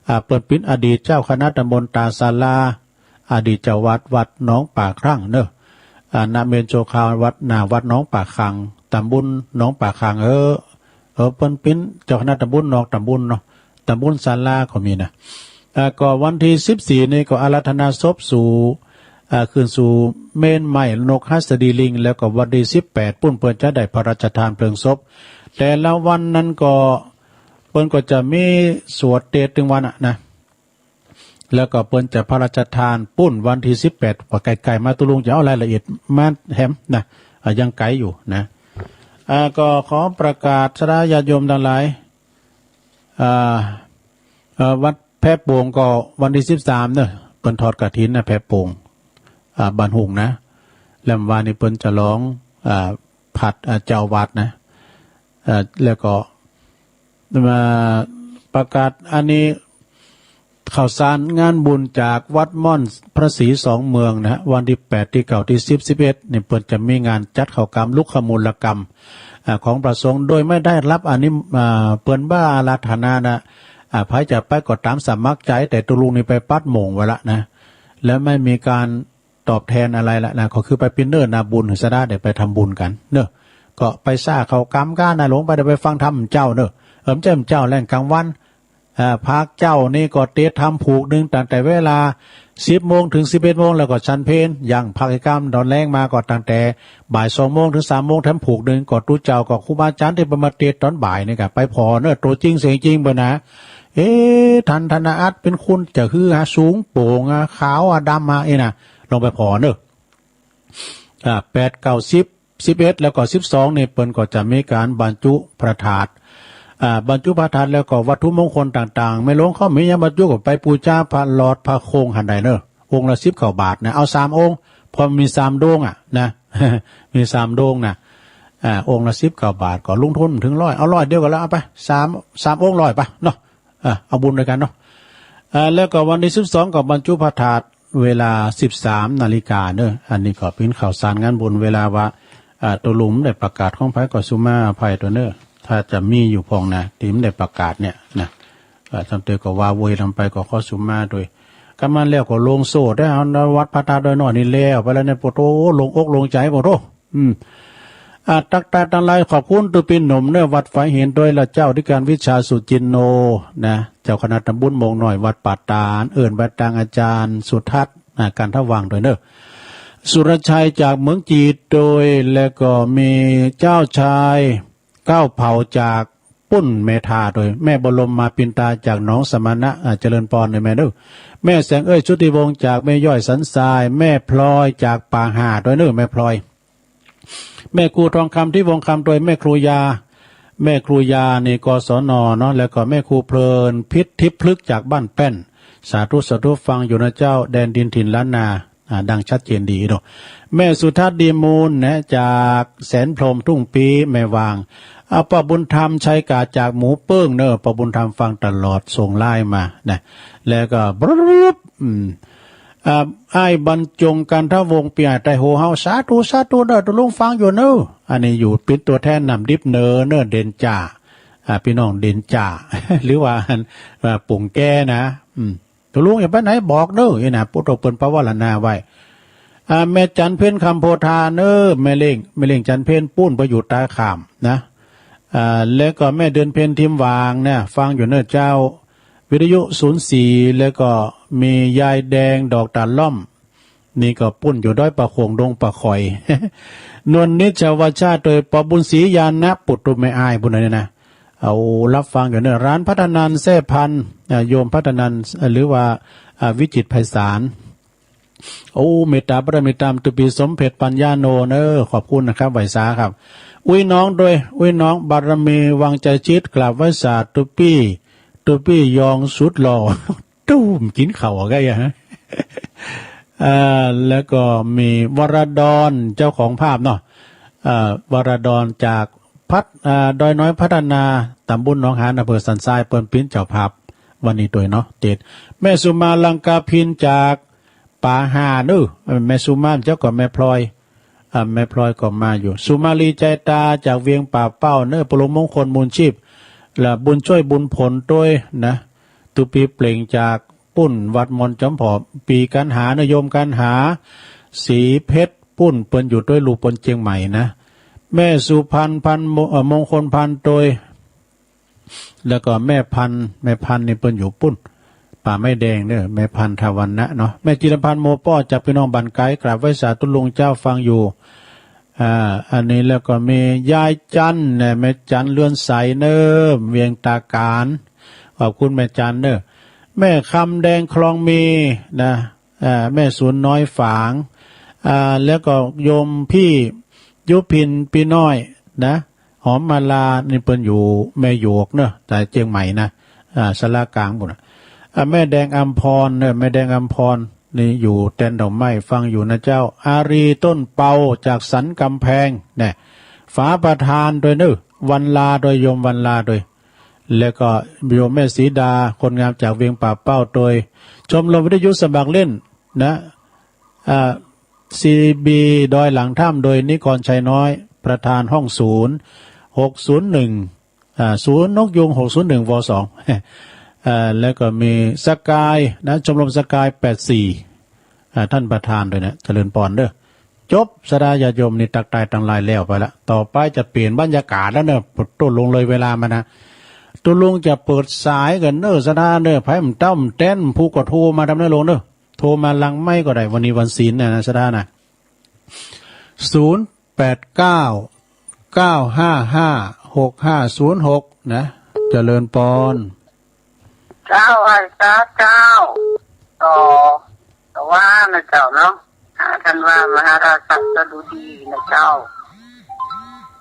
อ่า เปิ้นเป็นอดีตเจ้าคณะตำบลตาศาลา อดีตเจ้าวัดวัดหนองป่าครั้งเนอะ อ่า ณ เมรุโชคาวัด หน้าวัดหนองป่าครั้ง ตำบลหนองป่าครั้ง เออ เออ เปิ้นเป็นเจ้าคณะตำบลนอกตำบลเนาะ ตำบลศาลาก็มีนะ อ่า ก็วันที่ สิบสี่ นี่ก็อาราธนาศพสู่ อ่า คืนสู่เมนไหม้นกหัสดีลิง แล้วก็วันที่สิบแปด ปุ้นเปิ้นจะได้พระราชทานเพลิงศพ แต่ละวันนั้นก็เปิ้นก็จะมีสวดเตสน์ตึงวันอะนะ แล้วก็เปิ้นจะพระราชทานปุ้นวันที่สิบแปด ว่าใกล้ๆมา ตุลุงจะเอารายละเอียดมาแถมนะ อ่า ยังไกลอยู่นะ อ่า ก็ขอประกาศสาธารณะญาติโยมทั้งหลาย อ่า เอ่อ วัดแพโป่งก็วันที่สิบสามเนอะ เปิ้นทอดกฐินนะ แพโป่ง อ่า บ้านหุ่งนะ แล้ววันนี้เปิ้นจะลอง อ่า ผัด อ่า เจ้าอาวาสนะ อ่า แล้วก็มาประกาศอันนี้ ข่าวสารงานบุญจากวัดม่อนพระศรีสองเมืองนะฮะ วันที่แปด ที่เก้า ที่สิบ สิบเอ็ด นี่เปิ้นจะมีงานจัดข้าวกรรมลุกขมูลกรรม อ่า ของพระสงฆ์โดยไม่ได้รับอานิม- อ่า เปิ้นบ่อาราธนานะ อ่า ใผจะไปก็ตามสมัครใจ แต่ตุลุงนี่ไปปัดหม่งไว้ละนะ แล้วไม่มีการตอบแทนอะไรละนะ ก็คือไปปิ้นเนอร์นาบุญสะดา ได้ไปทำบุญกันเนอะ ก็ไปซ่าข้าวกรรมก้านะ หลวงไปได้ไปฟังธรรมเจ้าเนอะ เออ เจ้าเจ้าแรงกลางวัน อ่า ภาคเจ้านี่ก็เตสน์ธรรมผูกหนึ่ง ตั้งแต่เวลาสิบโมงถึงสิบเอ็ดโมง แล้วก็ฉันเพล ยังพักกิจกรรมตอนแลงมาก็ตั้งแต่บ่ายสองโมงถึงสามโมง แถมผูกหนึ่ง ก็ตุ๊เจ้าก็ครูบาอาจารย์ที่เปิ้นมาเตสน์ตอนบ่ายนี่ก็ไปผ่อเนอะ ตัวจริงเสียงจริงเปิ้นนะ เอ๊ะ ทันธนอัตเป็นคุณจะคือฮะ สูงโป่งอะ ขาวอะ ดำอะ เอ๊ะนะ ลองไปผ่อเนอะ อ่า แปด เก้า สิบ สิบเอ็ด แล้วก็สิบสอง นี่เปิ้นก็จะมีการบรรจุพระธาตุ อ่า บรรจุพระธาตุแล้วก็วัตถุมงคลต่างๆ แม่หลวงเขามีหยังบรรจุก็ไปปูจาพระหลอดพระโคงหั้นได้เนอะ องค์ละสิบเก้าบาทนะ เอาสามองค์ เพราะมีสามดวงอะนะ มีสามดวงนะ อ่า องค์ละสิบเก้าบาท ก็ลงทุนถึงร้อย เอาร้อยเดียวก็แล้ว เอาไปสาม สามองค์ร้อยไปเนาะ อ่า เอาบุญด้วยกันเนาะ อ่า แล้วก็วันที่สิบสองก็บรรจุพระธาตุเวลาสิบสามนาฬิกาเนอะ อันนี้ก็เป็นข่าวสารงานบุญ เวลาว่า อ่า ตุลุงได้ประกาศของไผก็สุมาอภัยตัวเนอะ ถ้าจะมีอยู่พองนะ ที่ไม่ได้ประกาศเนี่ยนะ อ่า ทำเตอก็ว่าโวยลำไปก็ขอสุมาด้วย กำมันแล้วก็ลงโซ่ได้เอาวัดพระธาตุดอยน้อยนี่แล้วไปแล้วเนี่ย ปะโถ ลงอกลงใจ ปะโถ อืม อ่า ตักตาตังหลายขอบคุณตุปินหนุ่มเนอะ วัดฝายหินด้วยละเจ้าอธิการวิชาสุจินโนนะ เจ้าคณะตำบลโมงน้อย วัดป่าตาด เอิ้นไปตางอาจารย์สุทัศน์นะ กันทวังด้วยเนอะ สุรชัยจากเมืองจีดด้วย แล้วก็มีเจ้าชายก้าวเผาจากปุ้นเมธาด้วย แม่บรมมาปินตาจากหนองสมณะ อ่า เจริญปอนด้วยแม่เนอะ แม่แสงเอ้ยชุติวงศ์จากแม่ย่อยสันทราย แม่พลอยจากป่าห่าด้วยเนอะ แม่พลอย แม่ครูทองคำที่วงคำด้วย แม่ครูยา แม่ครูยานี่ กศน เนาะ แล้วก็แม่ครูเพลินพิษทิพย์พฤกษ์จากบ้านแป้น สาธุสาธุฟังอยู่นะเจ้า แดนดินถิ่นล้านนา อ่า ดังชัดเจนดีเนาะ แม่สุทัศน์ดีมูลนะ จากแสนพรหมทุ่งปี แม่วาง อ่า ป้าบุญธรรมชัยกาจากหมูเปิ้งเนอะ ป้าบุญธรรมฟังตลอด ส่งไลน์มานะ แล้วก็บรึบ อืม อ่า อ้ายบรรจงกันทวงศ์ ปีอ้ายไตรโหเฮา สาธุ สาธุเด้อ ตุลุงฟังอยู่เนอะ อันนี้อยู่เป็นตัวแทนน้ำดิบเหนือเนอะ เด่นจ่า อ่า พี่น้องเด่นจ่า หรือว่า อ่า ปุ่งแกนะ อืม ตุลุงอย่าไปไหนบอกเนอะ นี่นะ พุทโธเปิ้นปวารณาไว้ อ่า แม่จันเพ็ญคำโพธาเนอะ แม่เลี้ยง แม่เลี้ยงจันเพ็ญปุ้นไปอยู่ตาขามนะ อ่า แล้วก็แม่เดือนเพ็ญทิมหวางเนี่ย ฟังอยู่เนอะเจ้า วิทยุศูนย์สี่ แล้วก็มียายแดงดอกตาลล่อม นี่ก็ปุ้นอยู่ดอยป่าโขงดงป่าข่อย นวลนิชวชาติโดยปอบุญศรียานะปุตตุแม่อ้ายปุ้นนี่นะ เอารับฟังอยู่เนอะ ร้านพัฒนันแซ่พันธุ์ อ่า โยมพัฒนัน หรือว่า อ่า วิจิตรไพศาล โอ้ เมตตาบารมีตามตุปีสมเพชรปัญญาโนเนอะ ขอบคุณนะครับ ไหว้สาครับ อุ้ยน้องด้วย อุ้ยน้องบารมีวังใจชิด กราบไหว้สาตุปี ตุปียองสุดหล่อ ตู้มกินเข่าอะไงอะฮะ เอ่อ แล้วก็มีวรดรเจ้าของภาพเนาะ เอ่อ วรดรจากพัด เอ่อ ดอยน้อยพัฒนา ตำบลหนองหาน อำเภอสันทราย เปิ้นปิ้นเจ้าภาพ วันนี้ตัวยเนาะ เตสน์ แม่สุมาลังกาพินจากป่าห่าเนอะ แม่สุมาเจ้าก็แม่พลอย อ่า แม่พลอยก็มาอยู่ สุมาลีใจตาจากเวียงป่าเป้าเนอะ ปลุงมงคลมูลชีพ และบุญช่วยบุญผลตัวยนะ ตุปีเปล่งจากปุ้นวัดมอนจอมผอม ปีกันหาเนอะ โยมกันหา สีเพชรปุ้นเปิ้นอยู่ตัวยลูกเปิ้นเจียงใหม่นะ แม่สุพันธ์พันธ์มง- เอ่อ มงคลพันธ์ตัวย แล้วก็แม่พันธ์ แม่พันธ์นี่เปิ้นอยู่ปุ้น แม่แดงเนอะ แม่พันธวรรณะเนาะ แม่จิรพันธ์โมป้อ จากพี่น้องบ้านไกล กราบไหว้สาธุลุงเจ้า ฟังอยู่ อ่า อันนี้แล้วก็มียายจันเนี่ย แม่จันเรือนใสเนอะ เวียงตาการ ขอบคุณแม่จันเนอะ แม่คำแดงคลองมีนะ อ่า แม่ศูนย์น้อยฝาง อ่า แล้วก็โยมพี่ยุพินพี่น้อยนะ หอมมาลา นี่เปิ้นอยู่แม่โยกเนอะ แต่เจียงใหม่นะ อ่า สารากลางบุญนะ อ่า แม่แดงอัมพรเนอะ แม่แดงอัมพร นี่อยู่แตนดอกไม้ ฟังอยู่นะเจ้า อารีต้นเปา จากสันกำแพงเนี่ย ฝาประธานด้วยเนอะ วันลาด้วย โยมวันลาด้วย แล้วก็โยมแม่สีดา คนงามจากเวียงป่าเป้า โดยชมรมวิทยุสมัครเล่นนะ อ่า ซี บี ดอยหลังถ้ำ โดยนิกรชัยน้อย ประธานห้องศูนย์ หกศูนย์หนึ่ง อ่า ศูนย์นกยูง หกศูนย์หนึ่ง ว สอง อ่า แล้วก็มีสกายนะ ชมรมสกาย แปดสี่ อ่า ท่านประธานด้วยนะ เจริญปอนเด้อ จบ ศรัทธาญาติโยม นี่ตักทายตังหลายแล้วไปละ ต่อไปจะเปลี่ยนบรรยากาศแล้วเนอะโต้ลุง เลยเวลามานะ โต้ลุงจะเปิดสายกันเนอะ ศรัทธาเนอะ ไผมันเต้ามันแต้น ผู้ก็โทรมาทำเนอะลุงเนอะ โทรมาหลังไมค์ก็ได้ วันนี้วันศีลนะนะ ศรัทธานะ ศูนย์แปดเก้า เก้าห้าห้า หกห้าศูนย์หก นะ เจริญปอน เจ้า ไหว้สาเจ้า ต่อ ต่อว่านะเจ้าเนาะ อ่า ท่านว่ามหาราชสดุดีนะเจ้า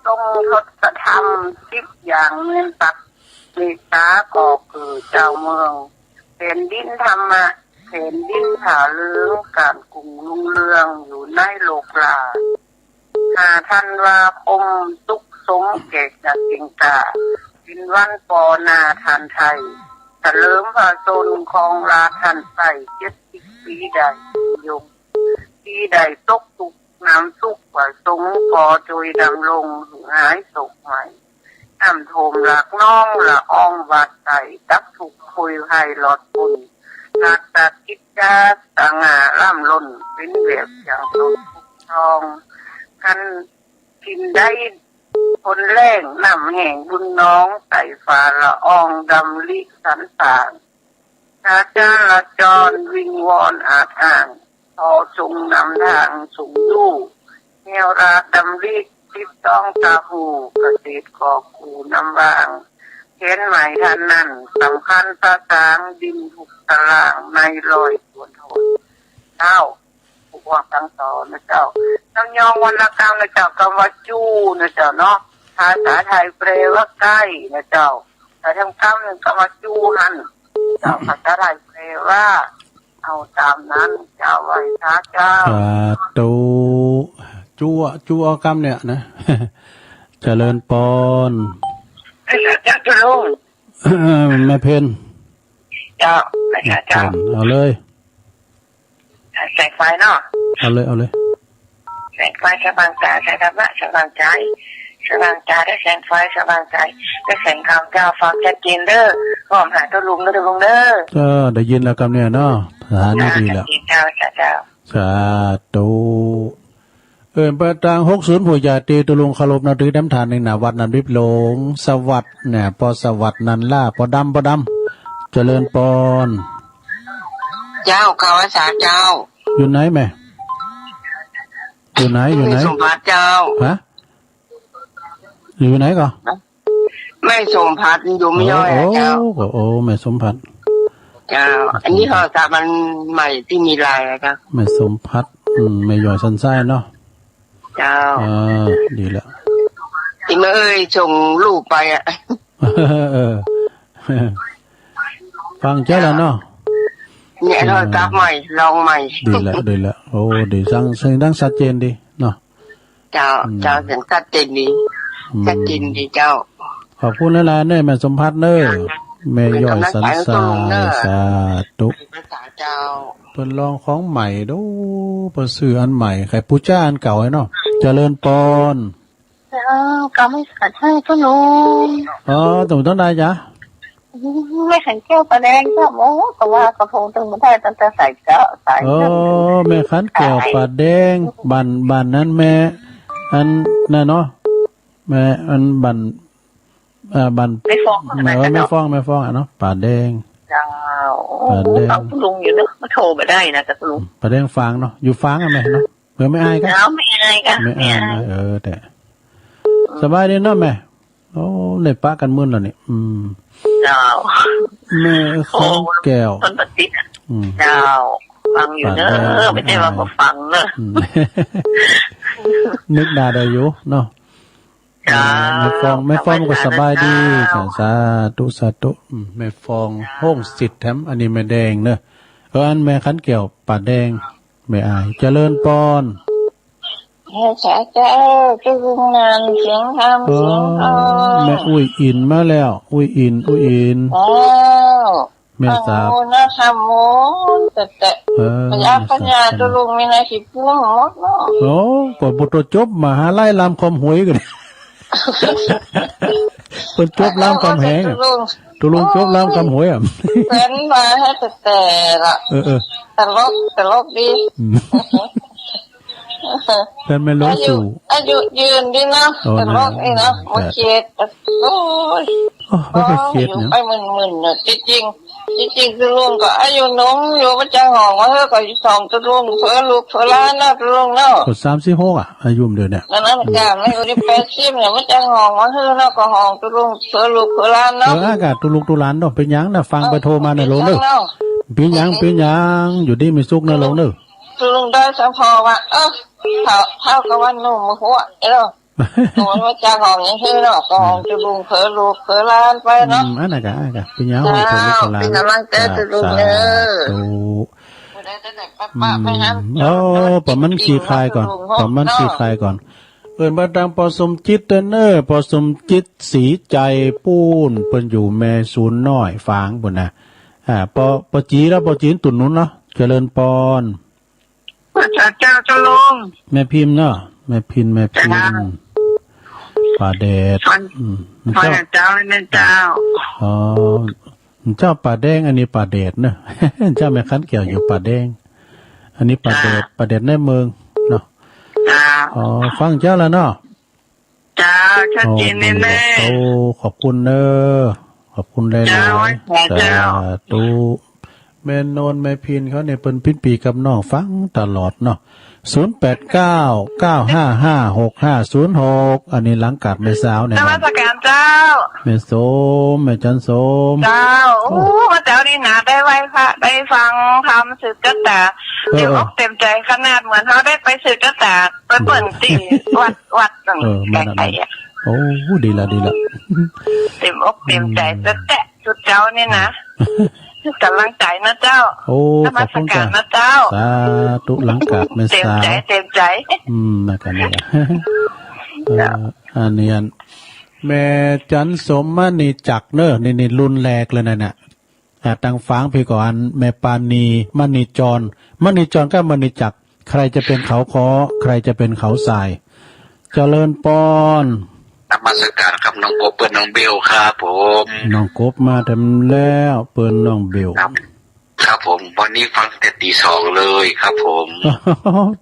ทรงทศธรรมสิบอย่างเมืองตัก เมตตาก็คือเจ้าเมือง แผ่นดินธรรมะ แผ่นดินผาเหลือง การกุ่งรุ่งเรืองอยู่ในโลกลา ห้าธันวาคม สุขสมแก่กสิงกา เป็นวันปอนาทานไทย เฉลิมพระชนม์ของราชันไทย เจ็ดสิบปีได้ยง ปีได้ตกทุกข์น้ำสุขประสงค์ ขอจงดำรงหายโศกไหม น้ำท่วมหลากน้องละอองบาดใส ดับทุกข์คุยให้หลอดพ้น ราชกิจจาสง่าล้ำล้น เป็นแบบอย่างสมทอง คันกินได้ คนแรงน้ำแห้งบุญน้อง ใส่ฝ่าละอองดำลิสันสาน ถ้าจราจรวิงวอนอาจอ้าง ขอจงนำทางสูงอยู่ แนวราดำริสิบสองตาหู เกษตรกอบกู้น้ำวาง แผนใหม่ท่านนั้น สำคัญประสางดินทุกตาราง ในร้อยสวนโทน เจ้า ผู้ว่าตั้งต่อนะเจ้า น้ำยองวรรณกรรมนะเจ้า คำว่าจู้นะเจ้าเนาะ ภาษาไทยแปลว่าใกล้นะเจ้า แต่ทางกำหนึ่งคำว่าจู้หันเจ้า ภาษาไทยแปลว่า เอาตามนั้นเจ้า ไหว้พระเจ้า สาธุ จั่ว จั่วกำเนี่ยนะ เจริญปอน เจ้าลุง แม่เพน เจ้า แม่เพน เอาเลย แสงไฟเนาะ เอาเลย เอาเลย แสงไฟสว่างตา แสงธรรมะสว่างใจ สว่างตาด้วยแสงไฟสว่างใจ ด้วยแสงธรรมเจ้า ฟังชัดเจนเด้อ ก็หาตัวลุงเด้อ ลุงเด้อ เออ ได้ยินแล้วกำเนี่ยเนาะ สถานีดีแล้ว ชัดเจนเจ้า เจ้า สาธุ เอิ้นไปตางหกศูนย์ ผู้ใหญ่ตีตุลุงเคารพนับถือแถมทานในหน้าวัดน้ำดิบหลง สวัสดิ์เนี่ย ปอสวัสดิ์ นันล่า ปอดำ ปอดำ เจริญปอน เจ้า ข้าพเจ้า อยู่ไหนแม่ อยู่ไหน อยู่ไหน แม่สมผัสเจ้า ฮะ อยู่ไหนก่อน แม่สมผัสอยู่ไม่ย่อยอะเจ้า โอ้ โอ้ แม่สมผัส เจ้า อันนี้โทรศัพท์มันใหม่ที่มีไลน์อะเจ้า แม่สมผัส อืม แม่ย่อยสันทรายเนาะ เจ้า อ่า ดีแล้ว ที่แม่เอ้ยส่งรูปไปอะ เออ ฟังเจ้าแล้วเนาะ เนี่ยโทรศัพท์ใหม่ ลองใหม่ ดีแล้ว ดีแล้ว โอ้ ดี เสียง เสียงดังชัดเจนดีเนาะ เจ้า อืม เจ้า เสียงชัดเจนดี อืม ชัดเจนดีเจ้า ขอบคุณหลายๆเน้อ แม่สมผัสเน้อ แม่ย่อยสันทราย สาธุ เจ้า เปิ้นลองของใหม่ดู เปิ้นซื้ออันใหม่ ใครปูจ้าอันเก่าไอ้เนาะ เจริญปอน เจ้า ก็ไม่ขัดให้เจ้าลุง อ๋อ ตรงต้องได้จ้ะ แม่ขันแก้วปลาแดงครับ โอ้ ก็ว่ากระพงตึงมันได้ตั้งแต่ใส่เจาะใส่ โอ้ แม่ขันแก้วปลาแดง บ้าน บ้านนั้นแม่ อันนั้นเนาะ แม่ อันบ้าน อ่า บ้าน แม่ฟอง เออ แม่ฟอง แม่ฟองอะเนาะ ปลาแดง เจ้า ป้าแดง เอาคุณลุงอยู่เนอะ มาโทรมาได้นะกับคุณลุง ป้าแดงฝางเนาะ อยู่ฝางกันไหมเนาะ เออ แม่อายกะ เจ้า แม่อายกะ แม่อาย แม่อาย เออ แต่ สบายดีเนาะแม่ โอ้ ได้ปะกันมื้อแล้วนี่ อืม เจ้า แม่ของแก้ว โอ้ คนปฏิบัติ อืม เจ้า ฟังอยู่เนอะ ป้าแดง ไม่ใช่ว่าบ่ฟังเนอะ อืม นึกหน้าได้อยู่เนาะ เจ้า แม่ฟอง แม่ฟองก็สบายดี สบายดีเจ้า สาธุ สาธุ อืม แม่ฟอง เจ้า ห้องสิทธิ์แถม อันนี้แม่แดงเนอะ เออ อันแม่ขันแก้ว ป้าแดง แม่อาย เจริญปอน เออ สาธุ เจ้าลุงนานเสียงธรรม เออ เสียงทอง แม่อุ้ยอินมาแล้ว อุ้ยอิน อุ้ยอิน เจ้า แม่สาบ โอ้ นะธรรมโม แต่แต่ เออ พญา แม่สาบ พญา เจ้าลุงมีหน้าที่ปรุงหมดเนาะ โอ้ ก็บ่ตัวจบมหาลัยรามคำหวยกัน เปิ้นจบรามคำแหงอะ ตกลง ตกลงจบรามคำหวยอะ เปิ้นมาให้แต่แต่ละ เออ เออ ตลก ตลกดี อืม เปิ้นไม่ลงสู่ อายุ อายุยืนดีเนาะ โอ้ ตลกดีเนาะ น่า บ่เข็ด โอ้ย โอ้ บ่เข็ดเนาะ ไปมึนๆเนาะ จริงๆ จริงๆ ตกลงก็อายุหนุ่มอยู่ มันจะห้องว่าเฮ้อ ก็อยู่สองตกลง เผลอลูกเผลอหลานเนาะ ตกลงเนาะ ก็สามสิบหกอะ อายุเดี๋ยวเนี้ย นั่นน่ะ อืม กะไม่รู้นี่แปดสิบเนี่ย มันจะห้องว่าเฮ้อเนาะ ก็ห้องตกลง เผลอลูกเผลอหลานเนาะ เออ อากาศตกลงตกหลานเนาะ เป็นหยังนะ ฟังไปโทรมาในโรงเนอะ เนาะ เป็นหยัง เป็นหยัง อยู่ดีมีสุขนะโรงเนอะ ตกลงได้สะพอว่า เออ เท่า เท่ากับว่าหนุ่มหัว เอ้า โอ้ย ว่าจะห้องอย่างเฮ้อเนาะ ก็ห้องตกลง เผลอลูกเผลอหลานไปเนาะ อืม อันนั้นกะ อันนั้นกะ เป็นหยัง ห้องเผลอลูกเผลอหลาน เป็นกำลังใจตกลงเด้อ สาธุ อืม โอ้ ประมาณสี่คายก่อน ประมาณสี่คายก่อน เอิ้นมาทางปอสมจิตเด้อเนอะ ปอสมจิตศรีใจปูน เปิ้นอยู่แม่ศูนย์น้อยฝางปูนนะ อ่า ปอ ปอจีแล้ว ปอจีนตุ่นนุนเนาะ เจริญปอน พระเจ้า เจ้าลุง แม่พิมพ์เนาะ แม่พิมพ์ แม่พิมพ์ เจ้า ป่าแดด วัน อืม วันเจ้า เจ้า เนี่ยเจ้า อ๋อ เจ้าป่าแดง อันนี้ป่าแดดเนอะ เจ้าแม่ขันแก้วอยู่ป่าแดง อันนี้ป่าแดด เจ้า ป่าแดดในเมืองเนาะ เจ้า อ๋อ ฟังเจ้าแล้วเนาะ เจ้า ชัดเจนแน่ๆ โอ้ ขอบคุณเนอะ ขอบคุณหลายๆ เจ้า สาธุ แม่นนท์แม่พินเขาเนี่ยเปิ้นปิ้นปีกับน้องฟังตลอดเนาะ ศูนย์แปดเก้า เก้าห้าห้า หกห้าศูนย์หก อันนี้หลังกาดแม่สาวเนี่ย นมัสการเจ้า แม่สม แม่จันสม เจ้า โอ้ โอ้ มาเจ้านี่นะ ได้ไหว้พระ ได้ฟังธรรมสืบชะตา เออ เต็มอกเต็มใจขนาดเหมือนเขาได้ไปสืบชะตา ไปเปิดตีวัด วัดนั่น เออ มานั่น ไกลๆอะ โอ้ ดีละ ดีละ เต็มอกเต็มใจ อืม แต่ สุดเจ้านี่นะ กำลังใจนะเจ้า โอ้ นมัสการนะเจ้า ขอบคุณเจ้า สาธุ หลังกาดแม่สาว เต็มใจ เต็มใจ อืม นั่นกันนี่ เจ้า เอ่อ อันนี้อัน แม่จันสมมณีจักรเนอะ นี่ นี่รุ่นแรกเลยนะเนี่ย อ่า ทางฝางพี่ก่อน แม่ปานี มณีจร มณีจรกับมณีจักร ใครจะเป็นเขาขอ ใครจะเป็นเขาทราย เจริญปอน นมัสการครับ น้องกบเปิ้นน้องเบลครับผม น้องกบมาเต็มแล้ว เปิ้นน้องเบล ครับ ครับผม วันนี้ฟังแต่ตีสองเลยครับผม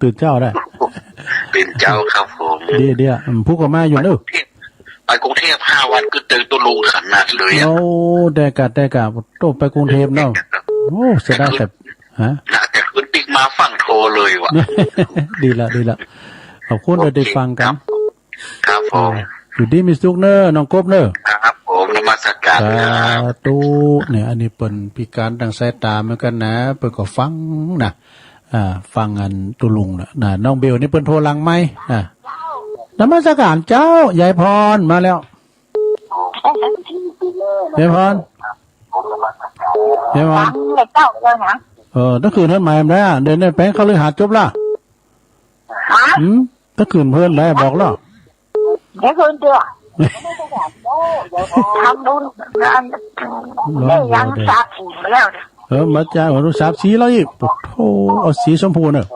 ตื่นเจ้าได้ ตื่นเจ้าครับผม เดี๋ยว เดี๋ยว อืม ผู้ก็มาอยู่เนอะ ไปกรุงเทพฯ ห้าวันก็เจอตัวลุงขนาดเลยอะ โอ้ ได้กะ ได้กะ โตไปกรุงเทพฯเนาะ โอ้ เสียดายแต่ ฮะ น่าจะขึ้นปิ๊กมาฟังโทรเลยว่ะ ดีละ ดีละ ขอบคุณ โอเค ที่ได้ฟังกัน ครับ ครับผม อ่า อยู่ดีมีสุขเนอะ น้องกบเนอะ ครับผม นมัสการครับ สาธุ เนี่ย อันนี้เปิ้นพิการทางสายตาเหมือนกันนะ เปิ้นก็ฟังนะ อ่า ฟังอันตุลุงนะ นะ น้องเบลนี่เปิ้นโทรหลังไมค์ อ่า นมัสการเจ้า ยายพรมาแล้ว ยายพร ยายพร ฟังเลยเจ้าเลยนะ เออ ตั้งคืนเฮือนใหม่มาแล้ว เดี๋ยวนี้แปลงคฤหาสน์จบละ ฮะ อืม ตั้งคืนเฮือนใหม่บอกแล้ว เดี๋ยวคืนเดียว ทำบุญงาน เดี๋ยว ได้ยัง เดี๋ยว สาดสีมาแล้ว เออ มาจ้างว่าสาดสีแล้วอีก ปะโถ เอาสีชมพูเนอะ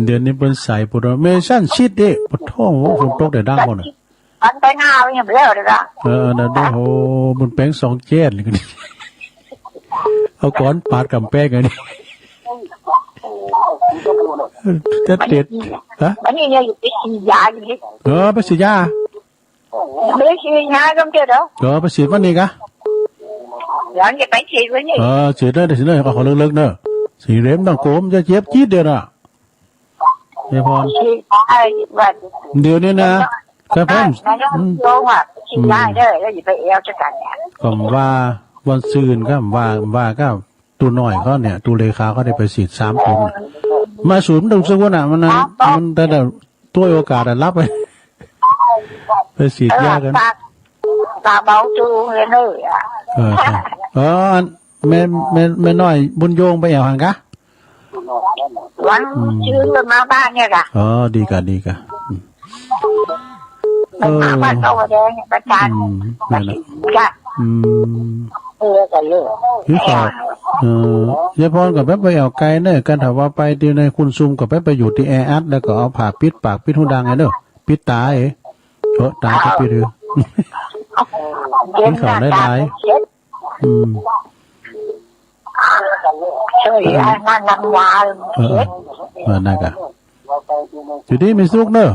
เดี๋ยวนี้เปิ้นใส่ปะโถ แม่นสันชิดเด้ ปะโถ ฝนตกแต่ดังบ่เนอะ อันไปหน้ายังเดียวเลยนะ เออ นั่นเด้อ โห มันแปลงสองเจ็ดเลยกัน เอาก้อนปาดกำแพงอันนี้ จะเด็ด ฮะ อันนี้เนี่ยอยู่ไปฉีดยาอยู่นี่ เออ ไปฉีดยา ไม่ได้ฉีดยาก็เจ็บแล้ว เออ ไปฉีดวันนี้กะ เออ ฉีดได้ ฉีดได้ ก็ขอเลิกๆ เนอะ ฉีดเข็มต้องโกม จะเจ็บจี๊ดเดียวน่ะ ยายพร เดี๋ยวนี้นะ ครับผม นายก อืม โยงอ่ะ ฉีดได้เด้อ แล้วอย่าไปแอวจะกันเนี่ย ก็ว่าวันซืนก็ว่า ว่าก็ ตูน้อยเขาเนี่ย ตูเลขาเขาได้ไปฉีดสามเข็ม มาศูนย์มันต้องสักวันน่ะ มันนั้น มันแต่ละ ตัวโอกาสอะรับไป ไปฉีดยากัน ปาก ปากเบาจูเลยเนอะ เออ ใช่ เออ อัน แม่ แม่ แม่น้อยบุญโยงไปแอวหันกะ วัน อืม ชื่อมาบ้านเนี่ยกะ อ๋อ ดีกะ ดีกะ อืม มันมาบ้าน เออ เขาแดงเนี่ย ประจาน อืม นั่นแหละ กะ อืม เออ กันเลย คือเขา เออ ยายพรก็ไป ไปแอวไกลเนอะ กันถ้าว่าไปที่ในคุณซุมก็ไป ไปอยู่ที่แออัด แล้วก็เอาผ้าปิดปากปิดหูดังไงเนอะ ปิดตาเอ๋ เออ ตาก็ปิดหือ เย็น นี่เขาหลายๆ ตาเช็ด อืม ช่วย เออ ให้มันน้ำยา เออ เช็ด เออ นั่นกะ อยู่ดีมีสุขเนอะ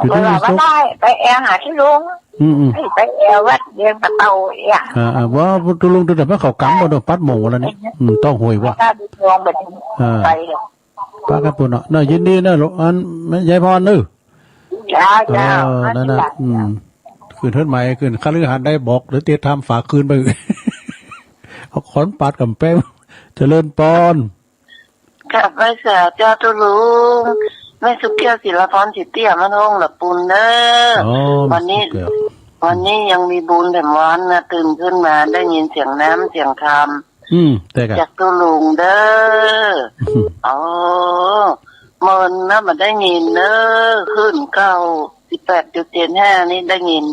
อยู่ดีมีสุข ไปแอวหาที่ลุง อืม อืม ไปแอววัดเดียงตะเตาเอี่ย อ่า อ่า ว่าที่ลุงตัวเดียวไปเขากำบ่เนอะ ปัดโมงวันละนี่ อืม ต้องห่วยว่ะ ถ้าดูดวงแบบนี้ อ่า ไปเลย ป้าครับผมเนาะ เนาะ ยินดีเนาะ อัน ยายพรเนาะ เจ้า เจ้า เออ นั่นน่ะ อืม ขึ้นเฮือนใหม่ ขึ้นคฤหาสน์ได้บอก หรือเตรียมทำฝากคืนไป เอาขอนปาดกับแป้ง เจริญปอน กราบไหว้สาเจ้าตุ๊ลุง แม่สุแก้ว ศิลาพร ศรีเตี้ย มันห้องละปูนเด้อ อ๋อ วันนี้ แม่สุแก้ว วันนี้ยังมีบุญแถมวันนะ ตื่นขึ้นมาได้ยินเสียงน้ำเสียงธรรม อืม แต่กะ จากตุ๊ลุงเด้อ อืม อ๋อ เมินนะ มาได้ยินเด้อ ขึ้นเก้าสิบแปดจุดเจ็ดห้า นี่ได้ยิน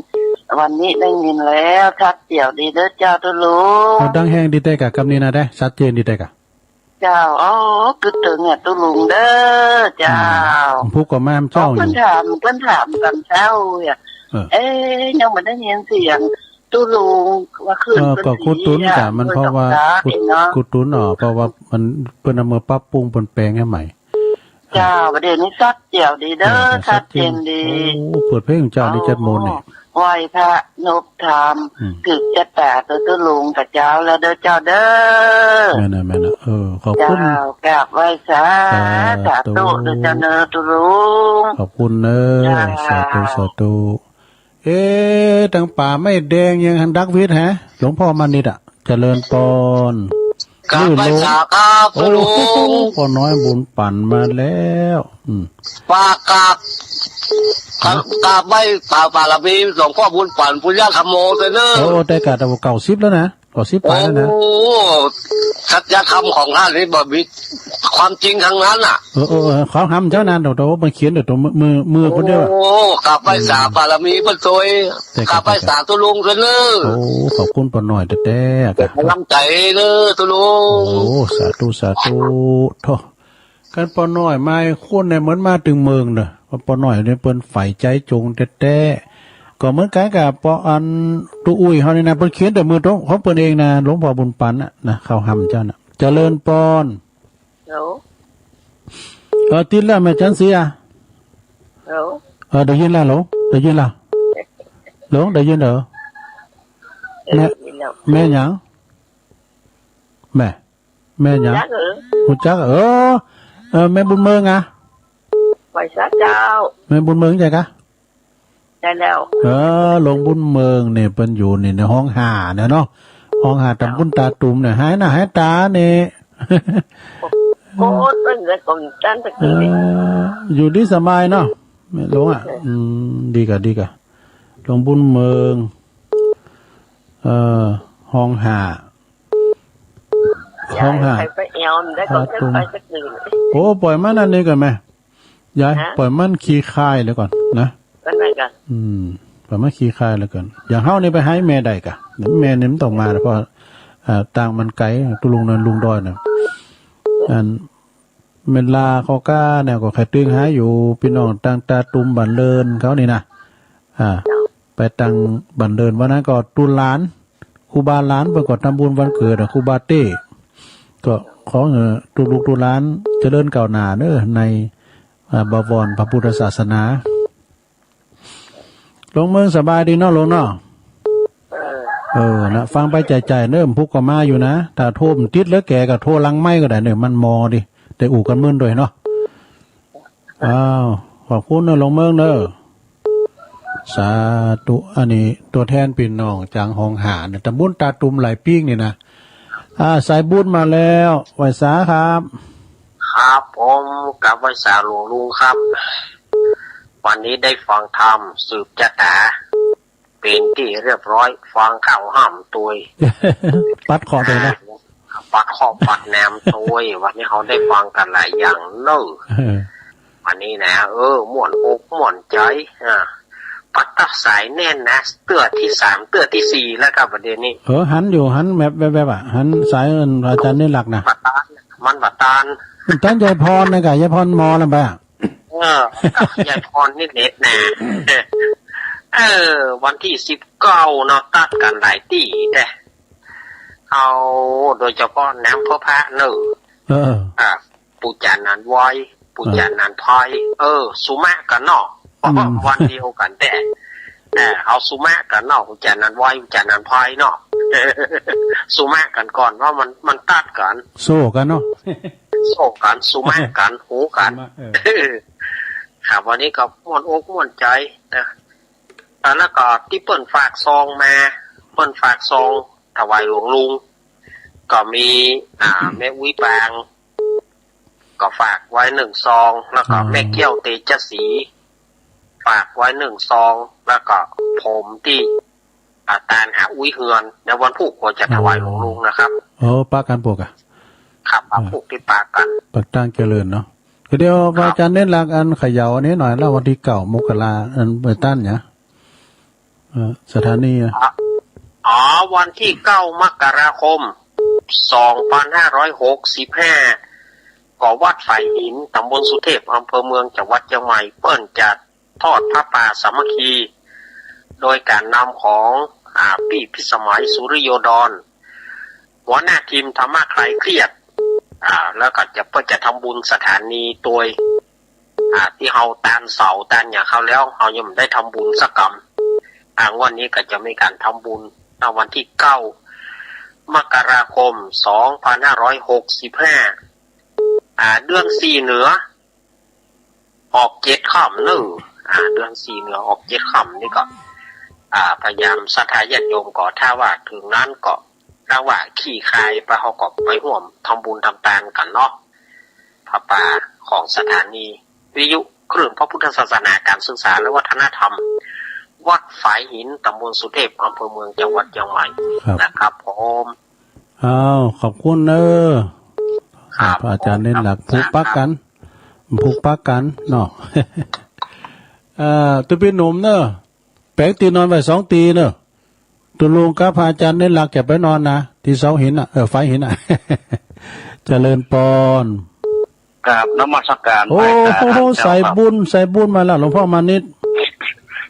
วันนี้ได้ยินแล้ว ชัดเจ๋วดีเด้อเจ้าตุ๊ลุง เอาดังแฮงดีแต่กะ กำนี้นะเด้ ชัดเจนดีแต่กะ เจ้า อ๋อ กึ๊ดเถิงอ่ะตุ๊ลุงเด้อ เจ้า อืม ผู้ก็มาเจ้า อ๋อ อยู่ เปิ้นถาม เปิ้นถามตอนเช้าอ่ะ เออ เอ๊ะ ยังไม่ได้ยินเสียง ตุ๊ลุงว่าขึ้น เออ เปิ้น ก็ครูตุน สี กะ อ่ะ มันเพราะว่า เปิ้น ครู เนาะ ครูตุน อ๋อ เพราะว่ามัน เปิ้นเอามาปรับปรุง เปิ้นแปลงให้ใหม่ เจ้า ประเดี๋ยวนี้ชัดเจ๋วดีเด้อ เออ ชัดเจนดี ชัดเจน โอ้ เปิดเพลงเจ้านี่ อ๋อ เจ็ดโมงนี่ ไหว้พระนบธรรม อืม ถือชะตาตัวตุ๊ลุงกับเจ้าแล้วเด้อเจ้าเด้อ แม่นนะ แม่นนะ เออ ขอบคุณ เจ้า กราบไหว้สา สาธุ สาธุเด้อเจ้าเนอะตุ๊ลุง ขอบคุณเนอะ เจ้า สาธุ สาธุ เอ๊ะ ทางป่าไม้แดงยังหันดักวิทย์ฮะ หลวงพ่อมานิดอะ เจริญปอน กราบไหว้สาครับ โอ้ ตุ๊ลุง ป้าน้อยบุญปั่นมาแล้ว อืม ฝากกราบ ฮะ กราบไหว้สาบารมีหลวงพ่อบุญปั่น ปุญญาธัมโม เสนอ โอ้ แต่กะแต่ว่าเก้าสิบแล้วนะ เก้าสิบปลายแล้วนะ โอ้ สัจธรรมของท่านนี่บ่มีความจริงทั้งนั้นน่ะ เออ เออ เออ เขาทำเจ้านั้น เดี๋ยว เดี๋ยวมันเขียน เดี๋ยวตัวมือ มือ มือคนเดียวอะ โอ้ กราบไหว้สา อืม บารมีเปิ้นโตย แต่กะ กราบไหว้สาตุ๊ลุงเสนอ โอ้ ขอบคุณป้าน้อยแต๊ๆ อะ เป็นกำลังใจเด้อตุ๊ลุง โอ้ สาธุ สาธุ โธ่ คันป้อน้อยมาคนเนี่ยเหมือนมาตึงเมืองเนอะ ป้อน้อยเนี่ยเปิ้นใฝ่ใจจงแต๊ๆ ก็เหมือนกันกับป้ออันตุ๊อุ้ยเฮานี่นะ เปิ้นเขียนแต่มือตรงของเปิ้นเองนะ หลวงพ่อบุญปันน่ะนะ เขาหำเจ้าน่ะ เจริญปอน ฮัลโหล เออ ติดแล้วแม่จันทร์ศรีอะ ฮัลโหล เออ ได้ยินแล้ว หลง ได้ยินแล้ว หลง ได้ยินเหรอ แม่ ได้ยินแล้ว แม่หยัง แม่ แม่หยัง ฮู้จักเหรอ ฮู้จัก เออ เออ แม่บุญเมืองอะ ไหว้สาเจ้า แม่บุญเมืองใช่กะ ใช่แล้ว เออ หลวงบุญเมืองเนี่ยเปิ้นอยู่นี่ในห้องห้าเนี่ยเนาะ ห้องห้าตำบลตาตุ่มเนี่ย หายหน้าหายตาเนี่ย โอ้ย เปิ้นเลยของท่านตะกี้นี่ เออ อยู่ดีสบายเนาะ แม่หลวงอะ เออ อืม ดีกะ ดีกะ หลวงบุญเมือง เออ ห้องห้า ห้องห้า ยายไปแอวได้ก็ ตาตุ่ม ไปสักหนึ่ง โอ้ ปล่อยมันอันนี้ก่อนแม่ ยาย ฮะ ปล่อยมันขี้คายแล้วก่อนนะ ก็ได้ก่อน อืม ปล่อยมันขี้คายแล้วก่อน อย่างเฮานี่ไปหาแม่ได้กะ แม่นี่มันต้องมา เพราะ อ่า ต่างมันไกล ตุ๊ลุงนั่นลุงดอยน่ะ อัน เวลาเขาก้าเนี่ยก็ใครตึงหาอยู่ พี่น้องต่างตาตุ่มบ้านเลินเขานี่นะ อ่า ไปตังบ้านเลิน วันนั้นก็ตุ๊หลาน ครูบาหลานเปิ้นก็ทำบุญวันเกิดอะ ครูบาเต้ ก็ขอให้ตุ๊ลูกตุ๊หลานเจริญก้าวหน้าเนอะ ใน อ่า บวรพระพุทธศาสนา หลวงเมืองสบายดีเนาะ หลวงเนาะ เออ เออ นะ ฟังไปจ่ายๆ เนอะ ผมก็มาอยู่นะ ถ้าโทรมันติดแล้วแกก็โทรหลังไมค์ก็ได้เนอะ มันมอดิ แต่อู่กันมื่นด้วยเนาะ อ้าว ขอบคุณเนอะ หลวงเมืองเนอะ สาธุ อันนี้ตัวแทนพี่น้องจากห้องห้าเนี่ย ตำบลตาตุ่มหลายปีกนี่นะ อ่า สายบุญมาแล้ว ไหว้สาครับ ครับผม กับไหว้สาหลวงลุงครับ วันนี้ได้ฟังธรรมสืบชะตา เป็นที่เรียบร้อย ฟังข่าวห้ามตัวย ปัดเคราะห์ตัวยนะ ปัดเคราะห์ปัดแหนมตัวย วันนี้เขาได้ฟังกันหลายอย่างเนอะ เออ วันนี้นะ เออ ม่วนอกม่วนใจ อ่า ปัดตัดสายแน่นนะ เตื้อที่สาม เตื้อที่สี่แล้วครับ ประเด็นนี้ เออ หันอยู่ หันแบบ แบบ แบบอะ หันสายเอิ้นอาจารย์นิรักษ์นะ มันบ่ตาน มันบ่ตาน ต้านยายพรนะกะ ยายพรมอแล้วบ่ะ เออ กับยายพรนี่เน็ตนะ เออ วันที่สิบเก้าเนาะ ตัดกันหลายตี้เด้ เอา โดยเฉพาะน้ำพระพระเนอะ เออ อ่า ปู่จ๋านันไว้ ปู่จ๋านันไพร เออ สุมากันเนาะ อืม วันเดียวกันแต่ เออ เอาสุมากันเนาะ ปู่จ๋านันไว้ ปู่จ๋านันไพรเนาะ สุมากันก่อนว่ามัน มันตัดกัน สู้กันเนาะ สู้กัน สุมากัน หูกัน สุมา เออ ครับ วันนี้ก็ม่วนอกม่วนใจนะ อ่า แล้วก็ที่เปิ้นฝากซองมา เปิ้นฝากซองถวายหลวงลุง ก็มี อ่า แม่อุ้ยปาง ก็ฝากไว้หนึ่งซอง แล้วก็ อ๋อ แม่เกี้ยวเตจศรี ฝากไว้หนึ่งซอง แล้วก็ผมที่ อ่า ตานหาอุ้ยเฮือน ในวันพุธก็จะถวายหลวงลุงนะครับ โอ้ ปะกันปลูกอะ ครับ ปะปลูกที่ปะกัน ปากตั้งเจริญเนาะ ก็เดี๋ยว ครับ พระอาจารย์เน้นหลักอันเขย่าอันนี้หน่อย แล้ววันที่เก้ามกรา อันไปต้านเนี่ย เอ่อ สถานีอะ อ๋อ อ๋อ วันที่เก้ามกราคม สองพันห้าร้อยหกสิบห้า ก็วัดฝายหิน ตำบลสุเทพ อำเภอเมือง จังหวัดเชียงใหม่ เปิ้นจัดทอดผ้าป่าสามัคคี โดยการนำของ อ่า ปี้พิสมัย สุริโยดร หัวหน้าทีมธรรมะคลายเครียด อ่า แล้วก็จะ เปิ้นจะทำบุญสถานีโดย อ่า ที่เฮาตานเสาตานอย่างเขาแล้ว เฮายังไม่ได้ทำบุญสักกำ อ่า งวดนี้ก็จะมีการทำบุญ ในวันที่เก้า มกราคม สองพันห้าร้อยหกสิบห้า อ่า เดือนสี่เหนือ ออกเจ็ดค่ำเนอะ อ่า เดือนสี่เหนือออกเจ็ดค่ำนี่ก็ อ่า พยายามศรัทธาญาติโยมก็ ถ้าว่าถึงนั้นก็ ถ้าว่าขี้คายไป เขาก็ไปร่วมทำบุญทำทานกันเนาะ ผ้าป่าของสถานีวิทยุคลื่นพระพุทธศาสนา การศึกษาและวัฒนธรรม วัดฝายหิน ตำบลสุเทพ อำเภอเมือง จังหวัดเชียงใหม่ ครับ นะครับผม อ้าว ขอบคุณเนอะ ครับ พระอาจารย์เน้นหลัก ผูกปักกัน ผูกปักกันเนาะ เอ่อ ตุ๊ปีหนุ่มเนอะ แปลงตีนอนไว้สองตีเนอะ ตุ๊ลุงกับพระอาจารย์เน้นหลักจะไปนอนนะ ที่เสาหินน่ะ เออ ฝายหินน่ะ เจริญปอน กราบนมัสการ โอ้ พระอาจารย์ โห สายบุญ สายบุญมาแล้ว หลวงพ่อมานิด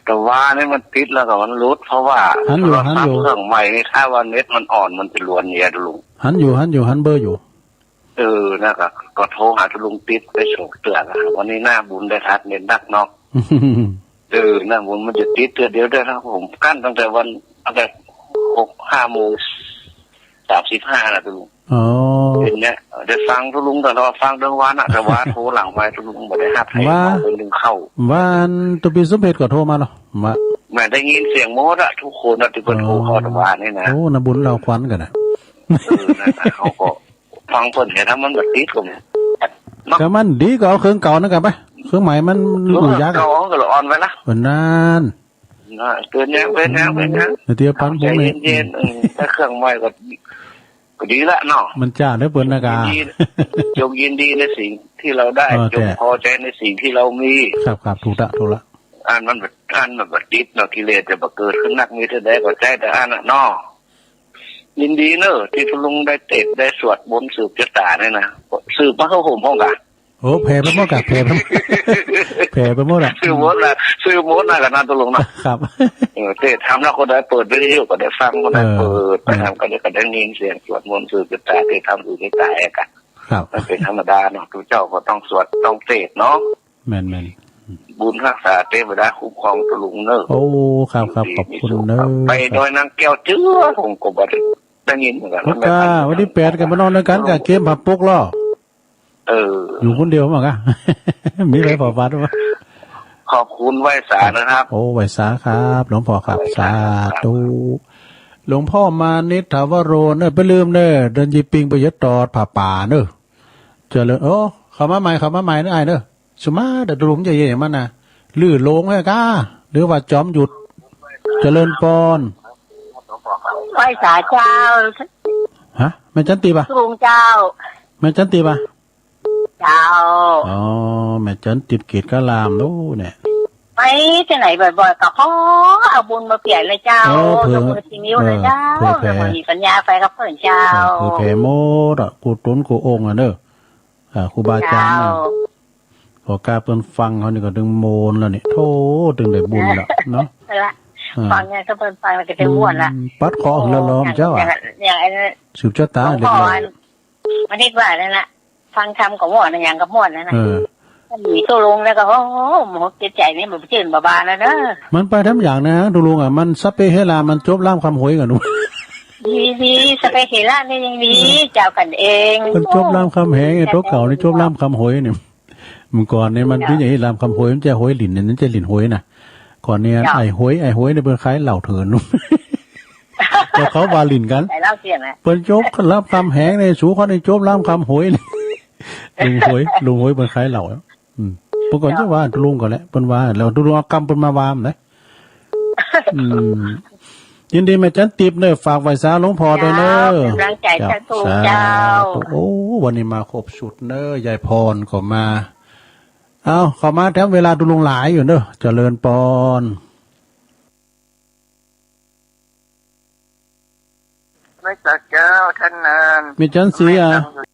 แต่ว่านี่มันติดแล้วก็มันหลุด เพราะว่า หันอยู่ หันอยู่ โทรศัพท์เครื่องใหม่นี่ ถ้าว่าเน็ตมันอ่อน มันจะลวนเนียดลุง หันอยู่ หันอยู่ หันเบอร์อยู่ เออ นะ ก็ ก็โทรหาตุ๊ลุงติดไปสองเทื่อนะ วันนี้หน้าบุญได้ทัดเน้นหลักเนาะ เออ หน้าบุญมันจะติดเทื่อเดียวได้ครับ ผมกั้นตั้งแต่วัน ตั้งแต่หก ห้าโมงสามสิบห้านะตุ๊ลุง อ๋อ เป็นเนี่ย ได้ฟังตุ๊ลุง แต่ว่าฟังเรื่องวันอะ แต่ว่าโทรหลังไปตุ๊ลุงไม่ได้หับให้ ว่า เอาไปนึ่งเข้า ว่าอันตุ๊ปีสมเพชรก็โทรมาเนาะ ว่า แม่ได้ยินเสียงหมดอะ ทุกคนอะ ที่เพิ่นโทรเข้า อ๋อ แต่ว่านี่นะ โอ้ นะบุญเราควันกันนะ เออ นั่นน่ะ เขาก็ ฟังเพิ่นเห็นนะ มันบ่ติดก็มี ถ้ามันดีก็เอาเครื่องเก่านั่นกลับไป เครื่องใหม่มัน เครื่อง อยู่ยากอะ เก่าก็อ่อนไปละ เออ นั่น นะ เป็นยัง เป็นยัง เป็นยัง เดี๋ยวปันผมเอง ใจเย็นๆ เออ ถ้าเครื่องใหม่ก็ ก็ดีละเนาะ มันจ้าเด้อเปิ้นนะกะ ยินดี จงยินดีในสิ่งที่เราได้ เออ จง แต่ พอใจในสิ่งที่เรามี ครับ ครับ ถูกละ ถูกละ อันมันบ่ อันมันบ่ติดเนาะ กิเลสจะบ่เกิดขึ้นนัก มีเท่าใดก็ใจแต่อันน่ะเนาะ ยินดีเนอะ ที่ตุ๊ลุงได้เทศน์ได้สวดมนต์สืบชะตาเนี่ยนะ สืบมาเข้าห่มห้องกะ โอ้ แผ่ไปหมดกะ แผ่ไปหมด แผ่ไปหมดอะ สืบหมดนะ สืบหมดนะกันนะตุ๊ลุงเนาะ ครับ เออ เทศน์ธรรมแล้วคนใดเปิดวิทยุก็ได้ฟัง คนใด เออ เปิดไปทำก็ได้ ก็ได้ยินเสียงสวดมนต์สืบชะตา เทศน์ธรรมสืบชะตาเองกะ ครับ มันเป็นธรรมดาเนาะ ทุกเจ้าก็ต้องสวดต้องเทศน์เนาะ แม่นๆ อืม บุญรักษาเทวดาคุ้มครองตะลุงเนอะ โอ้ ครับ ครับ ขอบคุณเนอะ ไปดอยนางแก้วเจื้อ ผมก็บ่ได้ยินเหมือนกัน โอ้ กา วันที่แปดกันมานอนด้วยกันกับเกมผับปกเหรอ เออ อยู่คนเดียวมั้งอะ มีอะไรผ่อฟันวะ ขอบคุณไหว้สานะครับ โอ้ ไหว้สาครับ หลวงพ่อครับ ไหว้สาครับ สาธุ หลวงพ่อมานิษฐาวโรเนอะ ไปลืมเนอะ เดินยีปิงไปยึดตอดผ้าป่าเนอะ เจริญ โอ้ เข้ามาใหม่ เข้ามาใหม่เนอะ ไอ้เนอะ สุมาเดยวลุงจะเย่มันนะ ลือโลงให้ก้า หรือว่าจอมหยุด เจริญปอน ไหว้สาเจ้า ฮะ แม่จันติปะ ลุงเจ้า แม่จันติปะ เจ้า อ๋อ แม่จันติเกตกะลามโน้เนี่ย ไปที่ไหนบ่อยๆ ก็ขอเอาบุญมาเปลี่ยนเลยเจ้า เออ เผื่อ เอาบุญมากินนิ้วนะเจ้า เออ เผื่อแผ่ แล้วก็มีปัญญาไปกับเพื่อนเจ้า เออ เผื่อแผ่หมดอะ กูตนกูองค์อะเนอะ อ่า ครูบาอาจารย์นะ เจ้า พอกล้าเปิ้นฟังเขานี่ก็ดึงโมนแล้วนี่ โธ่ ดึงได้บุญแล้วเนาะ เอาละ อ่า ฟังไงก็เปิ้นฟังแล้วก็ดึงม่วนละ อืม ปัดคอแล้วล้อมเจ้าอะ อย่าง อย่าง อย่างไอ้ สืบชะตา หลวงพ่อ เด็กน้อย อัน มันเรียกว่านั่นน่ะ ฟังธรรมก็ม่วนนะ อย่างก็ม่วนนะนะ เออ มันมีตกลงแล้วก็ โอ้โห หมดจิตใจนี่มันจื่นบาบาแล้วเนอะ มันไปทำอย่างนะ ตกลงอะ มันสัพเพเหระ มันจบรามคำหอยกัน ดี ดี สัพเพเหระนี่ยังดี เออ เจ้ากันเอง มันจบรามคำแหงไอ้ตัวเก่านี่จบรามคำหอยนี่ เมื่อก่อนนี่มันเป็นอย่างนี้ รามคำหอยมันจะหอยหลินเนี่ย มันจะหลินหอยนะ ก่อนเนี่ย เจ้า ไอ้หอย ไอ้หอยเนี่ยเป็นขายเหล้าเถื่อน แต่เขาว่าหลินกัน ขายเหล้าเถื่อนนะ เปิ้นจบรามคำแหงในสูเขาในจบรามคำหอยนี่ ลุงหอย ลุงหอยเปิ้นขายเหล้าอะ อืม เปิ้นก่อนจะว่าลุงก่อนแหละ เปิ้นว่า แล้วลุงเอากำเปิ้นมาว่ามันนะ อืม ยินดีแม่จันติบเนอะ ฝากไหว้สาหลวงพ่อด้วยเนอะ เจ้า เป็นกำลังใจ เจ้า สาธุ สาธุ เจ้า โอ้ วันนี้มาครบชุดเนอะ ยายพรก็มา เอา เข้ามาแถมเวลาดูลุงหลายอยู่เนอะ เจริญปอน ไม่จักเจ้าท่านนาน แม่จันสีอะ ไม่จักอยู่